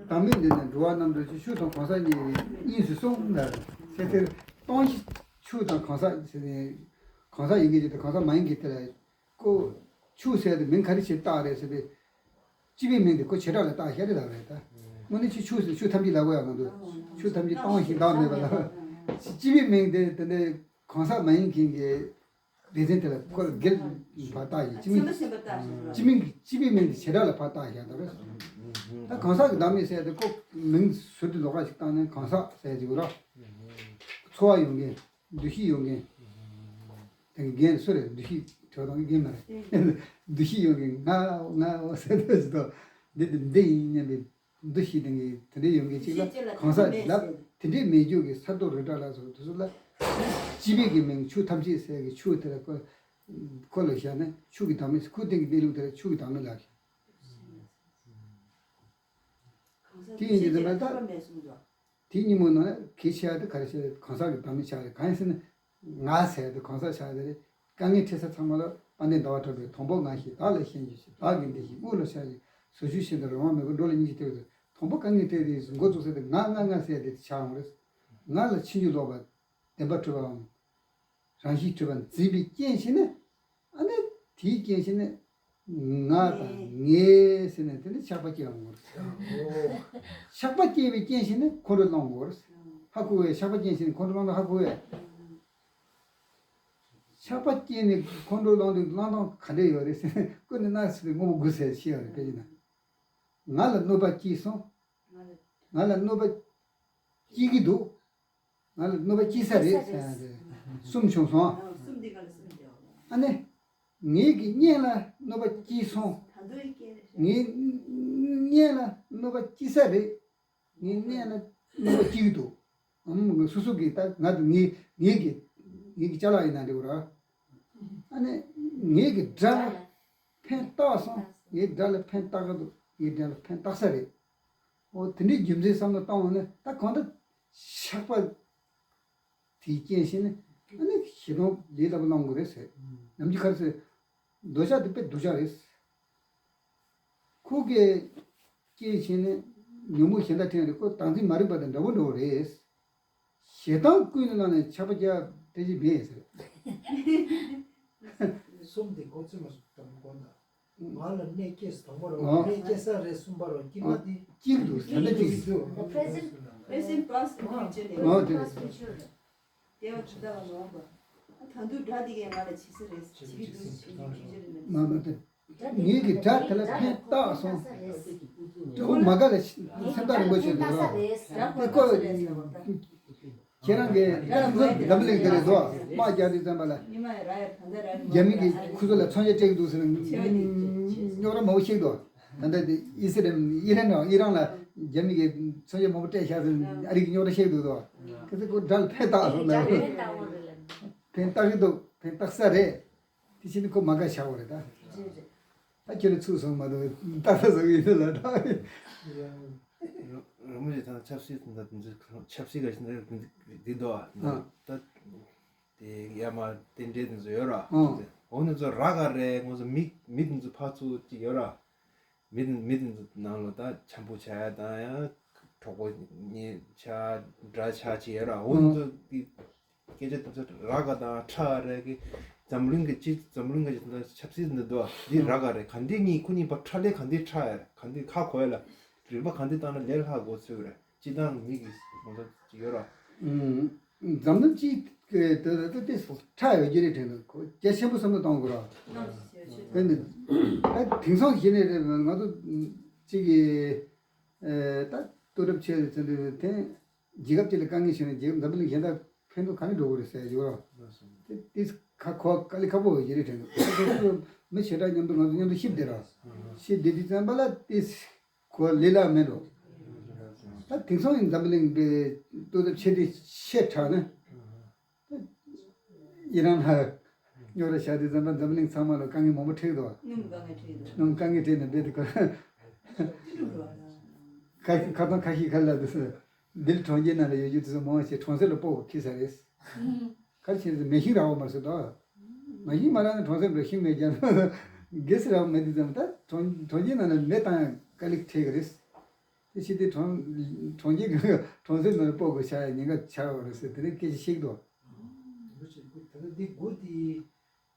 བདག་མེད་འདི་ནི་འགྲོ་བ་རྣམས་འདྲ་ཞིང་ཆོས་དང་གང་ཟག་གཉིས་གཉིས་སུ་གསུངས་ལ། ཟེར་དེར་སྟོང་ཞིང་ཆོས་དང་གང་ཟག་ཟེར་ནས་གང་ཟག་ཡིན་གྱི་ཅིག་དང་གང་ཟག་མ་ཡིན་གྱི་དེ་ལ་ཁོ་ཆོས་ཟེར་དེ་མིང་ག་རེ་བྱས་བཏགས་རེད་ཟེར་བའི་སྤྱི་པའི་མིང་དེ་ཁོ་བྱེ་བྲག་ལ་བཏགས་ཤག་རེད་ལབ་རེད་ད། དངོས་གནས་ཆོས་ཆོས་ཟེར་ཆོས་ཐམས་ཅད་ལབ་དགོས་ཡག་མི་འདུག་ཆོས་ཐམས་ཅད་སྟོང་ཞིང་བདག་མེད་པ་ལ། སྤྱི་པའི་མིང་དེ་དེ་འདྲའི་གང་ཟག་མ་ཡིན་མཁན་གྱི་སྡེ་ཚན་དེ་ལ་ཁོ་ལ་སྒེར་ཕར་བཏགས་ཡིན། སྤྱི་མིང་། སྤྱི་མིང་གི་སྤྱི་པའི་མིང་དེ་བྱེ་བྲག་ལ་ཕར་བཏགས་བཞག་འདུག་རེད། ད་གང་ཟག་གི་བདག་མེད་ཟེར་དེ་ཁོ་མིང་ཟུར་དུ་ལོགས་ཀ་ཞིག་བཏགས་ནས་གང་ཟག་ཟེར་གྱི་ཡོད་རེད། འཚོ་བ་ཡོད་མཁན། འདུ་ཤེས་ཡོད་མཁན། དེ་གི་རྒན་སུ་རེད། འདུ་ཤེས་དྲོད་དང་རྒན་མ་རེད། འདུ་ཤེས་ཡོད་མཁན་ང་ང་ཟེར་དུས་སུ་འདི་འདི་འདི་ཡིན་སྙམ་པའི་འདུ་ཤེས་དེ་གི་དེ་འདྲའི་ཡོད་མཁན་ཅིག་ལ་གང་ཟག་ལབ། དེ་འདྲའི་མེད་རྒྱུ་གི་ས་རྡོ་རི་བྲག་ལ་སོགས་དེ་ཚོ་ལ་སྤྱི་པའི་གི་མིང་ཆོས་ཐམས་ཅད་ཟེར་གི་ཆོས་དེ་ལ་ཁོ་ཁོ་ལ་བཞག་ན་ཆོས་ཀྱི་བདག་མེད། ཁོའི་སྟེང་གི་གནས་ལུགས་དེ་ལ་ཆོས་ཀྱི་བདག་མེད་ལབ་ཤག་དེ་ཡིན་གྱི་དེ་མ་ད། དེ་གཉིས་མོ་ནང་ལ་གལ་ཆེ་བ་དེ་ག་རེ་ཆེ་རེད། གང་ཟག་གི་བདག་མེད་ཆགས་རེད། གང་ཡིན་ཟེར་ན་ང་ཟེར་དེ་གང་ཟག་ཆགས་དེ་རེད། དཀའ་ངལ་འཕྲད་ས་ཚང་མ་ལ་ ཨ་ནེ་ཟླ་བ་གྲགས་པས། དང་པོ་ང་ཞེས་བདག་ལ་ཞེན་གྱིས་ཤིག། བདག་གི་འདི་ཞེས་དངོས་ལ་བྱ་ཞིང་། ཟོ་ཆུན་ཞེས་འདོད་རང་དབང་མེད་པར། འགྲོ་ལ་སྙིང་རྗེ་སྟེར་བའི་ཚུལ། དང་པོ་དཀའ་ངལ་འཕྲད་དེ་མགོ་བཙུགས་ས་དེ་ང་ང་ང་ཟེར་དེ་ཆགས་འོང་རེད། ང་ལ་ཕྱིན་ཅི་ལོག་པ། བདེན་པ་འཁྲུལ་པའམ། རང་བཞིན་འཁྲུལ་པ་འཛིན་པའི་རྐྱེན་བྱས་ནས། ཨ་ནི་དེའི་རྐྱེན་བྱས་ནས་ང་དང་ངའི་ཟེར་ནས་དེ་ནི་ཆགས་པ་སྐྱེ་ཡོང་གི་རེད། ཆགས་པ་སྐྱེ་བའི་རྐྱེན་བྱས་ནས་ཁོང་ཁྲོ་སློང་གི་རེད། ཧ་གོ་བས། ཆགས་པ་རྐྱེན་བྱས་ནས་ཁོང་ཁྲོ་སློང་དུས་ཧ་གོ་བས། ཆགས་པ་སྐྱེས་ནས་ཁོང་ཁྲོ་སློང་དུས་སློང་སྟངས་ག་འདྲས་ཡོད་རེད་ཟེར་ནས། ཀུན་ནས་མནར་སྲིད་པའི་དངོས་པོ་དགུ་ཟེར་ཤེས་ཡོད་རེད། དཔེ་བྱས་ན། ང་ལ་གནོད་པ་སྐྱེས་སོང་། ང་ལ་གནོད་པ་སྐྱེ་གི་འདུག། ང་ལ་གནོད་པ་སྐྱེ་ས་རེད་ཟེར་ཡ་རེད། གསུམ་བྱུང་སོང་། ཨ་ནི་ངེད་ཀྱི་གཉེན་ལ་གནོད་པ་སྐྱེས་སོང་། ངའི་གཉེན་ལ་གནོད་པ་སྐྱེ་ས་རེད། ངའི་གཉེན་ལ་གནོད་པ་སྐྱེ་གི་འདུག། ཨམ། སོ་སོ་གི་ད་ང་དང་ངའི་ངེད་ཀྱི་ངེད་ཀྱི་ཅ་ལག་ཡིན་ན་འདྲ་བོ་ར། ཨ་ནི་ངེད་ཀྱི་དགྲ་ལ་ཕན་བཏགས་སོང་། ངའི་དགྲ་ལ་ཕན་བཏགས་གི་འདུག། ངའི་དགྲ་ལ་ཕན་བཏགས་ས་རེད། འོ་དེ་འདྲའི་རྒྱུ་མཚན་བསམ་བློ་བཏང་བ་ནི་ད་གང་ལྟར་ཆགས་པ་དེའི་རྐྱེན་བྱས་ནས་ཨ་ནི་ཞེ་སྡང་ལས་སླ་པོ་བསླང་དགོས་རེད་ཟེར། ནམ་རྒྱུན་ག་རེ་ཟེར། འདོད་ཆགས་དེ་དཔེ་སྡུག་ཅག་རེད། ཁོ་གི་རྐྱེན་བྱས་ནས་ཉོན་མོངས་གཞན་དག་འཕྲད་རེད། ཁོ་བདག་འཛིན་མ་རིག་པ་དང་འདྲ་བོ་འདྲ་བོ་རེད། ཞེ་སྡང་ཀུན་ནས་བསླངས་ནས་ཆགས་པ་རྒྱག་ཕལ་ཆེར་མེད་ཟེར། གསུམ་དེ་མགོ་ཚོད་མ་སོང་དང་མགོ་ན། ང་ལ་གནས་སྐྱེས་དང་པོ་རོ། ཨོ། གནས་སྐྱེས་ས་རེད། གསུམ་པ་རོ། དཀྱིལ་མ་དེ། གཅིག་འདུག། ད་ལྟ་གཅིག། Present, present, past, future ནས། ཨོ་དེ་རེད། Past, future ལ། དེ་བ་ཇི་ལྟ་བ་ལོག་པ། ད་དུང་དགྲ་དེ་གས་ང་ལ་བྱེད་ས་རེད། བྱེད་ཀྱི་འདུག། བྱེད་ཀྱི་འདུག། ཕྱི་ཕྱི་རེད་ན། མ་མ་དེ། ངེད་ཀྱི་དགྲ་དེ་ལ་ཕན་བཏགས་སོང་། དགྲ་བོ་མ་དགའ་ལ་སེམས་ཐག་རིང་པོ་བྱས་འདུག་ར། དེ་ཀོ། ཁྱེད་རང་གི་འཛམ་བུ་གླིང་དེ་རེད་དོ། དམག་རྒྱག་དུས་ཙམ་པ་ལ་རྒྱ་མི་གིས་ཁོ་ཚོ་ལ་མཚོན་ཆ་སྤྲད་ཀྱི་འདུག་ཟེར་ནས་རྙོག་དྲ་མང་པོ་བཤད་འདུག། ད་ལྟ་དེ་ཨི་སི་རན་ཨི་རན་ཨི་རན་ལ་རྒྱ་མི་གིས་མཚོན་ཆ་མང་པོ་སྤྲད་བཞག་ཟེར་ནས་ཨ་རི་གིས་རྙོག་དྲ་བཤད་འདུག་དོ། ཁོ་ཚོ་ཁོ་དགྲ་ལ་ཕན་བཏགས་སོང་ལ། ཕན་བཏགས་ཀྱི་འདུག། ཕན་བཏགས་ས་རེད། དེ་བཞིན་དུ་ཁོ་མ་དགའ་ཆགས་པ་རེད་ད། ད་ཁྱེད་ལ་ཚུགས་སོང་མ་གཏོགས་ད་ལྟ་བཟོ་གི་ཡིན་ལ་ད། རང་མོས་ཀྱི་ཐ་ན་ཆབ་སྲིད་དང་འདི་ཚོ་ཆབ་སྲིད་ག་ཞིག་འདི་འདི་འདུག་ཨ། ད་དེ་ཡ་མ་དེ་འདྲའི་དེ་ཚོ་ཡོད་ར། ཨ། འོ་འདི་ཚོ་རག་ག་རེད། ང་ཚོ་མི་མི་དེ་ཚོ་ཕར་ཚུར་ཅིག་ཡོད་ར། མི་དེ་མི་དེ་ཚོ་ནང་ལ་ད་འཆམ་པོ་བྱ་ཡ་དང་ཡང་གྲོགས་པོ་གཉེན་ཆ་དགྲ་ཆ་ཅིག་ཡོད་ར། འོ་འདི་ཚོ་དེ། སྐད་ཆ་དེ་ཚོ་རག་ག་དང་ཁྲ་རེད་གི། འཛམ་གླིང་གི་སྤྱི་འཛམ་གླིང་གི་ཆབ་སྲིད་འདི་འདུག་འདི་རག་ག་རེད། ག་འདི་གཉིས་ཁོ་གཉིས་བར་ཁྲ་ལས་ག་འདི་ཁྲ་ཡ་རེད། ག་འདི་ཁ་གོ་ཡ་ལ་རིག་པ་ག་འདི་བཏང་ན་ལས་སླ་གོ་ཚོད་རེད། སྤྱི་བཏང་མི་གི་ངོ་ཚ་ཅིག་ཡོད་ར། འཛམ་གླིང་སྤྱི་གི་དེ་དེ་དེ་ཁྲ་ཡོད་ཀྱི་རེད་དྲན་འདུག། གལ་ཆེན་པོ་བསམ་བློ་གཏོང་དགོས་ར། དེ་ནི་ད་དེང་སང་གཞི་ནས་རེད། ང་ཚོ་གཅིག་གི་ད་ལྟོ་གྲབས་ཆེ་ཚན་དེ་དེ། རྒྱལ་ཁབ་ཅིག་ལ་དཀའ་ངལ་བྱུང་ན་རྒྱལ་ཁབ་འཛམ་བུ་གླིང་གཞན་དག་ཕན་ཐོགས་ག་ནས་འགྲོ་གི་རེད་ཟེར་ཡོད་ར། དེ་དེ་ཁ་གོ་དཀའ་ལས་ཁག་པོ་ཡོད་རེད་དྲན་འདུག། མི་ཞེ་དྲག་མཉམ་དུ་ང་ཚོ་མཉམ་དུ་ཤི་བསྡད་ར། ཤི་བསྡད་དུས་ཙམ་པ་ལ་དེ་གོ་ལེ་ལ་མེད་འགྲོ། ད་དེང་སང་ཡིན་འཛམ་བུ་གླིང་པའི་ལྟོ་ཚབ་ཆེ་དེ་ཤེས་དྲག་ན། ཨི་རན་ལ་རྙོག་དྲ་བྱ་དུས་ཙམ་པ་འཛམ་བུ་གླིང་ཚང་མ་ལ་དཀའ་ངལ་མང་པོ་འཕྲད་འདུག། སྣུམ་དཀའ་ངལ་འཕྲད་འདུག། སྣུམ་དཀའ་ངལ་འཕྲད་ནས་རྦད་དེ་ཁ་ཁ་ཁ་ཚང་ཁ་ཤས་ཁ་ལ་དུ་སོ། འདིར་གྲོང་ཁྱེར་ནང་ལ་ཡོད་རྒྱུ་དེ་ཚོ་མང་ཆེ་གྲོང་གསེབ་ལ་སྤོ་དགོས་ཁེལ་ས་རེད། ག་རེ་བྱས་ན་མེ་ཤིང་རག་པ་མ་ཟད་དོ། མེ་ཤིང་མ་རག་ན་གྲོང་གསེབ་ལ་ཤིང་མེད་ཀྱང་གེ་སི་རག་པ་མེད་དུས་ཙམ་ད་གྲོང་གྲོང་ཁྱེར་ནང་ལ་མེ་བཏང་ཡང་དཀའ་ལས་འཕྲད་ཀྱི་རེད། དེ་ཕྱི་དེ་གྲོང་གྲོང་ཁྱེར་གྱི་གྲོང་གསེབ་ནང་ལ་སྤོ་དགོས་ཤ་ཡ་ཉེན་ཁ་ཆགས་པ་རེད་ཟེར་དེ་རིང་སྐད་ཆ་བཤད་འདུག། དེ་ནི་དེ་དགུ་དེ་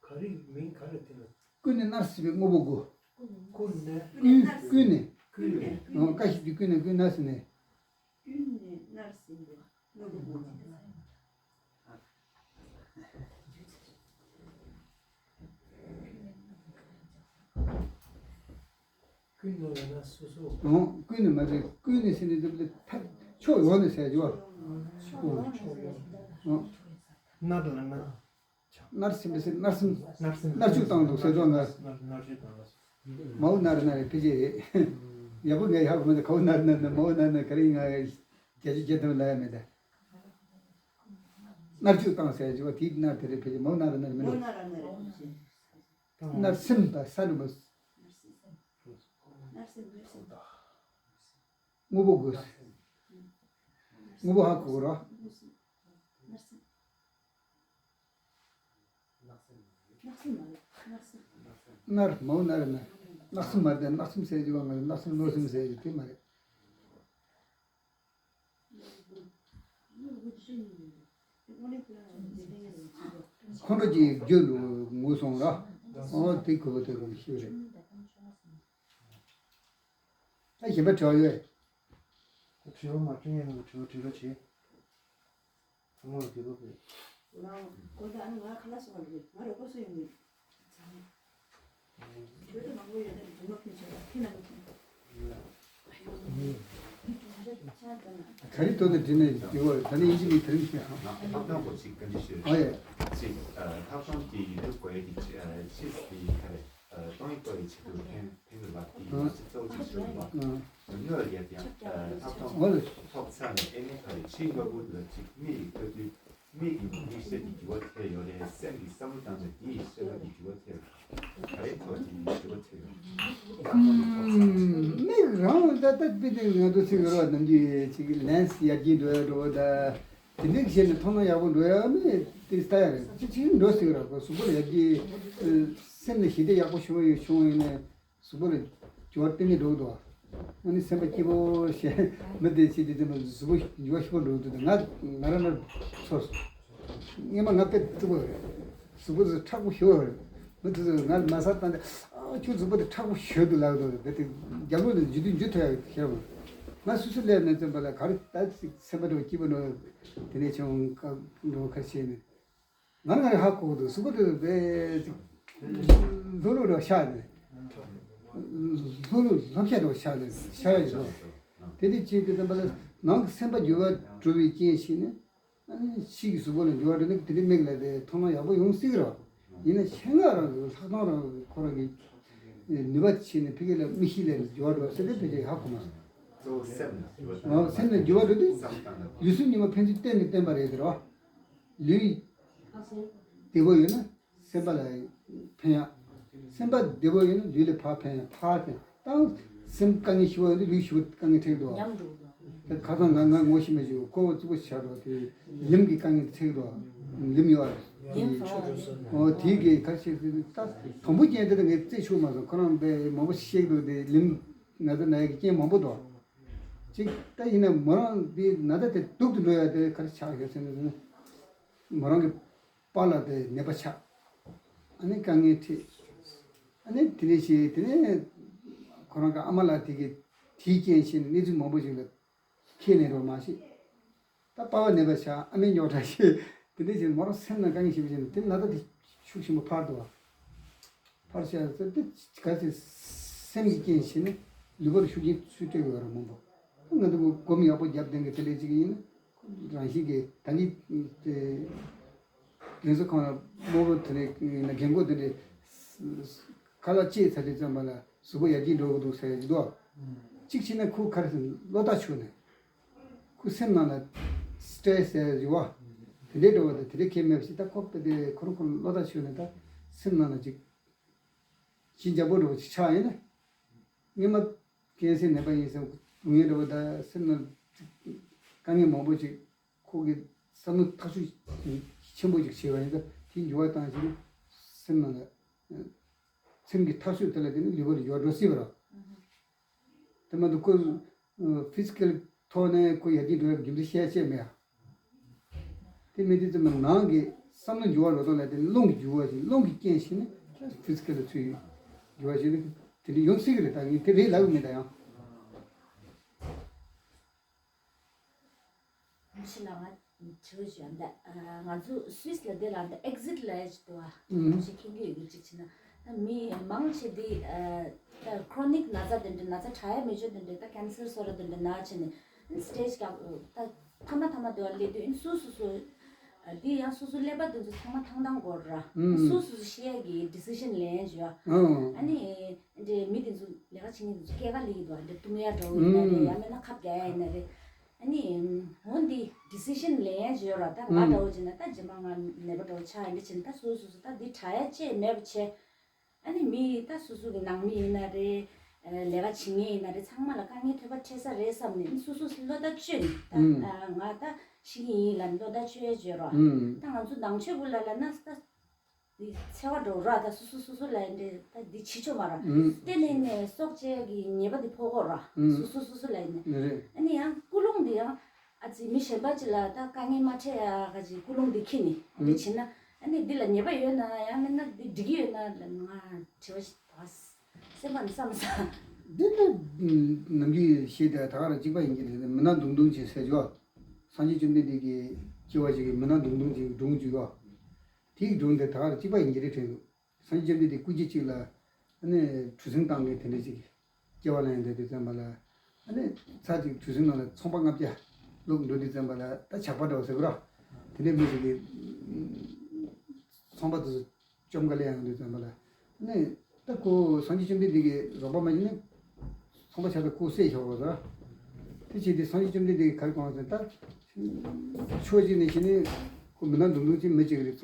ག་རེ་མིང་ག་རེ་དེ་ལ། ཀུན་ནས་མནར་སྲིད་པའི་དངོས་པོ་དགུ། ཀུན་ནས། ཀུན་ཀུན་ནས། ཀུན་ནས། ཀུན་ནས། ཀ་ཞིག་གིས་ཀུན་ནས་ཀུན་ནས་ཟེར་ནས། ཀུན་ནས་མནར་སྲིད་པའི་དངོས་པོ་དགུ། ཀུན་ནས་ལབ་ན་སོ་སོ། ཨོ། ཀུན་ནས་མ་རེད། ཀུན་ནས་ཟེར་ནས་འདི་ལ་ཐབས་ཕྱོགས་ཡོངས་ནས་ཟེར་རྒྱུ་བ། ཕྱོགས་ཡོངས། ཨོ། མནར་ལབ་ན། མནར་སྲིན་པ་ཟེར་མནར་སྲིན། མནར་སྲིན། མནར་གཅོད་བཏང་འདུག་ཟེར་ཚོགས་ན། མནར་མནར་གཅོད་བཏང་ལ། མའོ་མནར་མནར་རེད་ཕལ་ཆེར་རེད། ཡག་པོ་ངས་ཧ་གོ་མེད་དེ་གའོ་མནར་མནར་ན་མའོ་མནར་མནར་ག་རེ་ཡིན་ང་བརྒྱ་ཆ་བརྒྱ་ཐམ་ལ་ཡ་མེད་དེ། མནར་གཅོད་བཏང་ཟེར་ཡ་ཅིག་བ་དེའི་མནར་དེ་རེད་ཕལ་ཆེར་མའོ་མནར་མནར་མི་འདུག། མནར་སྲིན་པ་ས་རུ་མ། མནར་སྲིན་མནར་སྲིན། དངོས་པོ་དགོས། དངོས་པོ་ཧ་གོ་གོ་ར། མནར་སྲིན། མནར་སྲིན་མ་རེད། མནར་མའོ་མནར་མནར། གནག་སེམས་མ་རེད། གནག་སེམས་ཟེར་རྒྱུ་བ་མ་རེད། གནག་སེམས་གནོད་སེམས་ཟེར་རྒྱུ་དེ་མ་རེད། ཁོང་ཁྲོ་ཅིག་རྒྱུ་ལུ་ངུ་སོང་ར། ཨོ་དེ་གོ་བོ་དེ་གོ་ཤེས་རེད། ད་གཞན་པ་དྲི་བ་ཡོད། དྲི་བ་མ་དྲི་ཡང་དྲི་བ་དྲི་རོགས་བྱེད། ཚང་མ་ལ་དགེ་བ་ཕེབས། ལགས། གོ་ད་ཨ་ནི་ང་ཁ་ལག་སོང་བ་རེད། ང་རོགས་པ་སུ་ཡོང་གི། བོད་དུ་མང་པོ་ཡོད་ན་རྫུན་མ་ཕུལ་ཆོག་ལ་ཕི་ན་མི་ཐུབ། ག་རེ་ཐོག་ཏུ་བྲིས་ནས་འདི་བར་ད་ནི་ཡིན་གཅིག་མིན་དེ་རིང་ཞིག་ཨ། ལྷག་དོན་སྐོར་ཞིག་བཀའ་འདྲི་ཞུ། ཨ་ཡ། གཅིག་ཨ། ལྷག་དོན་གྱི་ཡིན་ལུགས་དགོས་ཡ་གི་ཨ། ཕྱིས་ཀྱི་ག་རེ་ཨ། གཏོང་ཡིག་པ་ཡི་ཆེད་དུ་ཕན་ཕན་དགོས་པ་དེ་ང་ཚོ་གཙོ་བོ་ཅིག་ཞུ་དགོས་པ། དངོས་ལ་ཡ་ཡང་ཨ། ལྷག་དོན་ཐོབ་ཚར་ནས་ཨེ་ནས་ག་རེ་ཕྱིས་སྔ་པོ་དུ་ལ་གཅིག་མི་ཡི་བཀའ་བསྡུས། མིག་གིས་མིག་ཤེས་ཀྱི་འགྱུར་བ་ཐེབས་ཡོད་རེད། སེམས་ཀྱིས་བསམ་བློ་བཏང་ནས་འདི་ཡི་ཤེས་རབ་ཀྱི་འགྱུར་བ་ཐེབས་ཡོད། ག་རེ་ཐོག་ཅིག་འགྱུར་བ་ཐེབས་ཡོད། ཨམ། མིག་རང་ལ་ད་ལྟ་དཔེ་དེ་ང་ཚོ་ཚིག་རོ་ནམ་རྒྱུན་ཅིག་ལན་སི་ཡར་རྒྱས་འགྲོ་ཡ་འགྲོ་བ་ད་དེ་འདྲའི་ཞེས་ནས་མཐོང་སྣང་ཡག་པོ་འགྲོ་ཡ་མེད་དེ་ལྟ་ཡ་རེད། ཅིག་ཅིག་འགྲོ་སྲིད་ར་གོ་གཟུགས་པོ་ལ་ཡར་རྒྱས་སེམས་ལ་ཞི་བདེ་ཡག་པོ་བྱུང་ཡོད་བྱུང་ཡོད་ནས། གཟུགས་པོ་ལ་འགྱུར་བ་གཏན་ནས་འགྲོ་གི་འདུག་ཨ་ནི་སེམས་པ་སྐྱིད་པོ་ཞེས་མི་དེ་ཅི་དེ་དེ་མ་གཟུགས་པོ་འགྱུར་བ་ཞིག་པོ་འགྲོ་གི་འདུག་ང་ང་རང་ལ་ཚོར་སོང་། སྔོན་མ་ང་དཔེ་སྡུག་པོ་རེད། གཟུགས་པོ་དེ་མཁྲེགས་པོ་ཞེ་པོ་རེད། མི་དེ་ཚོས་ང་ལ་མ་ཟ་བཏང་སྟེ་ཨ་ཁྱོད་གཟུགས་པོ་དེ་མཁྲེགས་པོ་ཞེ་པོ་འདུག་ལབ་འདུག་དེ་དེ་རྒྱབ་ལོགས་ནས་འཇུ་དུས་འཇུ་ཐུབ་ཡག་ཤེས་མ། ང་སུ་སུ་སླེབས་ནས་བཙོན་པ་ལ་ག་རེ་ད་ཅིག་སེམས་པ་འགྲོ་སྐྱིད་པོ་འགྲོ་དེ་ནས་ཆུང་ཀ་འགྲོ་ཁ་ཤས་ནས། ང་ང་རེ་ཧ་གོ་འདུག་གཟུགས་པོ་དེ་བས་ལྷུ་ལུ་རོ་ཤ་ནས་ལྷུ་ལུ་ལྷམ་ཤ་རོ་ཤ་ནས་ཤ་ཡ་ཡོད། དེ་དུས་ཅིག་གི་དམ་པ་ལ་ནང་གི་སེམས་པ་འགྱུར་བ་འགྲོ་བའི་རྐྱེན་ཞིག་ནི་ཨ་ནི་ཕྱི་གི་གཟུགས་པོ་ལ་འགྱུར་བ་འགྲོ་ནི་དེ་འདྲའི་མིག་ལ་དེ་མཐོང་སྣང་ཡག་པོ་ཡོང་སྲིད་རོ། ཡིན་ན་ཆེད་མངགས་རང་གི་ལྷག་མཐོང་རང་གི་ཁོ་རང་གི་ནུས་པ་ཆེ་ནས་ཕ་གི་ལ་མིག་ཤེས་ལ་འགྱུར་བ་འགྲོ་ཟེར་ཏེ་ཕ་གི་ཧ་གོ་མ་སོང་། གཙོ་བོ་སེམས་ལ་འགྱུར་བ་འགྲོ། སེམས་ལ་འགྱུར་བ་འགྲོ་དུས་ལུས་སེམས་གཉིས་པོ་ཕན་ཚུན་བརྟེན་ནས་བརྟེན་པ་རེད་ཟེར་བ། ལུས་བདེ་པོ་ཡོད་ན་སེམས་པ་ལ་ཕན་ཡག་སེམས་པ་བདེ་པོ་ཡོད་ན་ལུས་ལ་ཕར་ཕན་ཡག་ཕར་ཕན། ད་སེམས་དཀའ་ངལ་ཞི་བ་ཡོད་ན་ལུས་ཞི་བ་དཀའ་ངལ་འཕྲད་འགྲོ། ཉམས་འགྲོ་འདུག་ད་ཁ་སང་ང་ང་ངོ་ཤེས་མ་བྱུང་ཁོ་བོ་གཙུག་པོ་ཆགས་འགྲོ་དེ་ལིམ་གྱི་དཀའ་ངལ་འཕྲད་འགྲོ། ལིམ་ཡོད་ཨ། ལིམ་ཚོ་ཨོ་དེ་གི་ཁ་ཤས་ད་དང་པོ་རྐྱེན་དེ་ད་ངས་རྩད་ཆོད་མ་སོང་། ཁོ་རང་པས་མང་པོ་བཤད་འདུག་དེ་ལིམ་ན་ཚ་ན་ཡག་གི་རྐྱེན་མང་པོ་འདུག་ཅིག་ད་ཡིན་ན་མོ་རང་འདི་ན་ཚ་དེ་སྡུག་ཏུ་འགྲོ་ཡ་དེ་ག་རེ་ཆགས་ཡོད་ཟེར་ན་ཟེར་ན། མོ་རང་གི་པཱ་ལགས་དེ་ནད་པ་ཆགས། ཨ་ནི་དཀའ་ངལ་འཕྲད། ཨ་ནི་དེ་ནས་ཞེས་དེ་ནས་ཁོ་རང་གི་ཨ་མ་ལགས་དེ་གི་དེའི་རྐྱེན་བྱས་ནས་གནས་ཚུལ་མང་པོ་ཞིག་ལ་ཁས་ལེན་རོགས་མ་བྱེད། ད་པཱ་ལགས་ནད་པ་ཆགས། ཨ་མའི་རྙོག་དྲ་ཞེས་དེ་འདྲ་བྱས་ནས་མོ་རང་སེམས་ནང་དཀའ་ངལ་ཞེ་པོ་བྱས་ནས་དེ་ན་ཚ་དེ་ཤུགས་ཆེན་པོ་འཕར་འདུག་བ། ཕར་བཤད་ཟེར་ཏེ་ག་ཚོད་སེམས་ཀྱི་རྐྱེན་བྱས་ནས་ལུས་པོར་ཤུགས་རྐྱེན་ཚུར་སྤྲད་དགོས་ར་མང་པོ། ང་ཚོ་སྒོམ་ཡག་པོ་རྒྱབ་ལྡན་གྱི་དེ་ལས་ཅིག་ཡིན་ན་རང་བཞིན་གྱིས་ད་གིན་དེ་རྒན་གསོ་ཁང་ལ་སྨོ་བོ་དེ་འདྲའི་རྒན་གོག་དེ་འདྲའི་ཁ་ལག་བཅད་ཚར་དུས་ཙམ་པ་ལ་གཟུགས་པོ་ཡར་རྒྱས་འགྲོ་གི་འདུག་ཟེར་གྱི་འདུག་གཅིག་བྱས་ན་ཁོ་ག་རེ་ཟེར་བློ་ཐག་ཆོད་ནས་ཁོ་སེམས་ནང་ལ་སི་ཊེ་རེ་སི་ཟེར་ཡོད་བ། དེ་འདྲའི་འགྲོ་བ་དང་དེ་འདྲའི་ཁྱད་མེད་པ་ཞིག་ད་ཁོ་དཔེ་དེ་ཁོ་རང་ཁོ་རང་བློ་ཐག་ཆོད་ནས་ད་སེམས་ནང་ལ་ཅིག་ཅི་འཇམ་པོ་འདྲ་བོ་ཅིག་ཆགས་ཡིན་ན། སྔོན་མ་ཀན་སའི་ནད་པ་ཡིན་ཟེར་ངུ་ཡོད་འདྲ་བོ་ད་སེམས་ནང་དཀའ་ངལ་མང་པོ་ཅིག་ཁོ་གི་བསམ་བློ་ཐག་གཅོད་ཆེན་པོ་ཅིག་བྱས་པ་ཡིན་ད་དེ་འགྱུར་བ་བཏང་ཞིག་ན་སེམས་ནང་ལ་སེམས་ཀྱི་ཐག་གཅོད་དེ་ལ་བརྟེན་ནས་ལུས་པོ་ལ་འགྱུར་བ་འགྲོ་སྲིད་པ་རེད། དེ་མ་གཏོགས་ཁོ་ཕི་ཛི་ཀལ་ཐོག་ནས་ཁོ་ཡར་རྒྱས་འགྲོ་བའི་རྒྱུ་མཚན་བཤད་ཆེད་མེད་ཨ། དེ་མི་དེ་ཚོ་མ་ནང་གི་བསམ་བློ་འགྱུར་བ་འགྲོ་སྟངས་ལ་དེ་རླུང་གི་འགྱུར་བ་ཞིག་རླུང་གི་རྐྱེན་ཞིག་ནི་ཕི་ཛི་ཀལ་ལ་ཚུད་ཡོད་འགྱུར་བ་ཞིག་ནི་དེ་འདྲ་ཡོང་སྲིད་ཀྱི་རེད། ད་ངས་དེ་རེད་ལབ་གི་མེད་ད་ཡང་། ཕྱི་ལ་ང་དྲི་བ་ཞུ་ཡ་འདི། ང་ཚོ་སུད་སི་ལ་འདི་ལ་འདི་ཨེག་ཟིཊ་ལབ་ཡ་ཅིག་འདུག་བ། ཨུམ། ཞིག་མཁྱེན་གྱི་ཡོད་གི་ཅིག་བྱས་ན། ད་མི་མང་ཆེ་འདི་ད་ཁྲོ་ནིག་ན་ཚ་དེ་འདྲ་ན་ཚ་དྲག་ཡ་མེད་ཆོག་དེ་འདྲ་ད་ཀན་སར་སོགས་ར་དེ་འདྲ་ན་བྱས་ནས་སི་ཊེཇ་ཀྱང་ད་ཐ་མ་ཐ་མ་དེ་བ་སླེབས་དུས་སུ་སུ་སུ་འདི་ཡང་སུ་སུ་ཀླད་པ་དེ་ཚོ་ཚང་མ་ཐང་ཐང་འགོར་ར། ཨུམ། སུ་སུ་སུ་ཤི་ཡ་གི་ཌི་སི་ཤན་ལེན་ཡ་ཅིག་ཡོད། ཨུམ། ཨ་ནི། འདྲེ་མི་དེ་ཚོ་ལས་ཀ་བྱེད་མཁན་དེ་ཚོ་སྐྱེལ་ཀ་ལས་ཀྱི་འདུག་འདྲེ་བཏུང་ཡ་འདྲ་བོ་ཡིན་ན་རེད། ཨུམ། ཡང་མིན་ན་ཁབ་རྒྱག་ཡ་ཡིན་ན་རེད། ཨ་ནི། འོ་འདི་ཌི་སི་ཤན་ལེན་ཡ་ཅིག་ཡོད་ར། ད་ང་འདྲ་བོ་བྱས་ན་ད་རྗེས་མ་ང་ནད་པ་འདྲ་བོ་ཆགས་ཡ་འདི་བྱས་ན་ད་སོ་སོ་སོ་ད་འདི་དྲག་ཡ་ཅིག་མེད་པ་བྱས། ཨ་ནི་མི་ད་སོ་སོ་གི་ནང་མི་ཡིན་ན་རེད། ལས་ཀ་བྱེད་མཁན་ཡིན་ན་རེད། ཚང་མ་ལ་དཀའ་ངལ་ཐོལ་པ་འཕྲད་ས་རེད་བསམ་ནས་སོ་སོ་བློ་ཐག་ཆོད་ནས་ད་ཨུམ། ང་ད་ཤི་གི་ཡིན་ལབ་ནས་བློ་ཐག་ཆོད་ཡ་ཅིག་ཡོད་ར། ཨུམ། ད་ང་ཚོ་ནང་ཆོས་བུ་ལ་ལ་ན་ད། འདི་འཚེ་བ་འགྲོ་ར། ད་སོ་སོ་སོ་སོ་ལ་ཡིན་ཏེ་ད་འདི་བྱེད་ཆོག་མ་ར། ཨུམ། དེ་ནས་ནས་སྲོག་བཅད་ཀྱི་ཉེས་པ་འདི་ཕོག་གོ་ར། ཨུམ། སོ་སོ་སོ་སོ་ལ་ཡིན་ནས། ནི་རེད། ཨ་ནི་ཡང་ཀུན་སློང་འདི་ཡང་ཨ་ཙི་མི་གཞན་པ་ཅིག་ལ་ད་དཀའ་ངལ་མ་འཕྲད་ཡ་ག་ཅིག་ཀུན་སློང་འདི་ཁྱེར་ནས་འདི་ཨུམ། བྱེད་ན། ཨ་ནི་འདི་ལ་ཉེས་པ་ཡོད་ན་ཡང་མིན་ན་འདི་འགྲིག་གི་ཡོད་ན་ལ་ང་དྲི་བ་ཞིག་ད་སེམས་པ་ནས་བསམ་ས། འདི་ནི་ནམ་རྒྱུན་ཞེས་དེ་ད་ག་རང་གཅིག་པ་ཡིན་གྱི་རེད། མི་སྣ་མདུང་ཐུང་ཅིག་ཟེར་ཆོག་སངས་རྒྱས་བཅོམ་ལྡན་འདས་ཀྱི་སྐྱེ་བ་ཞིག་གི་མི་སྣ་མདུང་ཐུང་ཅིག་སྒྲུང་ཅིག་ཡོད། དེའི་སྒྲུང་དེ་ད་ག་རང་གཅིག་པ་ཡིན་གྱི་རེད་དྲན་འདུག་སངས་རྒྱས་བཅོམ་ལྡན་འདས་སྐུ་མཁྱེན་གཅིག་ལ་ཨ་ནི་གྲུ་གཟིངས་བཏང་མཁན་དེ་འདྲ་ཅིག་སྐྱེ་བ་ལེན་འདོད་དུས་ཙམ་པ་ལ། ཨ་ནི་ཚར་གཅིག་གྲུ་གཟིངས་ནང་ལ་ཚོང་པ་ལྔ་བརྒྱ་ལོག་འགྲོ་དུས་ཙམ་པ་ལ་ད་ཇག་པ་འདྲ་བོ་ཟེར་གི་ར། དེ་འདྲའི་མི་ཞིག་གིས་ཚོང་པ་དེ་ཚོ་བཅོམ་ག་ལེན་ཡོང་དུས་ཙམ་པ་ལ། ཨ་ནི་ད་ཁོ་སངས་རྒྱས་བཅོམ་ལྡན་འདས་ཀྱི་རོགས་པ་མ་ཡིན་ན་ཚོང་པ་ཆགས་ད་ཁོ་བསད་ཆོག་གོ་ཟེར། དེ་བྱས་ཏེ་སངས་རྒྱས་བཅོམ་ལྡན་འདས་ཀྱིས་ག་རེ་གང་ཟེར་ད། ཕྱོགས་གཅིག་ནས་བྱས་ནས་ཁོ་མི་སྣ་མདུང་ཐུང་ཅིག་མི་གཅིག་རེད། ཚོང་